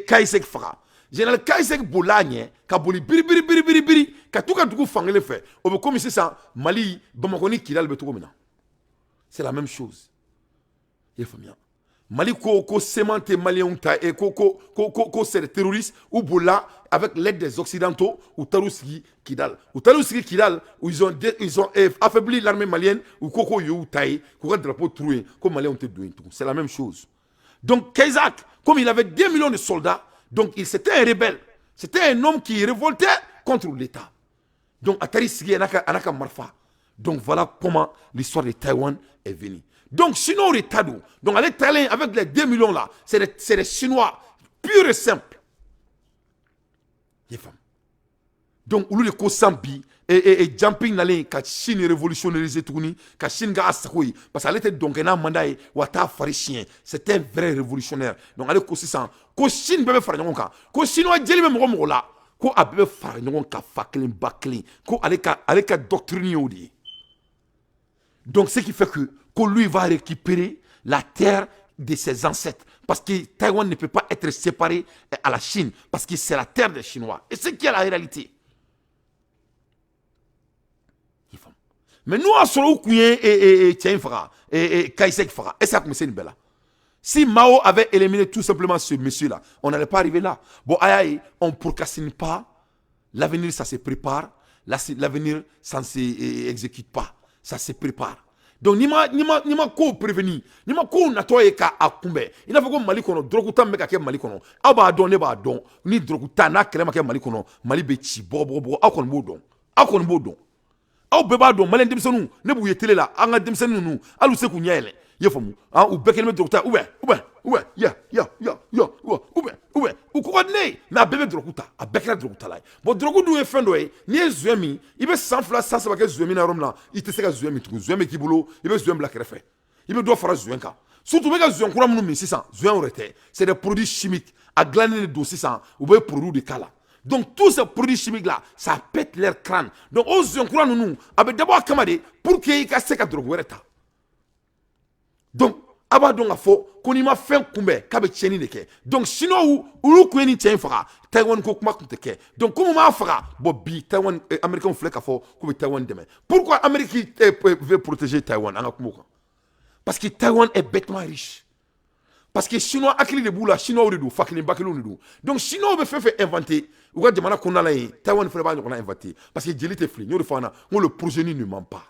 Kai-shek faga. Général Kai-shek bolila a ɲɛ ka boli biri biri biri biri biri ka t'u ka dugu fankelen fɛ. O bɛ komi sisan Mali, Bamakɔ ni Kidali bɛ cogo min na. C'est la même chose. I y'a faamuya? Mali ko ko CMA tɛ maliyɛnw ta e ko ko ko ko ko c'est des terroristes. U bolila avec l'aide des occidentaux, u taar'u sigi Kidal. U taar'u sigi Kidal, où ils ont affaibli l'armée malienne, u ko ko y'u ta ye, k'u ka drapeau turu yen, ko maliyɛnw tɛ don yen tugun. C'est la même chose. Donc Kai-shek, comme il avait 2 millions de soldats, donc il c'était un rebelle. C'était un homme qui révoltait contre l'État. Donc a taar'i sigi a n'a ka marifa. Donc voilà comment l'histoire de Taïwan est venue. Donc Chinois de ta don. Donc ale tagalen avec les 2 millions là, c'est des Chinois purs et simples. I ye faamu? Donc olu de ko sisan bi e Jinping nalen ka Chine révolutionnariser tuguni, ka Chine k'a sago ye, parce que ale tɛ dɔn kɛ n'a man d'a ye, wa t'a fari siɲɛ. C'est un vrai révolutionnaire. Donc ale ko sisan ko Chine bɛɛ bɛ fara ɲɔgɔn kan, ko Chinois jeli bɛ mɔgɔ mɔgɔ la, ko a bɛɛ bɛ fara ɲɔgɔn kan fa kelen ba kelen, ko ale ka doctrine y'o de ye. Donc ce qui fait que ko lui va récupérer la terre de ses ancêtres, parce que Taïwan ne peut pas être séparé à la Chine, parce que c'est la terre des Chinois et ce qui est la réalité. I faamu? Mais n'o y'a sɔrɔ u kun ye cɛ in faga, Chiang Kai-shek faga, est-ce que a tun bɛ se nin bɛɛ la? Si Mao avait éliminé tout simplement ce monsieur-là, on n'allait pas arriver là. Bon, aïe, aïe, on ne procrastine pas. L'avenir, ça se prépare. L'avenir, ça ne s'exécute pas. Ça se prépare. Donc, ni ma ko prévenir, ni ma ko natɔ ye k'a kunbɛn, i n'a fɔ ko Mali kɔnɔ, drogue ta min bɛ ka kɛ Mali kɔnɔ, aw b'a dɔn, ne b'a dɔn, ni drogue ta n'a kɛlɛ ma kɛ Mali kɔnɔ, Mali bɛ ci bɔgɔ bɔgɔ bɔgɔ. Aw kɔni b'o dɔn, aw kɔni b'o dɔn, aw bɛɛ b'a dɔn. Maliyɛn denmisɛnninw, ne b'u ye télé la, an ka denmisɛnnin ninnu, hali u se k'u ɲɛ yɛlɛ, i ye faamu? Ah, u bɛɛ kelen bɛ drogue ta, ou bien ou bien ya ya ya ya, ou bien u ko ka di ne ye, mais a bɛɛ bɛ drogue ta, a bɛɛ kɛra drogue tala ye. Bon, drogue dun ye fɛn dɔ ye, n'i ye joint min, i bɛ san 2, san 3 kɛ joint min na yɔrɔ min na, i tɛ se ka joint min tugun. Joint bɛ k'i bolo, i bɛ joint bila kɛrɛfɛ, i bɛ dɔ fara joint kan. Surtout u bɛ ka joint kura minnu min sisan, joint yɛrɛ tɛ, c'est des produits chimiques, a dilannen de don sisan, u bɛ produits de k'a la. Donc tous ces produits chimiques là, ça pète leur crâne. Donc o joint kura ninnu, a bɛ dabɔ a kama de pour que i ka se ka drogue wɛrɛ ta. Donc a b'a dɔn k'a fɔ ko n'i ma fɛn kunbɛn, k'a bɛ tiɲɛni de kɛ. Donc Chinois, olu kun ye nin cɛ in faga, Taïwan ko kuma tun tɛ kɛ. Donc komi m'a faga, bon, bi Taïwan, Américains filɛ k'a fɔ k'u bɛ Taïwan dɛmɛ. Pourquoi Amérique veut protéger Taïwan? An ka kuma o kan, parce que Taïwan est bêtement riche, parce que Chinois hakili de b'u la, Chinois de don, fa kelen ba kelenw de don. Donc Chinois bɛ fɛn fɛn inventé u ka jamana kɔnɔna la yen, Taïwan fana b'a ɲɔgɔnna inventé, parce que jeli tɛ fili. N y'o de fɔ an na, n ko le progénie ne ment pas.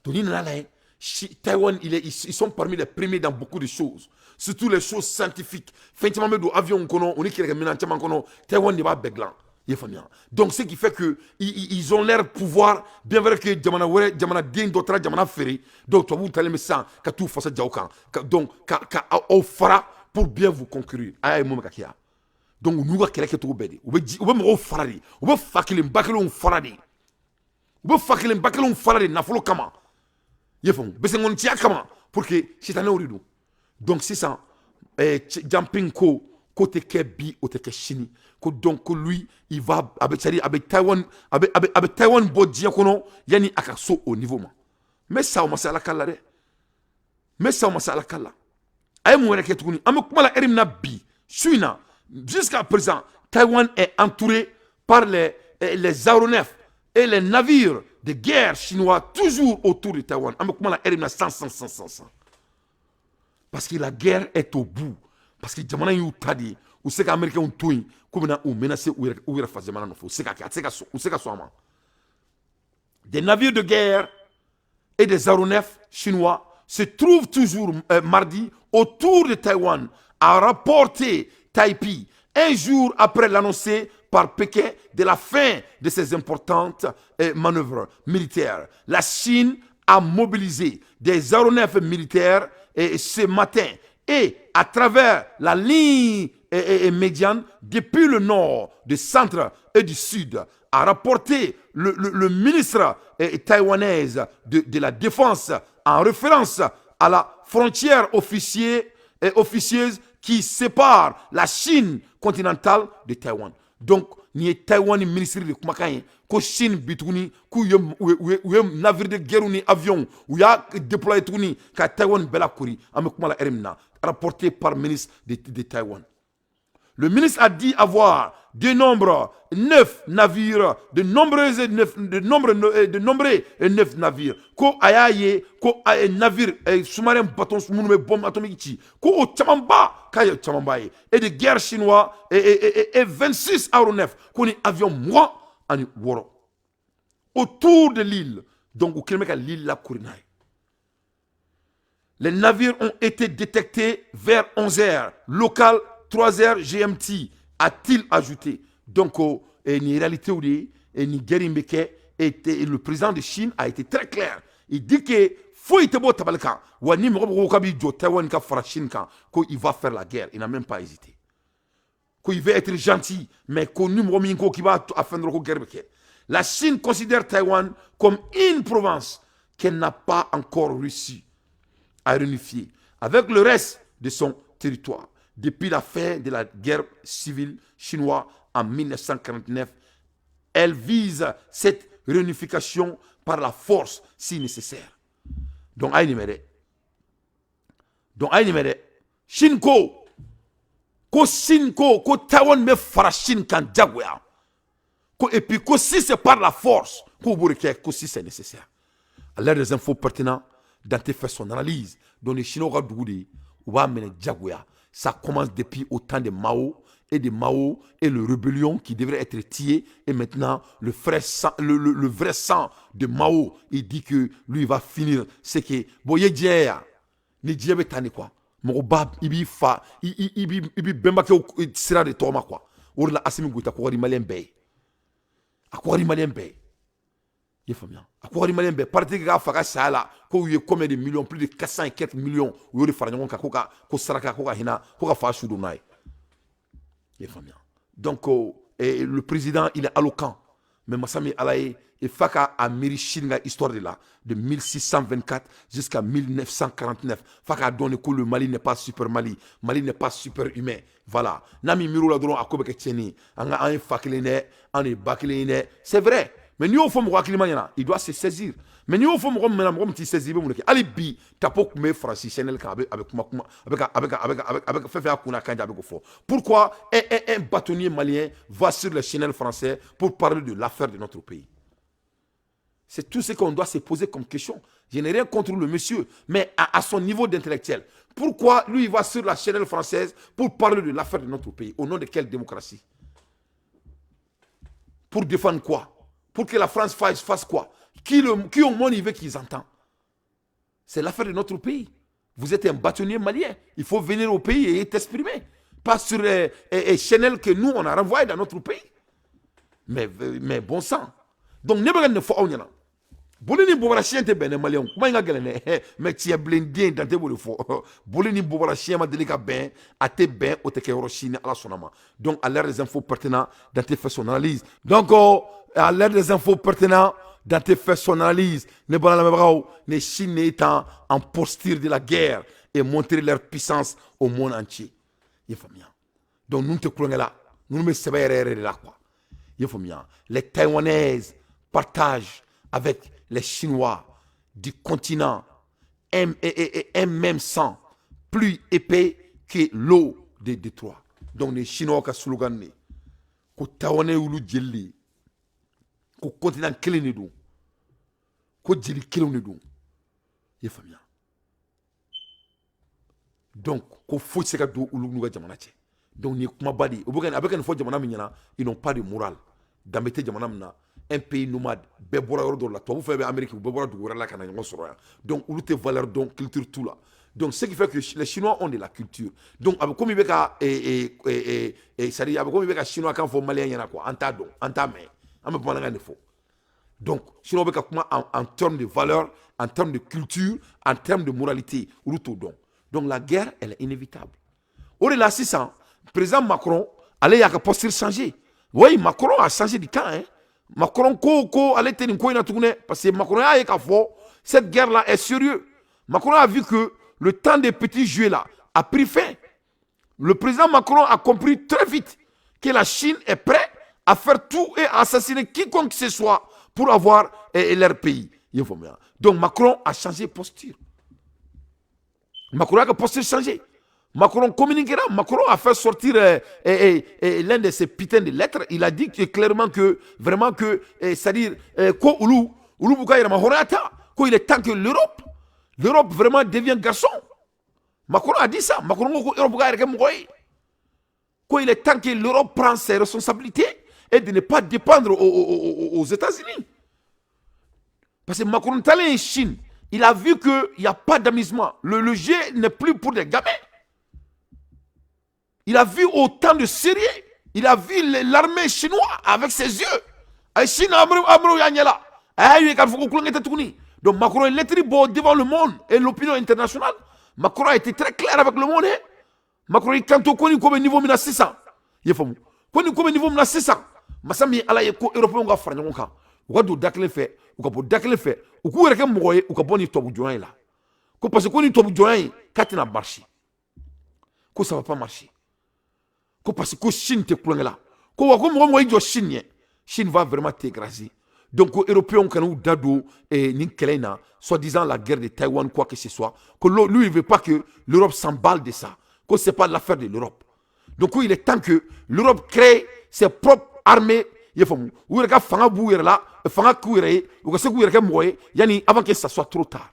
Donc n'i nana lajɛ, Taïwan, ils sont parmi les premiers dans beaucoup de choses, surtout les choses scientifiques. Fɛn caman bɛ don avion kɔnɔ, o ni kɛlɛkɛminɛn caman kɔnɔ, Taïwan de b'a bɛɛ dilan. I ye faamuya? Donc ce qui fait que ils ont leur pouvoir, bien vrai que jamana wɛrɛ, jamanaden dɔ taara jamana feere. Donc tubabuw talen bɛ sisan ka t'u fasa ja aw kan, donc ka aw fara pour bien vous conquérir. A y'a ye mun bɛ ka kɛ yan? Donc u n'u ka kɛlɛ kɛcogo bɛɛ de, u bɛ ji, u bɛ mɔgɔw fara de, u bɛ fa kelen ba kelenw fara de, u bɛ fa kelen ba kelenw fara de nafolo kama. I ye faamu? Besengɔniciya kama, pour que sitanɛw de don. Donc sisan Jinping ko k'o tɛ kɛ bi, o tɛ kɛ sini, ko donc ko lui il va, a bɛ, c'est à dire a bɛ Taïwan, a bɛ Taïwan bɔ diɲɛ kɔnɔ yanni a ka so o niveau ma. N bɛ sa, o ma se Ala ka la dɛ, n bɛ sa, o ma se Ala ka la. A ye mun wɛrɛ kɛ tuguni? An bɛ kuma la heure min na bi su in na, jusqu'à présent, Taïwan est entouré par les aéronefs et les navires de guerre chinois, toujours autour de Taïwan. An bɛ kuma la heure min na, 100 100 100 100 100, parce que la guerre est au bout, parce que jamana in y'u ta de ye. U se ka Américains to yen k'u bɛna u menacer u yɛrɛ fa jamana nɔfɛ, u se ka kɛ, a tɛ se ka sɔn, u se ka sɔn a ma. Des navires de guerre et des aéronefs chinois se trouvent toujours mardi autour de Taïwan, a rapporté Taipei, un jour après l'annonce par Pékin de la fin de ces importantes manœuvres militaires. La Chine a mobilisé des aéronefs militaires et ce matin et à travers la ligne médiane depuis le nord, du centre et du sud, a rapporté le ministre taïwanais de la Défense en référence à la frontière officieuse qui sépare la Chine continentale de Taïwan. Donc, nin ye Taïwan ministre de kumakan ye, ko Chine bi tuguni k'u ye u ye navire de guerre ni avion, u y'a déployer tuguni ka Taïwan bɛɛ lakori. An bɛ kuma la heure min na, rapporté par ministre de Taïwan. Le ministre a dit avoir dénombré neuf navires, de nombreux neuf, de nombreux, de nombreux neuf navires. Ko a y'a ye ko a ye navire sous-marin bateau minnu bɛ bombe atomique ci, ko o camanba, k'a ye camanba ye, et de guerre chinois et 26 aéronefs, ko ni avion 26 autour de l'île. Donc u kɛlen bɛ ka l'île lakori n'a ye. Les navires ont été détectés vers 11 heures, local 3 heures GMT, a-t-il ajouté. Donc, nin réalité de ye, nin guerre in bɛ kɛ. Et le président de Chine a été très clair. Il dit que foyi tɛ bɔ tabali kan wa ni mɔgɔ mɔgɔ k'a b'i jɔ Taïwan ka fara Chine kan, ko il va faire la guerre. Il n'a même pas hésité. Ko il veut être gentil, mais ko ni mɔgɔ min ko k'i b'a a fɛn dɔrɔn, ko guerre bɛ kɛ. La Chine considère Taïwan comme une province qu'elle n'a pas encore réussi à réunifier avec le reste de son territoire. Depuis la fin de la guerre civile chinoise en 1949, elle vise cette réunification par la force si nécessaire. Donc, ayi nin dɛ. Donc, ayi nin dɛ. Chine ko, ko Chine ko, ko Taïwan bɛ fara Chine kan diyagoya. Ko, et puis, ko si c'est par la force, ko b'o de kɛ, ko si c'est nécessaire. À l'heure des infos pertinentes, Dante fait son analyse. Donc, les Chinois ka dugu de ye, u b'a minɛ diyagoya. Ça commence depuis au temps de Mao et de Mao et le rébellion qui devrait être tué. Et maintenant, le vrai sang, le vrai sang de Mao, il dit que lui, il va finir. C'est que, bon, il y a ni diɲɛ bɛ tan de quoi. Mɔgɔ ba i b'i fa i b'i bɛnbakɛw sira de tɔgɔma quoi. O de la Assimi Goïta ko ka di maliyɛn bɛɛ ye. A ko ka di maliyɛn bɛɛ ye. I ye faamuya? A ko ka di maliyɛn bɛɛ. Parti k'a fa ka saya la, ko u ye combien de millions, plus de 400 et quelques millions, u y'o de fara ɲɔgɔn kan ko ka ko saraka, ko ka hinɛ, ko ka fa su don n'a ye. I ye faamuya? Donc et le président, il est éloquent, mais masa min ala ye i fa ka a miiri Chine ka histoire de la de 1624 jusqu'à 1949, fa k'a dɔn de ko le Mali n'est pas super Mali, Mali n'est pas super humain. Voilà, n'a min miiri o la dɔrɔn, a ko bɛ kɛ tiɲɛni ye. An ka an ye fa kelen dɛ, an de ye ba kelen ye dɛ, c'est vrai, mais n'i y'o fɔ mɔgɔ hakilima ɲɛna, il doit se saisir. Mais n'i y'o fɔ mɔgɔ min ɲɛna, mɔgɔ min t'i saisir, i bɛ mun de kɛ? Hali bi Tapo tun bɛ Faransi chaîne kan, a bɛ kuma kuma, a bɛ ka fɛn fɛn y'a kun n'a kan, a bɛ k'o fɔ. Pourquoi un bâtonnier malien va sur les chaînes français pour parler de l'affaire de notre pays? C'est tout ce qu'on doit se poser comme question. Je n'ai rien contre le monsieur, mais à son niveau d'intellectuel, pourquoi lui, il va sur la chaîne française pour parler de l'affaire de notre pays? Au nom de quelle démocratie? Pour défendre quoi? Pour que la France fasse quoi? Qui au monde il veut qu'ils entendent? C'est l'affaire de notre pays. Vous êtes un bâtonnier malien. Il faut venir au pays et t'exprimer. Pas sur les chaînes que nous, on a renvoyées dans notre pays. Mais bon sang. Donc, ne bɛ ka nin fɔ aw ɲɛna. Boli ni bobara siyɛn tɛ bɛn dɛ, maliyɛnw. Kuma in ka gɛlɛn dɛ, mais tiɲɛ bilen Dante b'o de fɔ. Boli ni bobara siyɛn ma deli ka bɛn, a tɛ bɛn, o tɛ kɛ yɔrɔ si ni Ala sɔnna ma. Donc, à l'heure des infos pertinentes, Dante fait son analyse. Donc, à l'heure des infos pertinentes, Dante fait son analyse. Ne bɔra lamɛnbagaw, ni Chine est en posture de la guerre et montrer leur puissance au monde entier. I ye faamuya? Donc ninnu tɛ kulonkɛ la, ninnu bɛ sɛbɛ yɛrɛ yɛrɛ de la quoi. I ye faamuya? Les Taïwanaises partagent avec les Chinois du continent un même sang plus épais que l'eau des détroits. Donc les Chinois ka slogan de ko Taïwanais y'olu jeli de ye, ko continent kelen de don, ko jeli kelenw de don. I ye faamuya? Donc ko foyi tɛ se ka don olu n'u ka jamana cɛ. Donc nin ye kumaba de ye. O bɛ ka a bɛ ka nin fɔ jamana min ɲɛna, ils n'ont pas de morale. Danbe tɛ jamana min na, un pays nomade, bɛɛ bɔra yɔrɔ dɔw la. Tubabu fɛn bɛ Amérique, u bɛɛ bɔra dugu wɛrɛ la ka na ɲɔgɔn sɔrɔ yan. Donc olu tɛ valeur dɔn, culture t'u la. Donc ce qui fait que les Chinois ont de la culture. Donc a bɛ komi i bɛ ka c'est à dire a bɛ komi i bɛ ka chinois kan fɔ malien ɲɛna quoi. An t'a dɔn, an t'a mɛn, an bɛ bamanankan de fɔ. Donc chinois bɛ ka kuma en termes de valeur, en termes de culture, en termes de moralité, olu t'o dɔn. Donc la guerre, elle est inévitable. O de la sisan, président Macron, ale y'a ka posture changer. Oui, Macron a changé de camp, hein. Macron ko ko ale tɛ nin ko in na tuguni dɛ, parce que Macron y'a ye k'a fɔ cette guerre là est sérieux. Macron a vu que le temps des petits jeux là a pris fin. Le président Macron a compris très vite que la Chine est prête à faire tout et à assassiner quiconque que ce soit pour avoir leur pays. I ye faamuya? Donc Macron a changé posture. Macron a posture changé. Macron communiquera. Macron a fait sortir l'un de ses putains de lettres. Il a dit que, clairement que, vraiment que, c'est-à-dire, ko olu, olu b'u ka yɛrɛma hɔrɔnya ta, ko il est temps que l'Europe vraiment devient garçon. Macron a dit ça. Macron ko Europe ka yɛrɛ kɛ mɔgɔ ye. Ko il est temps que l'Europe prenne ses responsabilités et de ne pas dépendre aux États-Unis. Parce que Macron talen Chine, il a vu qu'il n'y a pas d'amusement. Le jeu n'est plus pour des gamins. Il a vu autant de sérieux. Il a vu l'armée chinoise avec ses yeux. Chine, A y'a ye k'a fɔ ko kulonkɛ tɛ tuguni. Donc Macron ye lettre bɔ devant le monde et l'opinion internationale. Macron a été très clair avec le monde, hein. Macron y'i kanto ko nin ko bɛ niveau min na sisan, i ye faamu, ko nin ko bɛ niveau min na sisan, masa min ye Ala ye, ko européens ka fara ɲɔgɔn kan, u ka don da kelen fɛ, u ka bɔ da kelen fɛ, u k'u yɛrɛ kɛ mɔgɔ ye, u ka bɔ nin tubabu jɔnya in la, ko parce que ko nin tubabu jɔnya in k'a tɛna marcher, ko ça va pas marcher, ko parce que ko Chine tɛ kulonkɛ la, ko wa ko mɔgɔ mɔgɔ y'i jɔ Chine ɲɛ, Chine va vraiment t'écraser. Donc ko européens kana u da don nin kɛlɛ in na, soi-disant la guerre de Taïwan, quoi que ce soit, que lui, il veut pas que l'Europe s'emballe de ça, que c'est pas l'affaire de l'Europe. Donc il est temps que l'Europe crée ses propres armées, i ye faamu, u yɛrɛ ka fanga b'u yɛrɛ la, fanga k'u yɛrɛ ye, u ka se k'u yɛrɛ kɛ mɔgɔ ye yanni, avant que ça soit trop tard.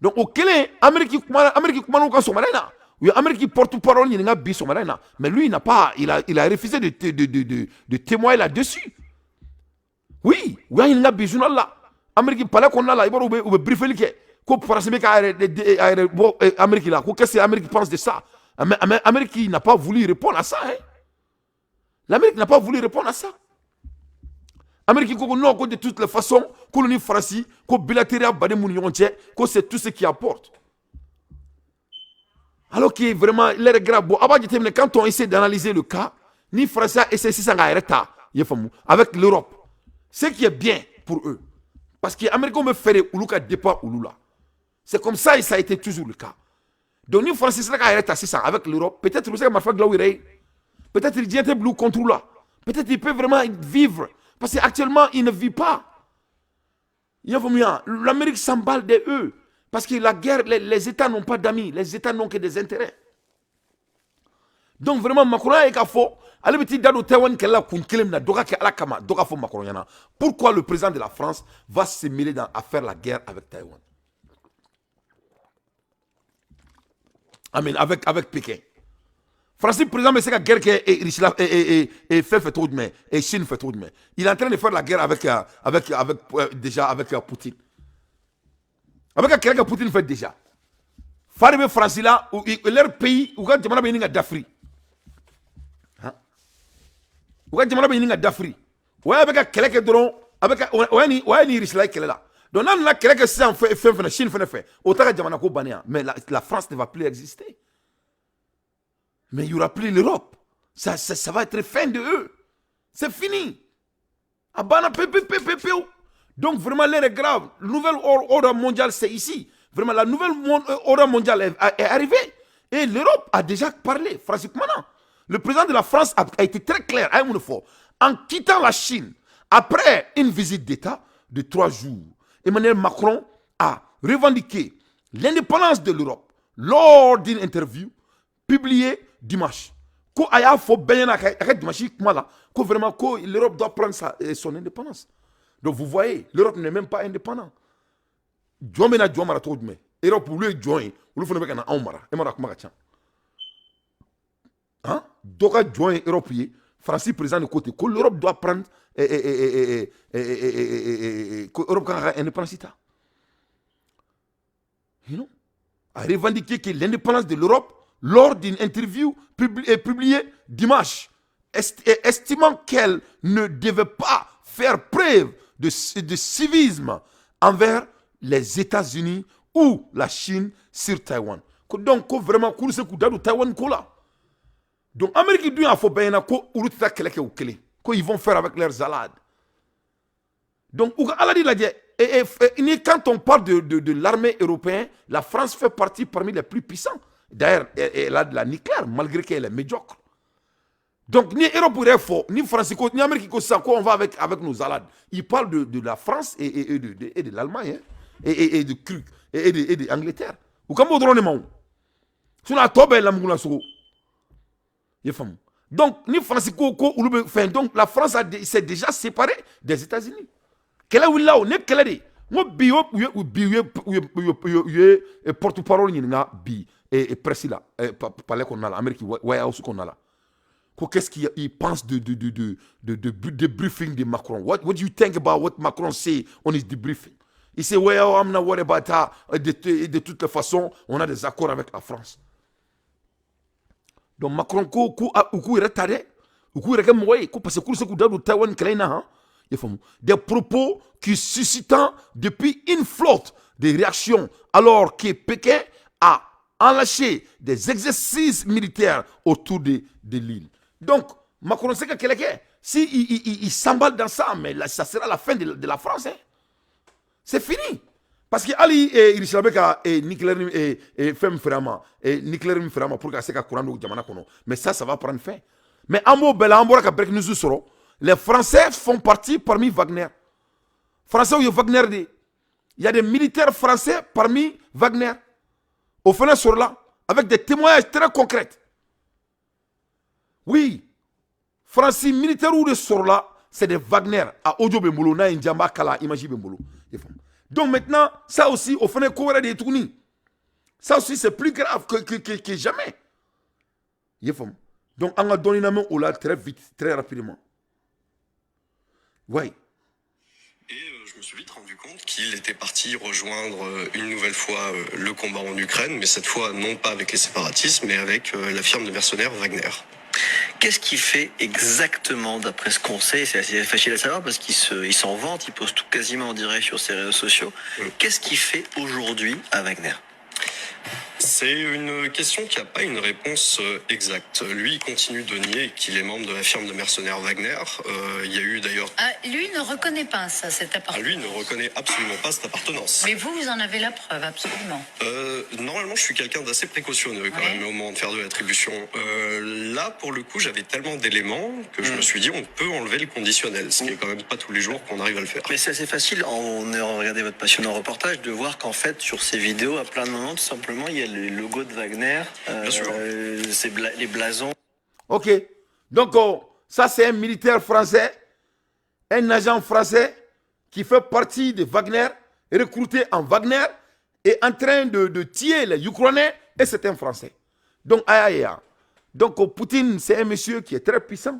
Donc o kelen, Amérique kumana, Amérique kumana u ka sɔgɔmada in na, u ye Amérique porte-parole ɲininka bi sɔgɔmada in na, mais lui, il n'a pas il a il a refusé de témoigner là-dessus. Oui, u y'a ɲininka bi journal la, Amérique palais kɔnɔna la, i b'a dɔn, u bɛ briefing kɛ, ko Faransi bɛ k'a yɛrɛ bɔ Amérique la, ko qu'est-ce que l'Amérique pense de ça. Mais Amérique n'a pas voulu répondre à ça, hein. L'Amérique n'a pas voulu répondre à ça. Amérique ko non, ko de toutes les façons, k'olu ni Faransi ko bilatéral baden mun ni ɲɔgɔn cɛ, ko c'est tout ce qui apporte. Alors que vraiment l'air est grave. Bon, a b'a jateminɛ, quand on essaie d'analyser le cas, ni Faransi a essayé sisan k'a yɛrɛ ta, i ye faamu, avec l'Europe, ce qui est bien pour eux, parce que Américains bɛ fɛ de olu ka dépend olu la. C'est comme ça et ça a été toujours le cas. Donc ni Faransi sera k'a yɛrɛ ta sisan avec l'Europe, peut-être u bɛ se ka marifa dilan u yɛrɛ ye, peut-être diɲɛ tɛ bila u contre la, peut-être il peut vraiment vivre, parce qu'actuellement il ne vit pas. I y'a faamuya, l'Amérique s'emballe de eux parce que la guerre, les États n'ont pas d'amis, les États n'ont que des intérêts. Donc vraiment Macron y'a ye k'a fɔ ale bɛ t'i da don Taïwan kɛlɛ la kun kelen min na, dɔ ka kɛ Ala kama, dɔ ka fɔ Macron ɲɛna pourquoi le président de la France va se mêler à faire la guerre avec Taïwan, I mean, avec Pékin. France président bɛ se ka guerre kɛ Russie la et fɛn fɛ cogo jumɛn, et Chine fɛ cogo jumɛn? Il est en train de faire la guerre avec déjà avec Poutine. A bɛ ka kɛlɛ kɛ Poutine fɛ déjà. Fa de bɛ Faransi la, leur pays, u ka jamana bɛ ɲini ka dafiri. U ka jamana bɛ ɲini ka dafiri. O y'a bɛ ka kɛlɛ kɛ dɔrɔn, a bɛ ka o y'a ni Russie la kɛlɛ la. Donc n'a nana kɛlɛ kɛ sisan fɛn fɛnɛ Chine fɛnɛ fɛ, o t'a ka jamana ko bannen ya. Mais la France ne va plus exister. Mais il n'y aura plus l'Europe. Ça va être fin de eux. C'est fini. A banna pe pe pe pe pe. Donc vraiment l'heure est grave. Nouvelle ordre mondial, c'est ici. Vraiment la nouvelle ordre mondiale est arrivée. Et l'Europe a déjà parlé. Pratiquement. Le président de la France a été très clair. En quittant la Chine, après une visite d'État de 3 jours, Emmanuel Macron a revendiqué l'indépendance de l'Europe lors d'une interview publiée dimanche. Ko a y'a fɔ bɛɛ ɲɛna a ka dimanche kuma la, ko vraiment ko l'Europe doit prendre son indépendance. Donc vous voyez, l'Europe n'est même pas indépendante. Jɔn bɛna jɔn mara cogo jumɛn? Europe, olu ye jɔn ye, olu fana bɛ ka na anw mara. E m'a dɔn a kuma ka ca. Han? Dɔ ka jɔn ye Europe ye, Faransi président de ko ten ko l'Europe doit prendre ko Europe kan ka indépendance ta. A revendiqué que l'indépendance de l'Europe lors d'une interview publiée dimanche, estimant qu'elle ne devait pas faire preuve de civisme envers les États-Unis ou la Chine sur Taïwan. Donc, ko vraiment, k'olu se k'u da don Taïwan ko la. Donc, Amérique dun y'a fɔ bɛɛ ɲɛna ko olu tɛ taa kɛlɛ kɛ u kelen, ko ils vont faire avec leurs alliés. Donc, u ka ala de lajɛ. Et quand on parle de l'armée européenne, la France fait partie parmi les plus puissants. D'ailleurs, elle a de la nucléaire, malgré qu'elle est médiocre. Donc, ni Europe yɛrɛ fɔ, ni France ko, ni Amérique ko sisan ko on va avec nos alliés. Il parle de la France et de l'Allemagne, hein, et de truc, et de Angleterre. U kan b'o dɔrɔn de ma o. Sinon a tɔ bɛɛ ye lamugula sogo. I ye faamu. Donc, ni France ko ko olu bɛ fɛn, donc la France s'est déjà séparée des États-Unis. Kɛlɛ wulila o, ne kɛlɛ de. N ko bi o, u ye bi u ye porte parole ɲininka bi presse la, palais kɔnɔna la, Amérique White House kɔnɔna la. Ko qu'est-ce qu'il pense de debriefing de Macron? What do you think about what Macron say on his debriefing? Il say, well, I'm not worried about that. De toutes les façons, on a des accords avec la France. Donc Macron ko ko u k'u yɛrɛ ta dɛ, u k'u yɛrɛ kɛ mɔgɔ ye, ko parce que k'olu se k'u da don Taïwan kɛlɛ in na han. Des propos qui suscitent depuis une flotte de réactions alors que Pékin a enlâché des exercices militaires autour de l'île. Donc, Macron sait que quelqu'un, si il s'emballe dans ça, mais là, ça sera la fin de la France. Hein. C'est fini. Parce que Ali et il ka nucléaire et fɛn vraiment et nucléaire vraiment pour ka se ka courant don jamana kɔnɔ, mais ça va prendre fin. Mais an b'o bɛɛ la, an bɔra ka break news sɔrɔ, les Français font partie parmi Wagner. Français ye Wagner de, il y a des militaires français parmi Wagner o fana sɔrɔla avec des témoignages très concrets. Oui, Français militaires de sɔrɔla, c'est des Wagner. A audio bɛ n bolo, n'a ye n diya n b'a kala, image bɛ n bolo. Donc maintenant, ça aussi, o fana ko wɛrɛ de ye tuguni. Ça aussi, c'est plus grave que jamais. I ye faamu? Donc an ka dɔɔni lamɛn o la très vite, très rapidement. Ouais. Et je me suis vite rendu compte qu'il était parti rejoindre une nouvelle fois le combat en Ukraine, mais cette fois non pas avec les séparatistes, mais avec la firme de mercenaires Wagner. Qu'est-ce qu'il fait exactement d'après ce qu'on sait? C'est assez facile à savoir parce qu'il s'en vante, il poste tout quasiment en direct sur ses réseaux sociaux. Qu'est-ce qu'il fait aujourd'hui à Wagner? C'est une question qui n'a pas une réponse exacte. Lui, il continue de nier qu'il est membre de la firme de mercenaires Wagner. Il y a eu d'ailleurs. Ah, lui ne reconnaît pas ça, cette Ah, appartenance. lui ne reconnaît absolument pas cette appartenance. Mais vous, vous en avez la preuve, absolument. Normalement, je suis quelqu'un d'assez précautionneux quand même au moment de faire de l'attribution. Là, pour le coup, j'avais tellement d'éléments que je me suis dit on peut enlever le conditionnel, ce qui est quand même pas tous les jours qu'on arrive à le faire. Mais c'est assez facile, en ayant regardé votre passionnant reportage, de voir qu'en fait, sur ces vidéos, à plein de moments, tout simplement, il y a le logo de Wagner, Bien sûr. Les blasons. Ok. Donc, oh, ça, c'est un militaire français, un agent français qui fait partie de Wagner, recruté en Wagner et en train de tuer les Ukrainiens, et c'est un Français. Donc, aïe, aïe, aïe. Donc, oh, Poutine, c'est un monsieur qui est très puissant.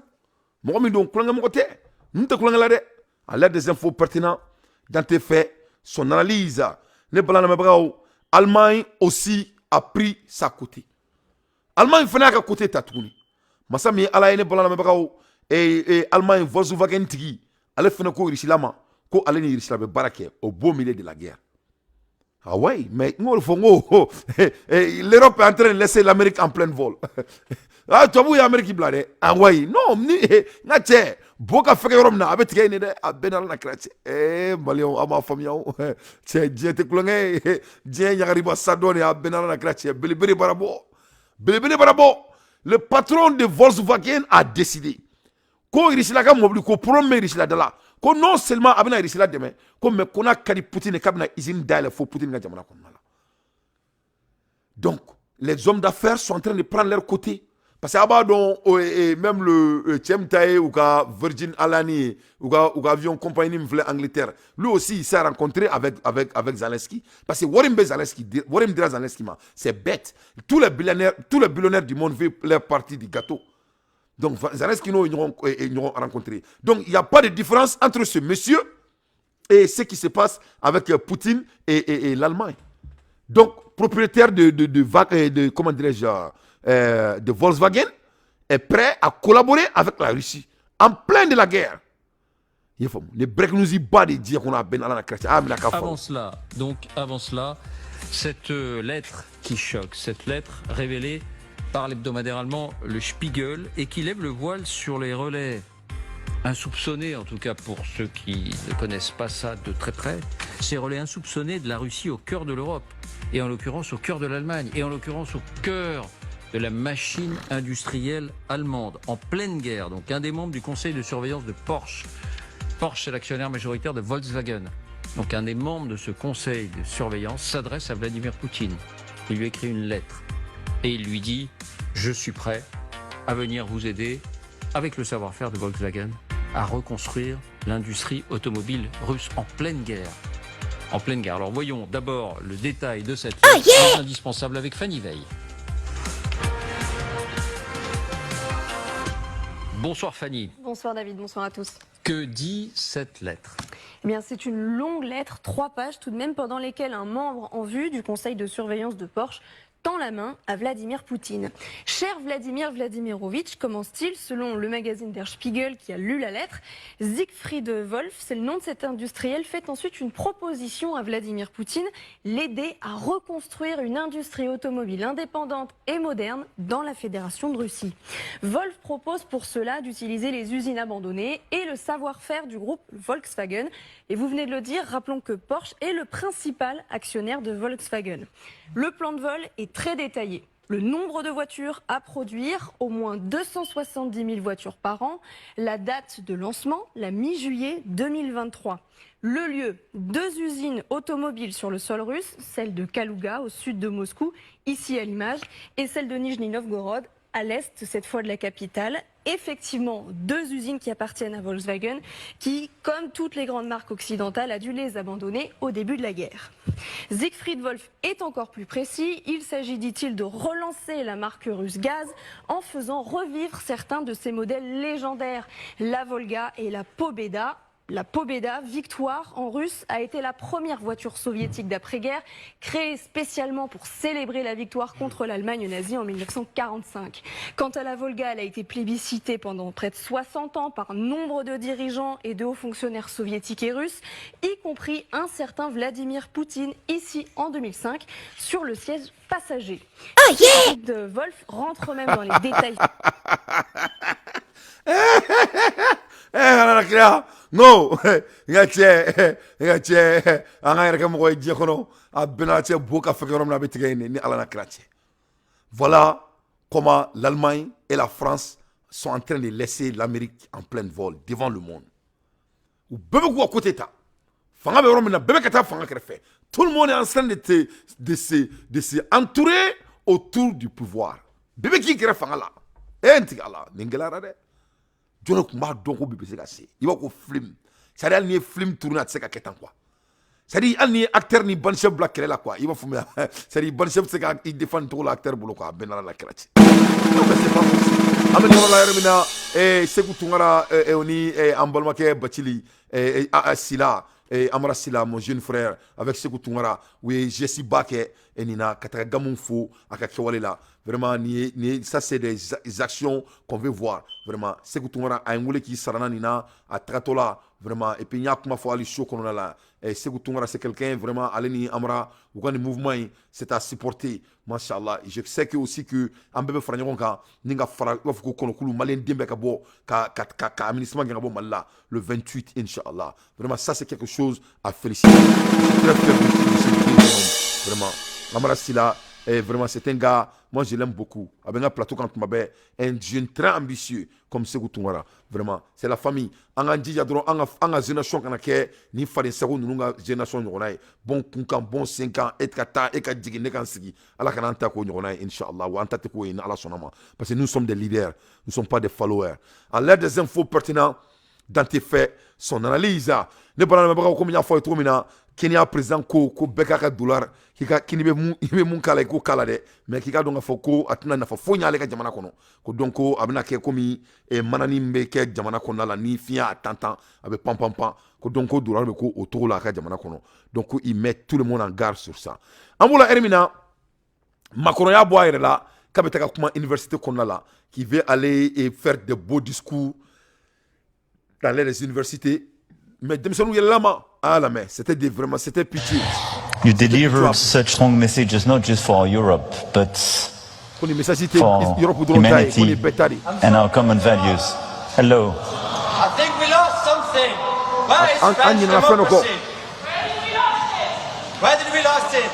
Mɔgɔ min don, kulonkɛ mɔgɔ tɛ. Ninnu tɛ kulonkɛ la dɛ. À l'aide des infos pertinentes, dans tes faits, son analyse. Ne bala lamɛnbagaw, Allemagne aussi a pris sa côté. Allemagne fana y'a ka côté ta tuguni. Masa min ye Ala ye, ne bala lamɛnbagaw, Allemagne Volkswagen tigi, ale fana ko Irisila ma ko ale ni Irisila bɛ baara kɛ au beau milieu de la guerre. Ah ouais, mais n k'o de fɔ n ko l'Europe est en train de laisser l'Amérique en plein vol. Ah, tubabuw ye Amérique bila dɛ. Ah ouais, non, ni n ka cɛ bo ka fɛgɛ yɔrɔ min na, a bɛ tigɛ yen de dɛ. A bɛɛ n'Ala na kira cɛ. Maliyɛnw, aw m'a faamuya o. Cɛ, diɲɛ tɛ kulonkɛ ye. Diɲɛ ɲagariba sa dɔɔni, a bɛɛ n'Ala na kira cɛ. Belebele bara bɔ. Belebele bara bɔ. Le patron de Volkswagen a décidé ko Irisila ka mobili ko problème bɛ Irisila da la, ko non seulement a bɛna Irisila dɛmɛ ko, mais ko n'a ka di Poutine, k'a bɛna usine dayɛlɛ fo Poutine ka jamana kɔnɔna la. Donc les hommes d'affaires sont en train de prendre leur côté parce que a b'a dɔn même le cɛ min ta ye u ka Virgin Atlantic ye, u ka avion compagnie min filɛ Angleterre, lui aussi il s'est rencontré avec Zelensky parce que wari min bɛ Zelensky, wari min dira Zelensky ma, c'est bête. Tous les billionnaires du monde veulent leur partie du gâteau. Donc Zelensky n'o ye ɲɔgɔn rencontré. Donc il n'y a pas de différence entre ce monsieur et ce qui se passe avec Poutine et l'Allemagne. Donc propriétaire de comment dirais-je, de Volkswagen est prêt à collaborer avec la Russie en plein de la guerre. Il faut les break nous y bat de dire qu'on a ben ala na kira cɛ a minɛ ka fɔ. Avant cela, donc avant cela, cette lettre qui choque, cette lettre révélée par l'hebdomadaire allemand Le Spiegel et qui lève le voile sur les relais insoupçonnés, en tout cas pour ceux qui ne connaissent pas ça de très près, ces relais insoupçonnés de la Russie au cœur de l'Europe, et en l'occurrence au cœur de l'Allemagne, et en l'occurrence au cœur de la machine industrielle allemande, en pleine guerre. Donc un des membres du conseil de surveillance de Porsche, Porsche c'est l'actionnaire majoritaire de Volkswagen, donc un des membres de ce conseil de surveillance s'adresse à Vladimir Poutine. Il lui écrit une lettre et il lui dit: je suis prêt à venir vous aider avec le savoir-faire de Volkswagen à reconstruire l'industrie automobile russe en pleine guerre. En pleine guerre. Alors voyons d'abord le détail de cette lettre indispensable avec Fanny Veil. Bonsoir Fanny. Bonsoir David, bonsoir à tous. Que dit cette lettre? Eh bien, c'est une longue lettre, 3 pages tout de même, pendant lesquelles un membre en vue du conseil de surveillance de Porsche tend la main à Vladimir Poutine. Cher Vladimir Vladimirovitch, commence-t-il, selon le magazine Der Spiegel qui a lu la lettre, Siegfried Wolf, c'est le nom de cet industriel, fait ensuite une proposition à Vladimir Poutine, l'aider à reconstruire une industrie automobile indépendante et moderne dans la Fédération de Russie. Wolf propose pour cela d'utiliser les usines abandonnées et le savoir-faire du groupe Volkswagen. Et vous venez de le dire, rappelons que Porsche est le principal actionnaire de Volkswagen. Le plan de vol est très détaillé. Le nombre de voitures à produire, au moins 270 000 voitures par an. La date de lancement, la mi-juillet 2023. Le lieu, 2 usines automobiles sur le sol russe, celle de Kalouga au sud de Moscou, ici à l'image, et celle de Nijni Novgorod, à l'est, cette fois de la capitale. Effectivement, 2 usines qui appartiennent à Volkswagen, qui, comme toutes les grandes marques occidentales, a dû les abandonner au début de la guerre. Siegfried Wolf est encore plus précis. Il s'agit, dit-il, de relancer la marque russe Gaz en faisant revivre certains de ses modèles légendaires, la Volga et la Pobeda. La Pobeda, victoire en russe, a été la première voiture soviétique d'après-guerre, créée spécialement pour célébrer la victoire contre l'Allemagne nazie en 1945. Quant à la Volga, elle a été plébiscitée pendant près de 60 ans par nombre de dirigeants et de hauts fonctionnaires soviétiques et russes, y compris un certain Vladimir Poutine, ici en 2005, sur le siège passager. Oh yeah! Wolf rentre même dans les détails. No, n cɛ n ka cɛ an ka yɛrɛ kɛ mɔgɔ ye diɲɛ kɔnɔ a bɛɛ cɛ bo ka fɛn yɔrɔ min na a bɛ tigɛ yen ni Ala n'a kira cɛ. Voilà comment l'Allemagne et la France sont en train de laisser l'Amérique en plein vol devant le monde. U bɛɛ bɛ k'u ka côté ta. Fanga bɛ yɔrɔ min na bɛɛ bɛ ka taa fanga kɛrɛfɛ. Tout le monde est en train de se entourer autour du pouvoir. Bɛɛ bɛ k'i kɛrɛ fanga la. E n tigɛ ala nin gɛlɛyara dɛ. Jɔn tun b'a dɔn ko bi bɛ se ka se i b'a ko film, c'est à dire hali n'i ye film tourné a tɛ se ka kɛ tan quoi. C'est à dire hali n'i ye acteur ni banchef bila kɛlɛ la quoi, i b'a faamuya, c'est à dire banchef tɛ se ka i défendre cogo la acteur bolo quoi, a bɛɛ n'Ala la kɛra cɛ. Non mais c'est pas possible. An bɛ nin yɔrɔ la yɔrɔ min na, Seku Tunkara ni an balimakɛ Bacili Sila, Amara Sila, mon jeune frère, avec Seku Tunkara, u ye geste ba kɛ nin na ka taga Gamu fo a ka kɛwale la. Vraiment nin ye, ça c'est des actions qu'on veut voir. Vraiment Seku Tunkara a ye n wele k'i sara nin na a tagatɔ la vraiment. Et puis n y'a kuma fɔ hali show kɔnɔna la, Seku Tunkara c'est quelqu'un vraiment, ale ni Amara u ka nin mouvement in c'est à supporter, machallah. Je sais que aussi que an bɛɛ bɛ fara ɲɔgɔn kan ni ka fara i b'a fɔ ko kɔnɔkulu malien den bɛɛ ka bɔ ka aménagement kɛ ka bɔ Mali la le 28 inchallah. Vraiment ça c'est quelque chose à féliciter. Je suis très fier de ce jeune homme vraiment. Amara Sila, vraiment c'est un gars, moi je l'aime beaucoup. Avec un plateau quand tu m'as un jeune très ambitieux comme Sekou Tounkara. Vraiment, c'est la famille. An ka jija dɔrɔn an ka génération kana kɛ ni faden sago ninnu ka génération ɲɔgɔnna ye. Bon kun kan, bon sen kan, e ka taa e ka jigin ne ka n sigi. Ala kana an ta k'o ɲɔgɔnna ye inchallah. Wa an ta tɛ k'o ye ni Ala sɔnna ma. Parce que nous sommes des leaders, nous ne sommes pas des followers. À l'ère des infos pertinentes, Dante fait son analyse. Ne bana lamɛnbagaw, komi n y'a fɔ aw ye cogo min na, Kenya président ko bɛɛ k'a ka dollar k'i ka k'i bɛ mun i bɛ mun k'a la i k'o k'a la dɛ, mais k'i ka dɔn k'a fɔ ko a tɛna nafa foyi ɲɛ ale ka jamana kɔnɔ, ko donc ko a bɛna kɛ komi manani min bɛ kɛ jamana kɔnɔna la ni fiɲɛ y'a tan tan a bɛ pan pan pan, ko donc ko dollar bɛ ko o cogo la a ka jamana kɔnɔ. Donc il met tout le monde en garde sur ça. An b'o la heure min na, Macron y'a bɔ a yɛrɛ la k'a bɛ taga kuma université kɔnɔna la, qu'il veut aller et faire de beaux discours dans les universités, mais denmisɛnninw yɛlɛla ma a y'a lamɛn, c'était des vraiment c'était pitié. You delivered such strong messages, not just for Europe, but ko nin message tɛ for Europe dɔrɔn ta ye, ko nin humanity bɛɛ ta de. and our common values. Hello. I think we lost something. Where is An French ɲinɛna fɛn dɔ kɔ. democracy? Where did we lost it?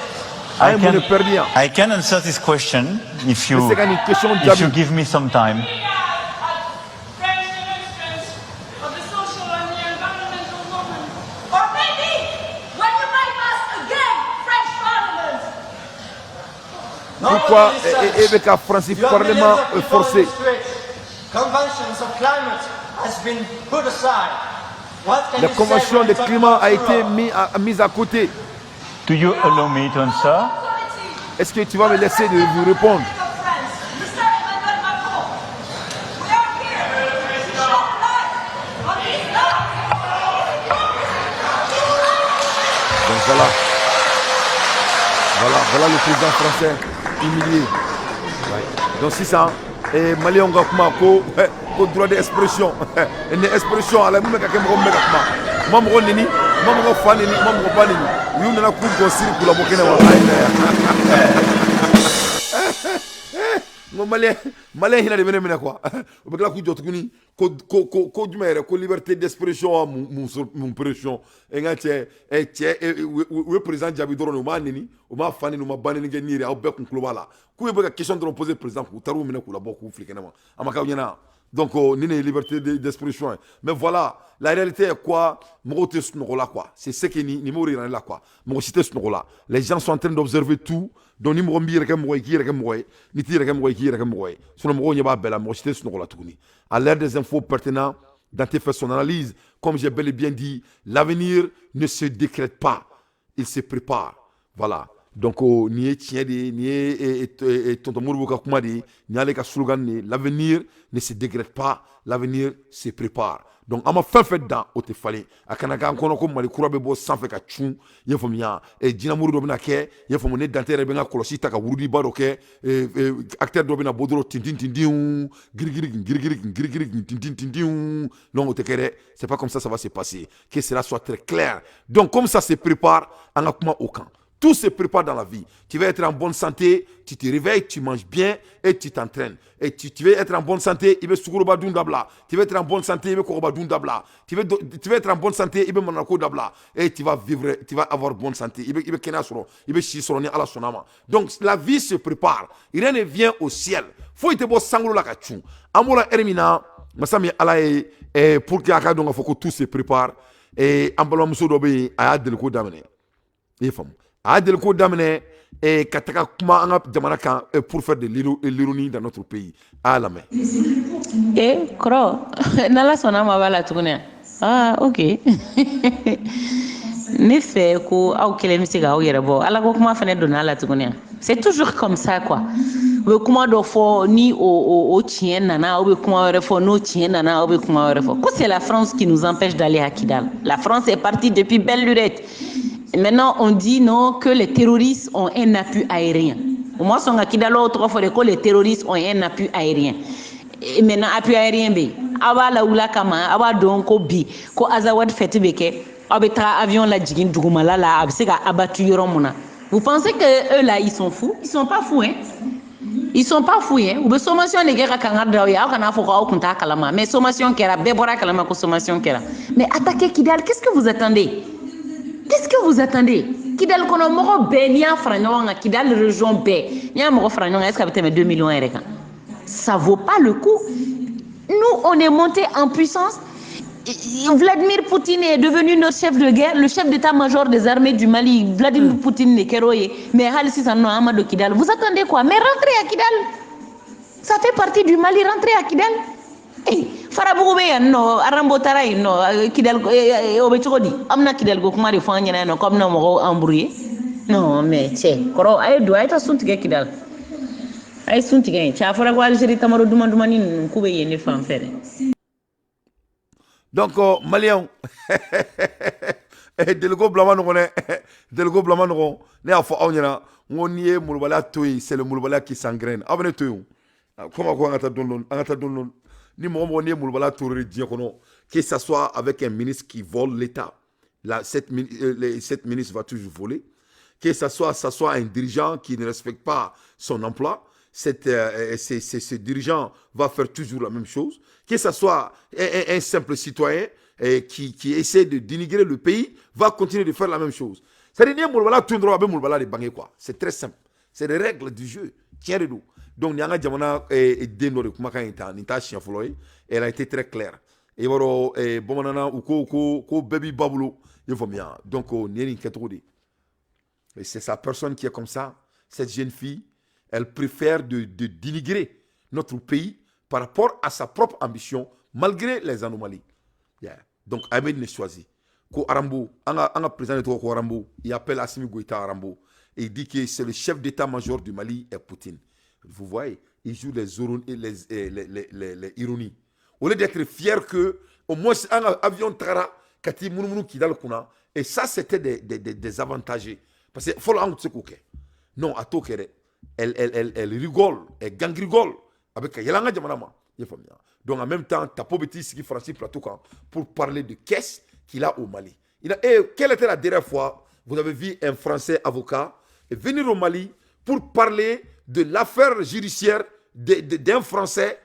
An ye mun de perdu yan? I can answer this question if you, N bɛ se ka nin question if you jaabi. Give me some time. French demonstrants of the social and the environmental movement. Or maybe when you bypass again French parliament. Pourquoi e bɛ ka France You have parlement millions of people in forcé? The streets. Conventions of climate has been put aside. What can La you say convention when de you talk climat about a été Europe? mise à côté. Do you allow me to answer? Est-ce que tu vas me laisser de vous répondre? Mr. Emmanuel Macron, we are here to shed light on this law. Donc voilà. Voilà, voilà le président français. Humilié. Ouais. Donc sisan maliyɛnw ka kuma ko droit d'expression, ni expression ala mun bɛ ka kɛ, mɔgɔ min bɛ ka kuma, u ma mɔgɔ neni, u ma mɔgɔ fa neni, u ma mɔgɔ ba neni, u y'u nana k'u gɔn siri k'u labɔ kɛnɛ ma. Ayi, n ko maliyɛn hinɛ de bɛ ne minɛ quoi. U bɛ tila k'u jɔ tuguni ko jumɛn yɛrɛ, ko liberté d'expression wa mun pression. N ka cɛ cɛ, u ye président jaabi dɔrɔn de, u m'a neni, u m'a fa neni, u ma ba neni kɛ ni yɛrɛ. Aw bɛɛ kun tulo b'a la k'u bɛ ka question dɔrɔn poser président kun, u taar'u minɛ k'u labɔ k'u fili kɛnɛ ma. A ma k'aw ɲɛna? Donc ni ne ye liberté d'expression ye. Mais voilà, la réalité est quoi? Mɔgɔw tɛ sunɔgɔ la quoi. C'est ce que ni m'o de yira ne la quoi. Mɔgɔ si tɛ sunɔgɔ la, les gens sont en train d'observer tout. Donc ni mɔgɔ min b'i yɛrɛ kɛ mɔgɔ ye, k'i yɛrɛ kɛ mɔgɔ ye, ni t'i yɛrɛ kɛ mɔgɔ ye, k'i yɛrɛ kɛ mɔgɔ ye. Sinon mɔgɔw ɲɛ b'a bɛɛ la, mɔgɔ si tɛ sunɔgɔ la tuguni. À l'ère des infos pertinents, Dante fait son analyse. Comme j'ai bel et bien dit, l'avenir ne se décrète pas, il se prépare. Voilà. Donc nin ye tiɲɛ de ye, nin ye tonton Modibo ka kuma de ye, nin y'ale ka slogan de ye: l'avenir ne se décrète pas, l'avenir se prépare. Donc an ma fɛn fɛn dan, o tɛ falen. A kana k'an kɔnɔ ko Mali kura bɛ bɔ sanfɛ ka cun, i y'a faamuya, jinɛmuru dɔ bɛna kɛ, i y'a faamu, ne Dante yɛrɛ bɛ n ka kɔlɔsi ta ka wurudiba dɔ kɛ, acteur dɔ bɛna bɔ dɔrɔn, tintin tintin, girigiri girigiri girigiri, tintin tintin. Non, o tɛ kɛ dɛ. C'est pas comme ça ça va se passer, que cela soit très clair. Donc comme ça se prépare, an ka kuma o kan. Tout se prépare dans la vie. Tu veux être en bonne santé, tu te réveilles, tu manges bien et tu t'entraînes. Et tu veux être en bonne santé, i bɛ sukaroba dun dabila. Tu veux être en bonne santé, i bɛ kɔgɔba dun dabila. Tu veux être en bonne santé, i bɛ manako dabila. Et tu vas vivre, tu vas avoir bonne santé. I bɛ kɛnɛya sɔrɔ, i bɛ si sɔrɔ ni Ala sɔnna ma. Donc la vie se prépare. Rien ne vient au ciel. Foyi tɛ bɔ sankolo la ka cun. An bɔra heure min na, masa min Ala ye, pour que a ka dɔn k'a fɔ ko tout se prépare. An balimamuso dɔ bɛ yen, a y'a deliko daminɛ. I ye faamu? A y'a deliko daminɛ ka taga kuma an ka jamana kan pour faire de l'ironie dans notre pays. A y'a lamɛn. Eh, kɔrɔ, n'Ala sɔnna ma b'a la tuguni. Ah, ok. Ne fɛ ko aw kelen bɛ se k'aw yɛrɛ bɔ. Ala ko kuma fana donna a la tuguni. C'est toujours comme ça quoi. U bɛ kuma dɔ fɔ, ni o tiɲɛ nana, aw bɛ kuma wɛrɛ fɔ, n'o tiɲɛ nana, aw bɛ kuma wɛrɛ fɔ. Ko c'est la France qui nous empêche d'aller à Kidal. La France est partie depuis belle lurette. Maintenant, on dit non, que les terroristes ont un appui aérien. Au moins, son Kidal tɔgɔ fɔ de ko les terroristes ont un appui aérien. Et maintenant, appui aérien bɛ yen. Aw b'a lawuli kama, aw b'a dɔn ko bi ko Azawad fête bɛ kɛ, aw bɛ taga avion lajigin dugumala la, a bɛ se ka abattu yɔrɔ mun na. Vous pensez que eux là, ils sont fous? Ils sont pas fous, hein? Ils sont pas fous, hein? U bɛ sommation de kɛ ka kangari da aw ye, aw kana fɔ ko aw kun t'a kalama. Mais sommation kɛra, bɛɛ bɔra kalama ko sommation kɛra. Mais attaquer Kidal, qu'est-ce que vous attendez? Qu'est-ce que vous attendez? Kidal kɔnɔ mɔgɔ bɛɛ, n'i y'a fara ɲɔgɔn kan, Kidal région bɛɛ, n'i y'a mɔgɔ fara ɲɔgɔn kan, est-ce que a bɛ tɛmɛ 2 millions yɛrɛ kan? Ça vaut pas le coup. Nous, on est monté en puissance. Vladimir Poutine est devenu notre chef de guerre, le chef d'état-major des armées du Mali. Vladimir Poutine n'est qu'héroï. Mais hali sisan nɔ, an ma don Kidal. Vous attendez quoi? Mais rentrez à Kidal. Ça fait partie du Mali, rentrez à Kidal. Eh, Farabugu bɛ yan nɔ, Rambo taara yen nɔ, Kidal o bɛ cogo di? An bɛna Kidal ko kuma de fɔ an ɲɛna yan nɔ, k'aw bɛna mɔgɔw embrouiller. Non, mais cɛ, kɔrɔ, a ye don, a ye taa sun tigɛ Kidal. A ye sun tigɛ yen. Cɛ, a fɔra ko Algérie tamaro duman dumani ninnu k'u bɛ yen ne fan fɛ dɛ. Donc maliyɛnw, deliko bila ma nɔgɔn dɛ, deliko bila ma nɔgɔn. Ne y'a fɔ aw ɲɛna n ko n'i ye molobaliya to yen, c'est le molobaliya qui s'engraine. Aw bɛ ne to yen o komi ko an ka taa dɔɔni dɔɔni, an ka taa dɔɔni dɔɔni. Ni mɔgɔ mɔgɔ n'i ye molobaliya to diɲɛ kɔnɔ, que ça soit avec un ministre qui vole l'État, cette ministre va toujours voler. Que ça soit un dirigeant qui ne respecte pas son emploi, ce dirigeant va faire toujours la même chose. Que ce soit un simple citoyen qui essaie de dénigrer le pays, va continuer de faire la même chose. C'est-à-dire, n'i ye molobaliya to yen dɔrɔn, a bɛ molobaliya de bange quoi. C'est très simple. C'est des règles du jeu. Tiɲɛ de don. Donc, nin y'an ka jamana den dɔ de kumakan ye tan, nin t'a siɲɛ fɔlɔ ye. Elle a été très claire. I b'a dɔn, bamananna u ko bɛɛ b'i ba bolo. I y'a faamuya? Donc, nin ye nin kɛcogo de ye. Et c'est sa personne qui est comme ça. Cette jeune fille, elle préfère de dénigrer notre pays par rapport à sa propre ambition, malgré les anomalies. Yeah. Donc, Ahmed ne choisit. Ko Arambo, an ka président de tɔgɔ ko Arambo, il appelle Assimi Goïta Arambo. Et il dit que c'est le chef d'état-major du Mali est Poutine. Vous voyez, il joue les ironies. Au lieu d'être fier que, au moins, un avion taara, ka t'i munumunu Kidal kunna, et ça, c'était des avantagés. Parce que fɔlɔ, an tun tɛ se k'o kɛ. Non, a t'o kɛ dɛ. Elle rigole, elle gangrigole avec ka yɛlɛ an ka jamana ma. I ye faamuya? Donc en même temps, Tapo bɛ t'i sigi Faransi plateau kan pour parler de qu'est-ce qu'il a au Mali. Il a, et quelle était la dernière fois vous avez vu un Français avocat venir au Mali pour parler de l'affaire judiciaire d'un Français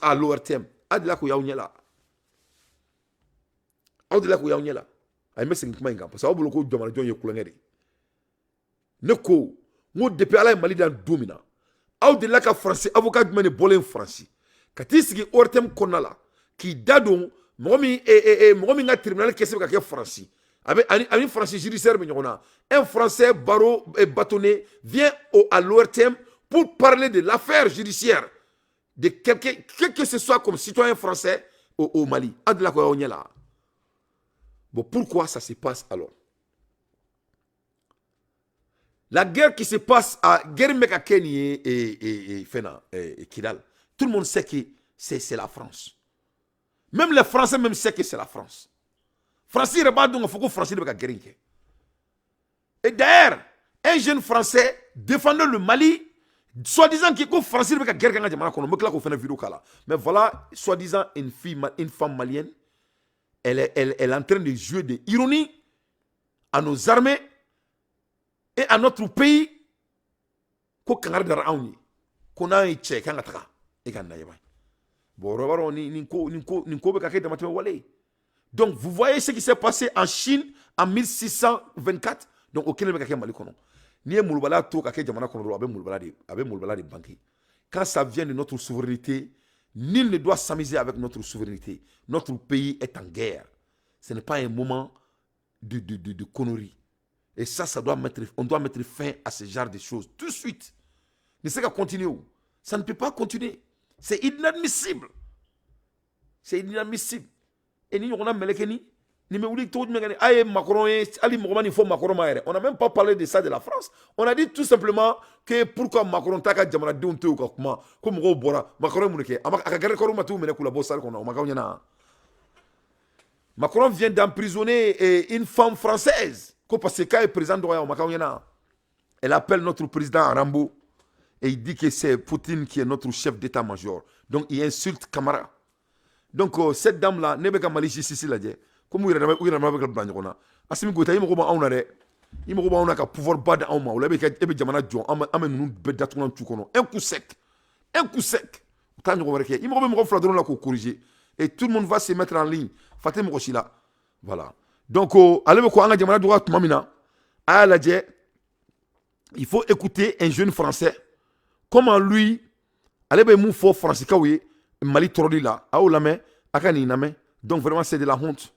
à l'ORTM? A delila k'o y'aw ɲɛ la? Aw delila k'o y'aw ɲɛ la? A ye, n bɛ segin kuma in kan parce que aw bolo ko jamanajɔn ye kulonkɛ de ye. Ne ko n ko depuis Ala ye Mali dan don min na, aw delila ka Faransi avocat jumɛn de bɔlen Faransi ka t'i sigi ORTM kɔnɔna la k'i da don mɔgɔ min ka tribunal kɛsi bɛ ka kɛ Faransi, a bɛ ani Faransi judiciaire bɛ ɲɔgɔn na? Un Français barreau et bâtonnier vient à l'ORTM pour parler de l'affaire judiciaire de quelqu'un, quel que ce soit comme citoyen français au Mali. Aw delila k'o y'aw ɲɛ la? Bon, pourquoi ça se passe alors? La guerre qui se passe à guerre min bɛ ka kɛ nin ye fɛn na Kidal, tout le monde sait que c'est la France. Même les Français même savent que c'est la France. Français yɛrɛ b'a dɔn k'a fɔ ko Français de bɛ ka guerre in kɛ. Et d'ailleurs, un jeune Français défendait le Mali, soi-disant que ko Français de bɛ ka guerre kɛ an ka jamana kɔnɔ. N bɛ tila k'o fana vidéo k'a la. Mais voilà, soi-disant une fille, une femme malienne, elle est en train de jouer des ironies à nos armées et à notre pays, ko kangari dara anw ye ko n'an ye cɛ kan ka taga e ka na ye. Bon, o b'a dɔn nin ko bɛ ka kɛ damatɛmɛ wale ye. Donc vous voyez ce qui s'est passé en Chine en 1624. Donc o kelen bɛ ka kɛ Mali kɔnɔ. N'i ye molobaliya to ka kɛ jamana kɔnɔ dɔrɔn, a bɛ molobaliya de banquer. Quand ça vient de notre souveraineté, nul ne doit s'amuser avec notre souveraineté. Notre pays est en guerre, ce n'est pas un moment de conneries. Et ça, on doit mettre fin à ce genre de choses tout de suite. Ne se ka continuer. Ça ne peut pas continuer. C'est inadmissible. C'est inadmissible. Et ni ɲɔgɔnna mɛlɛkɛ ni bɛ wuli cogo jumɛn ka ni a ye Macron ye, hali mɔgɔ ma nin fɔ Macron ma yɛrɛ. On n'a même pas parlé de ça de la France. On a dit tout simplement que pourquoi Macron t'a ka jamanadenw to yen u ka kuma, ko mɔgɔw bɔra. Macron ye mun de kɛ? A ka garde corps ma t'u minɛ k'u labɔ salle kɔnɔ, o ma k'aw ɲɛna? Macron vient d'emprisonner une femme française ko parce que k'a ye président dɔgɔya, o ma k'aw ɲɛna? Elle appelle notre président Rambo et il dit que c'est Poutine qui est notre chef d'état-major. Donc il insulte Camara. Donc cette dame-là, ne bɛ ka Mali justice lajɛ komi u yɛrɛ dama bɛ ka bila ɲɔgɔn na. Assimi Goïta, i mago b'anw na dɛ, i mago b'anw na ka pouvoir ba di anw ma. O la e bɛ jamana jɔ, an bɛ ninnu bɛɛ datugulan tu kɔnɔ, un coup sec, un coup sec. U t'a ɲɔgɔn wɛrɛ kɛ. I mago bɛ mɔgɔ fila dɔrɔn la k'o corriger et tout le monde va se mettre en ligne. Fa tɛ mɔgɔ si la. Voilà. Donc ale bɛ ko an ka jamana dɔgɔya tuma min na, a y'a lajɛ, il faut écouter un jeune Français, comment lui ale bɛ mun fɔ Faransikaw ye Mali tɔɔrɔli la. A y'o lamɛn, a ka nin lamɛn. Donc vraiment, c'est de la honte.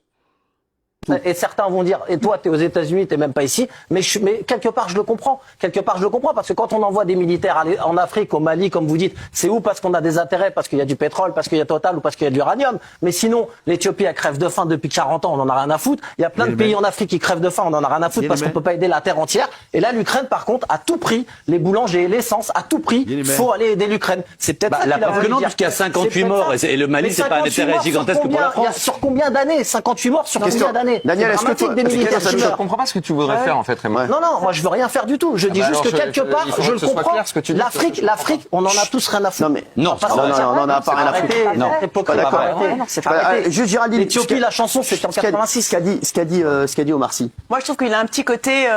Et certains vont dire, et toi, tu es aux États-Unis, tu n'es même pas ici. Mais quelque part, je le comprends. Quelque part, je le comprends. Parce que quand on envoie des militaires aller en Afrique, au Mali, comme vous dites, c'est où parce qu'on a des intérêts, parce qu'il y a du pétrole, parce qu'il y a Total ou parce qu'il y a de l'uranium. Mais sinon, l'Éthiopie, elle crève de faim depuis 40 ans, on en a rien à foutre. Il y a plein de pays en Afrique qui crèvent de faim, on en a rien à foutre parce qu'on peut pas aider la terre entière. Et là, l'Ukraine, par contre, à tout prix, les boulangers, l'essence, à tout prix, faut aller aider l'Ukraine. C'est peut-être Bah, ça la qu'il a preuve que voulu non, dire. puisqu'il y a 58 C'est peut-être morts, ça. et le Mali, Mais c'est pas un 58 intérêt morts sur gigantesque pour la combien? Il y a France. sur combien d'années? 58 morts sur combien d'années? Daniel, C'est est-ce que toi, dramatique, des militaires qui je meurent. comprends pas ce que tu voudrais faire en fait, Raymond. Non, non, moi je veux rien faire du tout. Je Ah dis bah juste alors, que quelque part, il faudrait je que le ce soit comprends. clair ce que tu dis, parce que L'Afrique, je comprends l'Afrique, on en a tous rien à foutre. Non, mais Non, Pas non, se non, non, on n'a pas rien à foutre. Arrêtez, Non, c'est pas d'accord. C'est Bah, juste Géraldine, L'Éthiopie, la chanson, c'était en 86. Ce qu'a dit Omar Sy. Moi, je trouve qu'il a un petit côté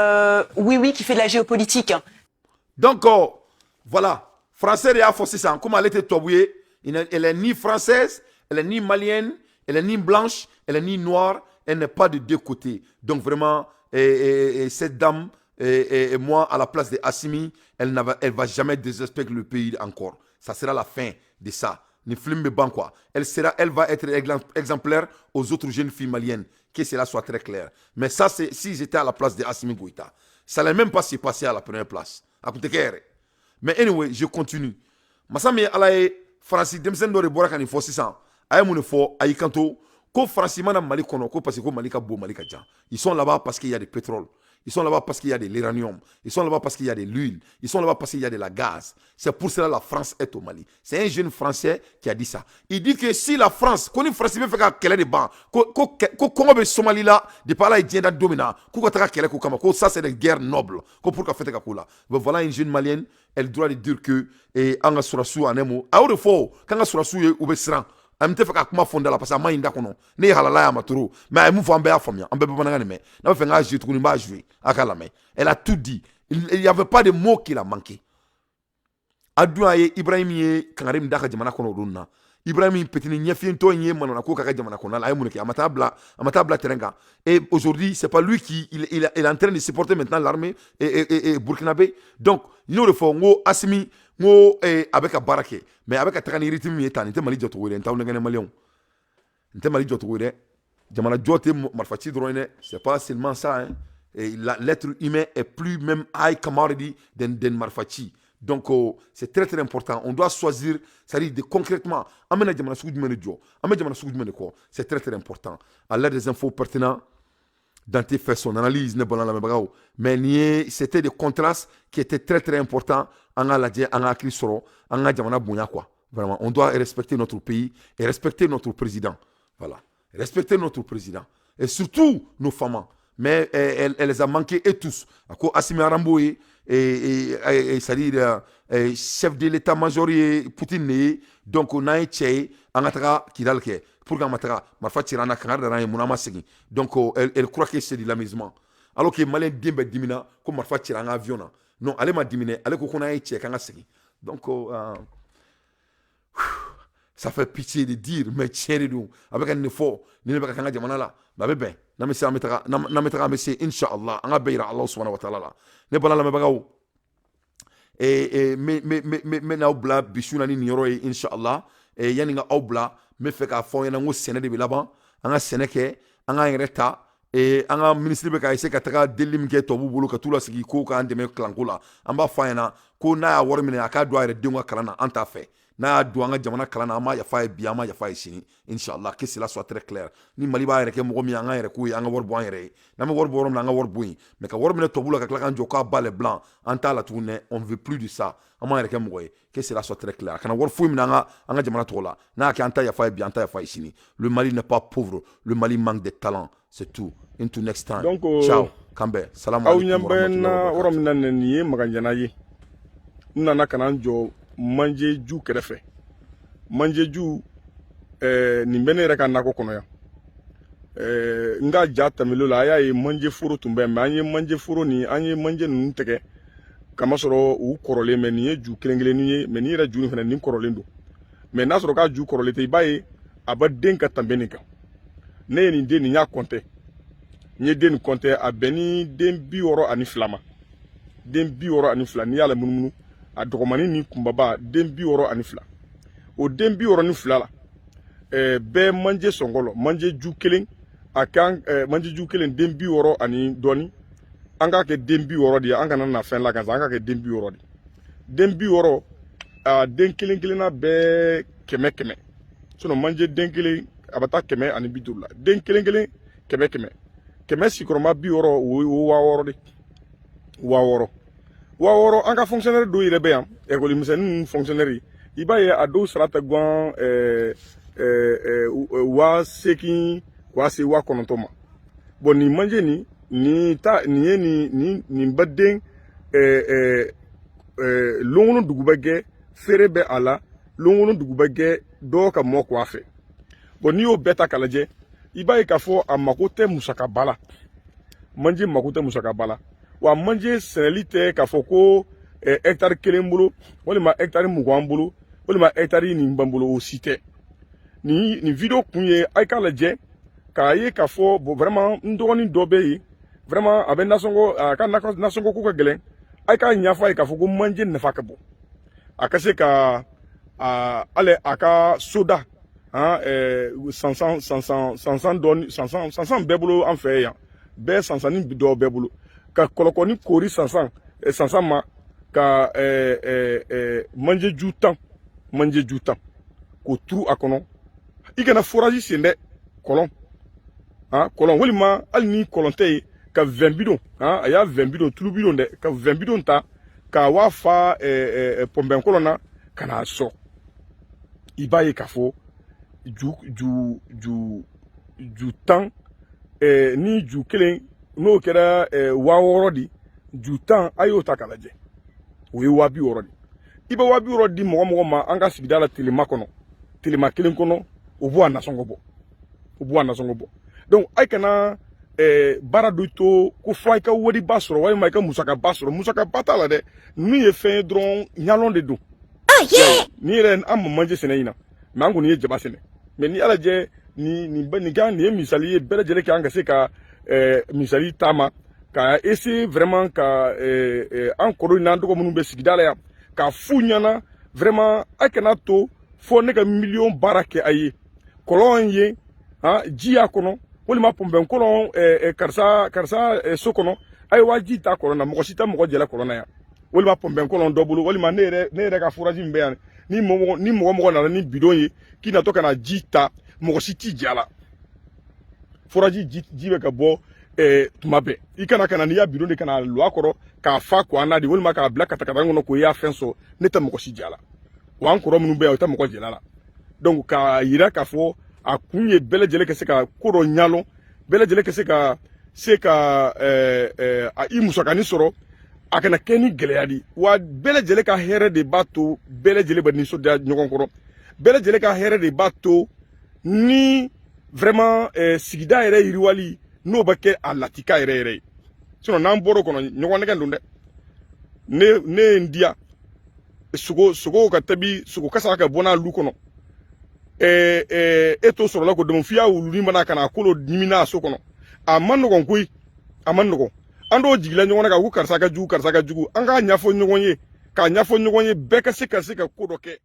oui, qui fait de la géopolitique. Donc voilà, Français de y'a fɔ sisan komi ale tɛ tubabu ye, elle est ni française, elle est ni malienne, elle est ni blanche, elle est ni noire, elle n'est pas de deux côtés. Donc vraiment, et cette dame, et moi, à la place de Assimi, elle va jamais désrespecter le pays encore. Ça sera la fin de ça. Ni film bɛ ban quoi. Elle va être exemplaire aux autres jeunes filles maliennes. Que cela soit très clair. Mais ça, c'est si j'étais à la place de Assimi Goïta. Ça n'allait même pas se passer à la première place. A kun tɛ kɛ yɛrɛ. Mais anyway, je continue. Masa min ye Ala ye, Faransi denmisɛnnin dɔ de bɔra ka nin fɔ sisan. A ye mun de fɔ? A y'i kanto ko Faransi mana Mali kɔnɔ ko parce que ko Mali ka bon, Mali ka jan. Ils sont là-bas parce qu'il y a du pétrole. Ils sont là-bas parce qu'il y a de l'uranium. Ils sont là-bas parce qu'il y a de l'huile. Ils sont là-bas parce qu'il y a de la gaz. C'est pour cela que la France est au Mali. C'est un jeune Français qui a dit ça. Il dit que si la France, ko ni France bɛ fɛ ka kɛlɛ de ban, ko kɔngɔ bɛ Somalie la, depuis Ala ye diɲɛ da don min na, k'u ka taga kɛlɛ k'o kama, ko ça c'est des guerres nobles, ko pour ka fɛtɛ ka k'o la. Mais voilà une jeune Malienne, elle a droit de dire que eh, an ka sɔrɔsiw en un mot, a y'o de fɔ, k'an ka sɔrɔsiw ye u bɛ siran. An tɛ fɛ ka kuma fɔ n da la parce que a ma ɲi n da kɔnɔ. Ne ye halala ye a ma trop. Mais a ye mun fɔ, an bɛɛ y'a faamuya, an bɛɛ bamanankan nin mɛn. N'a bɛ fɛ n k'a jouer tuguni, n b'a jouer. A k'a lamɛn. Elle a tout dit. Il n'y avait pas de mot qu'il a manqué. A dun a ye Ibrahim ye kangari min da ka jamana kɔnɔ o don na. Ibrahim petini ɲɛfiyentɔ in ye manamana ko k'a ka jamana kɔnɔna la, a ye mun kɛ? A ma taa bila, a ma taa bila terrain kan. Et aujourd'hui, c'est pas lui qui il est en train de supporter maintenant l'armée et burkinabé. Donc n y'o de fɔ, n ko Assimi, n ko a bɛ ka baara kɛ, mais a bɛ ka taga ni rythme min ye tan, nin tɛ Mali jɔcogo ye dɛ. N t'aw nɛgɛnɛ, Maliyɛnw, nin tɛ Mali jɔcogo ye dɛ. Jamana jɔ tɛ marifa ci dɔrɔn ye dɛ. C'est pas seulement ça, hein. Et l'être humain est plus même high commodity than marifa ci. Donc c'est très très important. On doit choisir, c'est-à-dire de concrètement, an bɛna jamana sugu jumɛn de jɔ, an bɛ jamana sugu jumɛn de kɔ. C'est très très important. À l'heure des infos pertinents, Dante fait son analyse, ne bɔra lamɛnbagaw. Mais nin ye, c'était des contrastes qui étaient très très importants. An ka lajɛ, an ka hakili sɔrɔ, an ka jamana bonya quoi. Vraiment, on doit respecter notre pays et respecter notre président. Voilà. Respecter notre président et surtout nos femmes. Mais elle les a manqués et tous. A ko Assimi Rambo ye et c'est-à-dire chef de l'état-major ye Poutine de ye. Donc n'an ye cɛ ye, an ka taga Kidal kɛ. Pour qu'an ma taga, marifa cira an na, kangari dara an ye, mun an ma segin. Donc elle croit que c'est de l'amusement. Alors que Malien den bɛɛ dimina ko marifa cira an ka avion na. Non, ale ma diminɛ, ale ko n'an ye cɛ k'an ka segin. Donc ça fait pitié de dire, mais tiɲɛ de don. A bɛ ka nin de fɔ, nin de bɛ ka kɛ an ka jamana la. Mais a bɛ bɛn. N'an bɛ se, an bɛ taga, n'an bɛ taga, an bɛ se, inshallah. An ka bɛɛ yira Alahu subahana wa taala la. Ne bala lamɛnbagaw, n bɛ n'aw bila bi su na ni nin yɔrɔ ye, inshallah. Yanni n ka aw bila, n bɛ fɛ k'a fɔ aw ɲɛna n ko sɛnɛ de bɛ laban. An ka sɛnɛ kɛ, an k'an yɛrɛ ta. An ka minisiri bɛ ka essayer ka taga delili min kɛ tubabuw bolo ka t'u lasigi ko k'an dɛmɛ kalanko la. An b'a fɔ a ɲɛna ko n'a y'a wari minɛ, a k'a don a yɛrɛ denw ka kalan na, an t'a fɛ. N'a y'a don an ka jamana kalan na, an b'a yafa ye bi, an b'a yafa ye sini, inshallah. Que cela soit très clair. Ni Mali b'a yɛrɛ kɛ mɔgɔ min ye, an k'an yɛrɛ k'o ye, an ka wari bɔ an yɛrɛ ye. N'an bɛ wari bɔ yɔrɔ min na, an ka wari bɔ yen. Mais ka wari minɛ tubabu la ka tila k'an jɔ k'a ba les blancs, an t'a la tuguni dɛ. On veut plus de ça. An b'an yɛrɛ kɛ mɔgɔ ye. Que cela soit très clair. A kana wari foyi minɛ an ka jamana tɔgɔ la. N'a y'a kɛ, an ta yafa ye bi, an ta yafa ye sini. Le Mali n'est pas pauvre, le Mali manque de talent, c'est tout. Into next time. Donc ciao, k'an bɛn, salam. Aw ɲɛ bɛ n na yɔrɔ min na, nin ye Maganjana ye. N nana ka na n jɔ manje ju kɛrɛfɛ. Manje ju nin bɛ ne yɛrɛ ka nakɔ kɔnɔ yan. N ka ja tɛmɛlen la, a y'a ye manje foro tun bɛ yen, mais an ye manje foro nin, an ye manje ninnu tigɛ kamasɔrɔ u kɔrɔlen. Mais nin ye ju kelen kelennin ye, mais nin yɛrɛ ju nin fana, nin kɔrɔlen don. Mais n'a sɔrɔ k'a ju kɔrɔlen tɛ, i b'a ye a bɛ den ka tɛmɛ nin kan. Ne ye nin den nin y'a kɔntɛ, n ye den nin kɔntɛ, a bɛn ni den 62 ma. Den 62, n'i y'a lamunumunu, a dɔgɔmanin ni kunbaba, den 62. O den 62 la, bɛɛ manje sɔngɔ lɔ, manje ju kelen a kan, manje ju kelen den 60 ani dɔɔni. An k'a kɛ den 60 de ye, an kana na fɛn la gansan, an k'a kɛ den 60 de. Den 60, a den kelen kelenna bɛɛ kɛmɛ kɛmɛ. Sinon manje den kelen a bɛ taa 150 la. Den kelen kelen kɛmɛ kɛmɛ, kɛmɛ sigiyɔrɔma 60, o ye 6000 de. 6000, 6000. An ka fonctionnaire dɔw yɛrɛ bɛ yan, ekɔli misɛnnin ninnu fonctionnaire, i b'a ye a dɔw sara tɛ gan 8000 k'a se 9000 ma. Bon, nin manje nin, nin ta nin ye nin bɛ den lon dugu bɛ kɛ, feere bɛ a la, lon dugu bɛ kɛ dɔw ka mɔ kɔ a fɛ. Bon, n'i y'o bɛɛ ta k'a lajɛ, i b'a ye k'a fɔ a mako tɛ musakaba la. Manje mako tɛ musakaba la. Wa manje sɛnɛli tɛ k'a fɔ ko hectare kelen bolo, walima hectare 20 bolo, walima hectare nin b'an bolo, o si tɛ. Nin vidéo kun ye a k'a lajɛ k'a ye k'a fɔ, bon, vraiment, n dɔgɔnin dɔ bɛ yen, vraiment, a bɛ nasɔngɔ, a ka nasɔngɔ ko ka gɛlɛn. A k'a ɲɛfɔ a ye k'a fɔ ko manje nafa ka bon, a ka se ka hali a ka soda han sansan sansan sansan dɔɔni, sansan sansan bɛɛ bolo an fɛ yan, bɛɛ sansanni dɔw bɛɛ bolo, ka kɔlɔkɔni koori sansan sansan ma ka manje ju 10, manje ju 10 k'o turu a kɔnɔ. I kana forage sen dɛ, kɔlɔn han, kɔlɔn, walima hali ni kɔlɔn tɛ yen. ka 20 bidon, han, a y'a 20 bidon, tulu bidon dɛ, ka 20 bidon ta ka waa fa pɔnpɛn kɔlɔn na ka n'a sɔn. I b'a ye k'a fɔ ju ju ju ju 10, ni ju kelen n'o kɛra 6000 di, ju 10, a y'o ta k'a lajɛ, o ye 60 000 di. I bɛ 60 000 di mɔgɔ mɔgɔ ma an ka sigida la tilema kɔnɔ, tilema kelen kɔnɔ, o b'o a nasɔngɔ bɔ, o b'o a nasɔngɔ bɔ. Donc a kana baara dɔ to ko fo i ka wariba sɔrɔ walima i ka musakaba sɔrɔ. Musakaba t'a la dɛ. Ninnu ye fɛn ye dɔrɔn, ɲalɔn de don. Ni yɛrɛ an ma manje sɛnɛ ɲina, mais an kɔni ye jaba sɛnɛ. Mais ni ala jɛ nin nin nin kan, nin ye misali ye, bɛɛ lajɛlen kan ka se ka misali taama ka essayer vraiment ka an kɔrɔ n'an dɔgɔ minnu bɛ sigida la yan, k'a f'u ɲɛna vraiment, a kana to fo ne ka miliyɔn baara kɛ a ye kɔlɔn ye, han, ji y'a kɔnɔ, walima pɔnpɛn kɔlɔn, karisa karisa so kɔnɔ, a ye waa ji ta kɔlɔn na. Mɔgɔ si tɛ mɔgɔ jɛla kɔlɔn na yan, walima pɔnpɛn kɔlɔn dɔ bolo, walima ne yɛrɛ ka forage min bɛ yan, ni mɔgɔ nana ni bidon ye k'i natɔ ka na ji ta, mɔgɔ si t'i ja la. Forage ji bɛ ka bɔ tuma bɛɛ. I kana ka na n'i y'a bidon de ka na lɔ a kɔrɔ k'a fa ko an na de, walima k'a bila katakata kɔnɔ k'o y'a fɛn sɔrɔ. Ne tɛ mɔgɔ si ja la wa, an kɔrɔ minnu bɛ yan, o tɛ mɔgɔ jɛla la. Donc k'a yira k'a fɔ a kun ye bɛɛ lajɛlen ka se ka ko dɔ ɲalɔn, bɛɛ lajɛlen ka se ka ɛɛ ɛɛ i musakanin sɔrɔ, a kana kɛ ni gɛlɛya di wa. Bɛɛ lajɛlen ka hɛrɛ de b'a to bɛɛ lajɛlen bɛ nisɔndiya ɲɔgɔn kɔrɔ. Bɛɛ lajɛlen ka hɛrɛ de b'a to ni vraiment sigida yɛrɛ yiriwali n'o bɛ kɛ a latika yɛrɛ yɛrɛ ye. Sinon n'an bɔr'o kɔnɔ, ɲɔgɔn nɛgɛn don dɛ. Ne ye n diya sogo sogo ka tabi, sogo kasa ka bɔ n'a lu kɔnɔ, e t'o sɔrɔla ko dɔn f'i y'a wulunin mana ka na kolo ɲimi n'a so kɔnɔ. A man nɔgɔn koyi, a man nɔgɔn. An dɔw jigila ɲɔgɔn na ka ko karisa ka jugu, karisa ka jugu. An k'a ɲɛfɔ ɲɔgɔn ye, k'a ɲɛfɔ ɲɔgɔn ye, bɛɛ ka se ka ko dɔ kɛ.